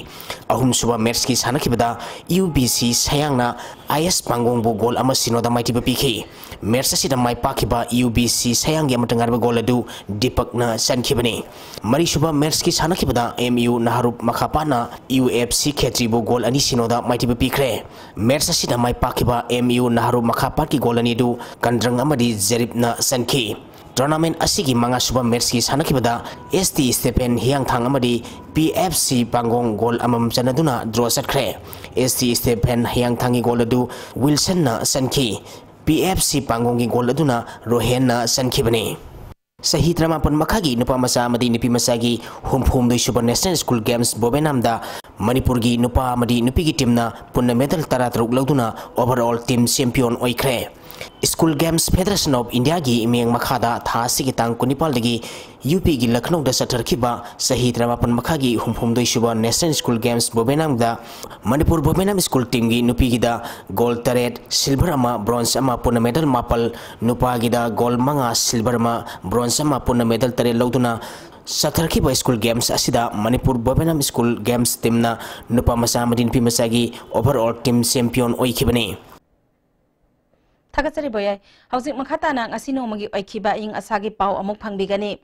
ꯑꯍꯨꯝꯁꯨꯕ ꯃꯦꯠꯁꯀꯤ ꯁꯥꯟꯅꯈꯤꯕꯗ ꯌꯨ ꯕꯤ ꯁꯤ ꯁꯌꯥꯡꯅ ꯑꯥꯏ ꯑꯦꯁ ꯄꯥꯡꯒꯣꯡꯕꯨ ꯒꯣꯜ ꯑꯃ ꯁꯤꯅꯣꯗ ꯃꯥꯏꯊꯤꯕ ꯄꯤꯈꯤ꯫ ꯃꯦꯠꯆ ꯑꯁꯤꯗ ꯃꯥꯏ ꯄꯥꯛꯈꯤꯕ ꯌꯨ ꯕꯤ ꯁꯤ ꯁꯌꯥꯡꯒꯤ ꯑꯃꯠꯇ ꯉꯥꯏꯔꯕ ꯒꯣꯜ ꯑꯗꯨ ꯗꯤꯄꯛꯅ ꯆꯟꯈꯤꯕꯅꯤ꯫ ꯃꯔꯤꯁꯨꯕ ꯃꯦꯠꯆꯀꯤ ꯁꯥꯟꯅꯈꯤꯕꯗ ꯑꯦꯝ ꯌꯨ ꯅꯍꯔꯨꯞ ꯃꯈꯥꯄꯥꯠꯅ ꯌꯨ ꯑꯦꯐ ꯁꯤ ꯈꯦꯇ꯭ꯔꯤꯕꯨ ꯒꯣꯜ ꯑꯅꯤ ꯁꯤꯅꯣꯗ ꯃꯥꯏꯊꯤꯕ ꯄꯤꯈ꯭ꯔꯦ꯫ ꯃꯦꯠꯆ ꯑꯁꯤꯗ ꯃꯥꯏ ꯄꯥꯛꯈꯤꯕ ꯑꯦꯝ ꯌꯨ ꯅꯍꯔꯨꯞ ꯃꯈꯥꯄꯥꯠꯀꯤ ꯒꯣꯜ ꯑꯅꯤꯗꯨ ꯀꯟꯗ꯭ꯔꯪ ꯑꯃꯗꯤ ꯖꯦꯔꯤꯞꯅ ꯆꯟꯈꯤ꯫ ꯇꯣꯔꯅꯥꯃꯦꯟ ꯑꯁꯤꯒꯤ ꯃꯉꯥꯁꯨꯕ ꯃꯦꯠꯆꯀꯤ ꯁꯥꯟꯅꯈꯤꯕꯗ ꯑꯦꯁ ꯇꯤ ꯁ꯭ꯇꯦꯐꯦꯟ ꯍꯤꯌꯥꯡꯊꯥꯡ ꯑꯃꯗꯤ ꯄꯤ ꯑꯦꯐ ꯁꯤ ꯄꯥꯡꯒꯣꯡ ꯒꯣꯜ ꯑꯃꯃꯝ ꯆꯟꯅꯗꯨꯅ ꯗ꯭ꯔꯣ ꯆꯠꯈ꯭ꯔꯦ꯫ ꯑꯦꯁ ꯇꯤ ꯁ꯭ꯇꯦꯐꯦꯟ ꯍꯤꯌꯥꯡꯊꯥꯡꯒꯤ ꯒꯣꯜ ꯑꯗꯨ ꯋꯤꯜꯁꯟꯅ ꯆꯟꯈꯤ꯫ ꯄꯤ ꯑꯦꯐ ꯁꯤ ꯄꯥꯡꯒꯣꯡꯒꯤ ꯒꯣꯜ ꯑꯗꯨꯅ ꯔꯣꯍꯦꯟꯅ ꯆꯟꯈꯤꯕꯅꯤ꯫ ꯆꯍꯤ ꯇꯔꯥꯃꯥꯄꯟ ꯃꯈꯥꯒꯤ ꯅꯨꯄꯥ ꯃꯆꯥ ꯑꯃꯗꯤ ꯅꯨꯄꯤ ꯃꯆꯥꯒꯤ ꯍꯨꯝꯐꯨꯍꯨꯝꯗꯣꯏ ꯁꯨꯕ ꯅꯦꯁꯅꯦꯜ ꯁ꯭ꯀꯨꯜ ꯒꯦꯝꯁ ꯕꯣꯕꯦꯅꯥꯝꯗ ꯃꯅꯤꯄꯨꯔꯒꯤ ꯅꯨꯄꯥ ꯑꯃꯗꯤ ꯅꯨꯄꯤꯒꯤ ꯇꯤꯝꯅ ꯄꯨꯟꯅ ꯃꯦꯗꯜ ꯇꯔꯥꯇꯔꯨꯛ ꯂꯧꯗꯨꯅ overall team champion ꯑꯣꯏꯈ꯭ꯔꯦ꯫ School Games Federation of Indiaꯒꯤ ꯃꯤꯠꯌꯦꯡ ꯃꯈꯥꯗ ꯊꯥ ꯑꯁꯤꯒꯤ ꯇꯥꯡ ꯀꯨꯟꯅꯤꯄꯥꯜꯗꯒꯤ ꯌꯨ ꯄꯤꯒꯤ ꯂꯈꯅꯧꯗ ꯆꯠꯊꯔꯛꯈꯤꯕ ꯆꯍꯤ ꯇꯔꯥꯃꯥꯄꯟ ꯃꯈꯥꯒꯤ ꯍꯨꯝꯐꯨꯍꯨꯝꯗꯣꯏ ꯁꯨꯕ ꯅꯦꯁꯅꯦꯜ ꯁ꯭ꯀꯨꯜ ꯒꯦꯝꯁ ꯕꯣꯕꯦꯅꯥꯝꯗ ꯃꯅꯤꯄꯨꯔ ꯕꯣꯕꯦꯅꯥꯝ ꯁ꯭ꯀꯨꯜ ꯇꯤꯝꯒꯤ ꯅꯨꯄꯤꯒꯤꯗ ꯒꯣꯜ ꯇꯔꯦꯠ, ꯁꯤꯜꯚꯔ ꯑꯃ, ꯕ꯭ꯔꯣꯟꯖ ꯑꯃ, ꯄꯨꯟꯅ ꯃꯦꯗꯜ ꯃꯥꯄꯜ, ꯅꯨꯄꯥꯒꯤꯗ ꯒꯣꯜ ꯃꯉꯥ, ꯁꯤꯜꯚꯔ ꯑꯃ, ꯕ꯭ꯔꯣꯟꯖ ꯑꯃ, ꯄꯨꯟꯅ ꯃꯦꯗꯜ ꯇꯔꯦꯠ ꯂꯧꯗꯨꯅ ꯆꯠꯊꯔꯛꯈꯤꯕ ꯁ꯭ꯀꯨꯜ ꯒꯦꯝꯁ ꯑꯁꯤꯗ ꯃꯅꯤꯄꯨꯔ ꯕꯣꯕꯦꯅꯥꯝ ꯁ꯭ꯀꯨꯜ ꯒꯦꯝꯁ ꯇꯤꯝꯅ ꯅꯨꯄꯥ ꯃꯆꯥ ꯑꯃꯗꯤ ꯅꯨꯄꯤ ꯃꯆꯥꯒꯤ overall team champion ꯑꯣꯏꯈꯤꯕꯅꯤ꯫ ꯊꯥꯒꯠꯆꯔꯤ ꯕꯣꯌꯥꯏ꯫ ꯍꯧꯖꯤꯛ ꯃꯈꯥ ꯇꯥꯅ ꯉꯁꯤ ꯅꯣꯡꯃꯒꯤ ꯑꯣꯏꯈꯤꯕ ꯑꯏꯪ ꯑꯁꯥꯒꯤ ꯄꯥꯎ ꯑꯃꯨꯛ ꯐꯪꯕꯤꯒꯅꯤ꯫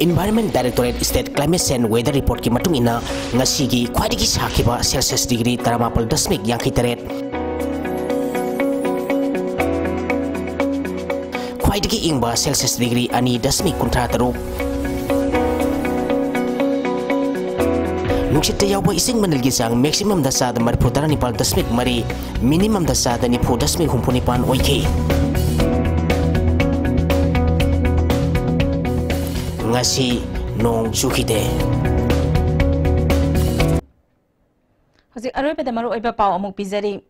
Environment Directorate State Climate Change Weather Reportꯀꯤ ꯃꯇꯨꯡ ꯏꯟꯅ, ꯉꯁꯤꯒꯤ ꯈ꯭ꯋꯥꯏꯗꯒꯤ ꯁꯥꯈꯤꯕ ꯁꯦꯜꯁꯤꯌꯁ ꯗꯤꯒ꯭ꯔꯤ ꯇꯔꯥꯃꯥꯄꯜ ꯗꯁꯃꯤꯛ ꯌꯥꯡꯈꯩ ꯇꯔꯦꯠ, ꯈ꯭ꯋꯥꯏꯗꯒꯤ ꯏꯪꯕ ꯁꯦꯜꯁꯤꯌꯁ ꯗꯤꯒ꯭ꯔꯤ ꯑꯅꯤ ꯗꯁꯃꯤꯛ ꯀꯨꯟꯊ꯭ꯔꯥ ꯇꯔꯨꯛ, ꯅꯨꯡꯁꯤꯠꯇ ꯌꯥꯎꯕ ꯏꯁꯤꯡ ꯃꯅꯤꯜꯒꯤ ꯆꯥꯡ ꯃꯦꯛꯁꯤꯃꯝꯗ ꯆꯥꯗ ꯃꯔꯤꯐꯨ ꯇꯔꯥꯅꯤꯄꯥꯜ ꯗꯁꯃꯤꯛ ꯃꯔꯤ, ꯃꯤꯅꯤꯃꯝꯗ ꯆꯥꯗ ꯅꯤꯐꯨ ꯗꯁꯃꯤꯛ ꯍꯨꯝꯐꯨ ꯅꯤꯄꯥꯟ ꯑꯣꯏꯈꯤ꯫ ꯉꯁꯤ ꯅꯣꯡ ꯆꯨꯈꯤꯗꯦ꯫ ꯍꯧꯖꯤꯛ ꯑꯔꯣꯏꯕꯗ ꯃꯔꯨꯑꯣꯏꯕ ꯄꯥꯎ ꯑꯃꯨꯛ ꯄꯤꯖꯔꯤ꯫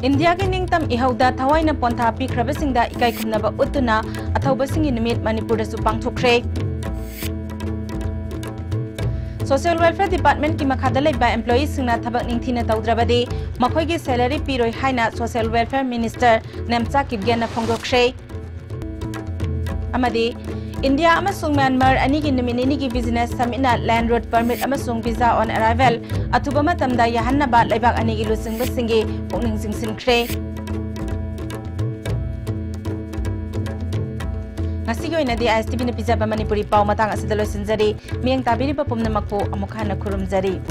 ꯏꯟꯗꯤꯌꯥꯒꯤ ꯅꯤꯡꯇꯝ ꯏꯍꯧꯗ ꯊꯋꯥꯏꯅ ꯄꯣꯟꯊꯥ ꯄꯤꯈ꯭ꯔꯕꯁꯤꯡꯗ ꯏꯀꯥꯏ ꯈꯨꯝꯅꯕ ꯎꯠꯇꯨꯅ ꯑꯊꯧꯕꯁꯤꯡꯒꯤ ꯅꯨꯃꯤꯠ ꯃꯅꯤꯄꯨꯔꯗꯁꯨ ꯄꯥꯡꯊꯣꯛꯈ꯭ꯔꯦ꯫ Social Welfare Departmentꯀꯤ ꯃꯈꯥꯗ ꯂꯩꯕ employeeꯁꯤꯡꯅ ꯊꯕꯛ ꯅꯤꯡꯊꯤꯅ ꯇꯧꯗ꯭ꯔꯕꯗꯤ ꯃꯈꯣꯏꯒꯤ salary ꯄꯤꯔꯣꯏ ꯍꯥꯏꯅ Social Welfare Minister ꯅꯦꯝꯆꯥ ꯀꯤꯞꯒꯦꯟꯅ ꯐꯣꯡꯗꯣꯛꯈ꯭ꯔꯦ꯫ ꯑꯃꯗꯤ ꯏꯟꯗꯤꯌꯥ ꯑꯃꯁꯨꯡ ꯃ꯭ꯌꯥꯟꯃꯥꯔ ꯑꯅꯤꯒꯤ ꯅꯨꯃꯤꯠ ꯅꯤꯅꯤꯒꯤ business summitꯅ land route permit ꯑꯃꯁꯨꯡ visa on arrival ꯑꯊꯨꯕ ꯃꯇꯝꯗ ꯌꯥꯍꯟꯅꯕ ꯂꯩꯕꯥꯛ ꯑꯅꯤꯒꯤ ꯂꯨꯆꯤꯡꯕꯁꯤꯡꯒꯤ ꯄꯨꯛꯅꯤꯡ ꯆꯤꯡꯁꯤꯟꯈ꯭ꯔꯦ꯫ ꯉꯁꯤꯒꯤ ꯑꯣꯏꯅꯗꯤ ISTVꯅ ꯄꯤꯖꯕ ꯃꯅꯤꯄꯨꯔꯤ ꯄꯥꯎ ꯃꯇꯥꯡ ꯑꯁꯤꯗ ꯂꯣꯏꯁꯤꯟꯖꯔꯤ꯫ ꯃꯤꯠꯌꯦꯡ ꯇꯥꯕꯤꯔꯤꯕ ꯄꯨꯝꯅꯃꯛꯄꯨ ꯑꯃꯨꯛ ꯍꯟꯅ ꯈꯨꯔꯨꯝꯖꯔꯤ꯫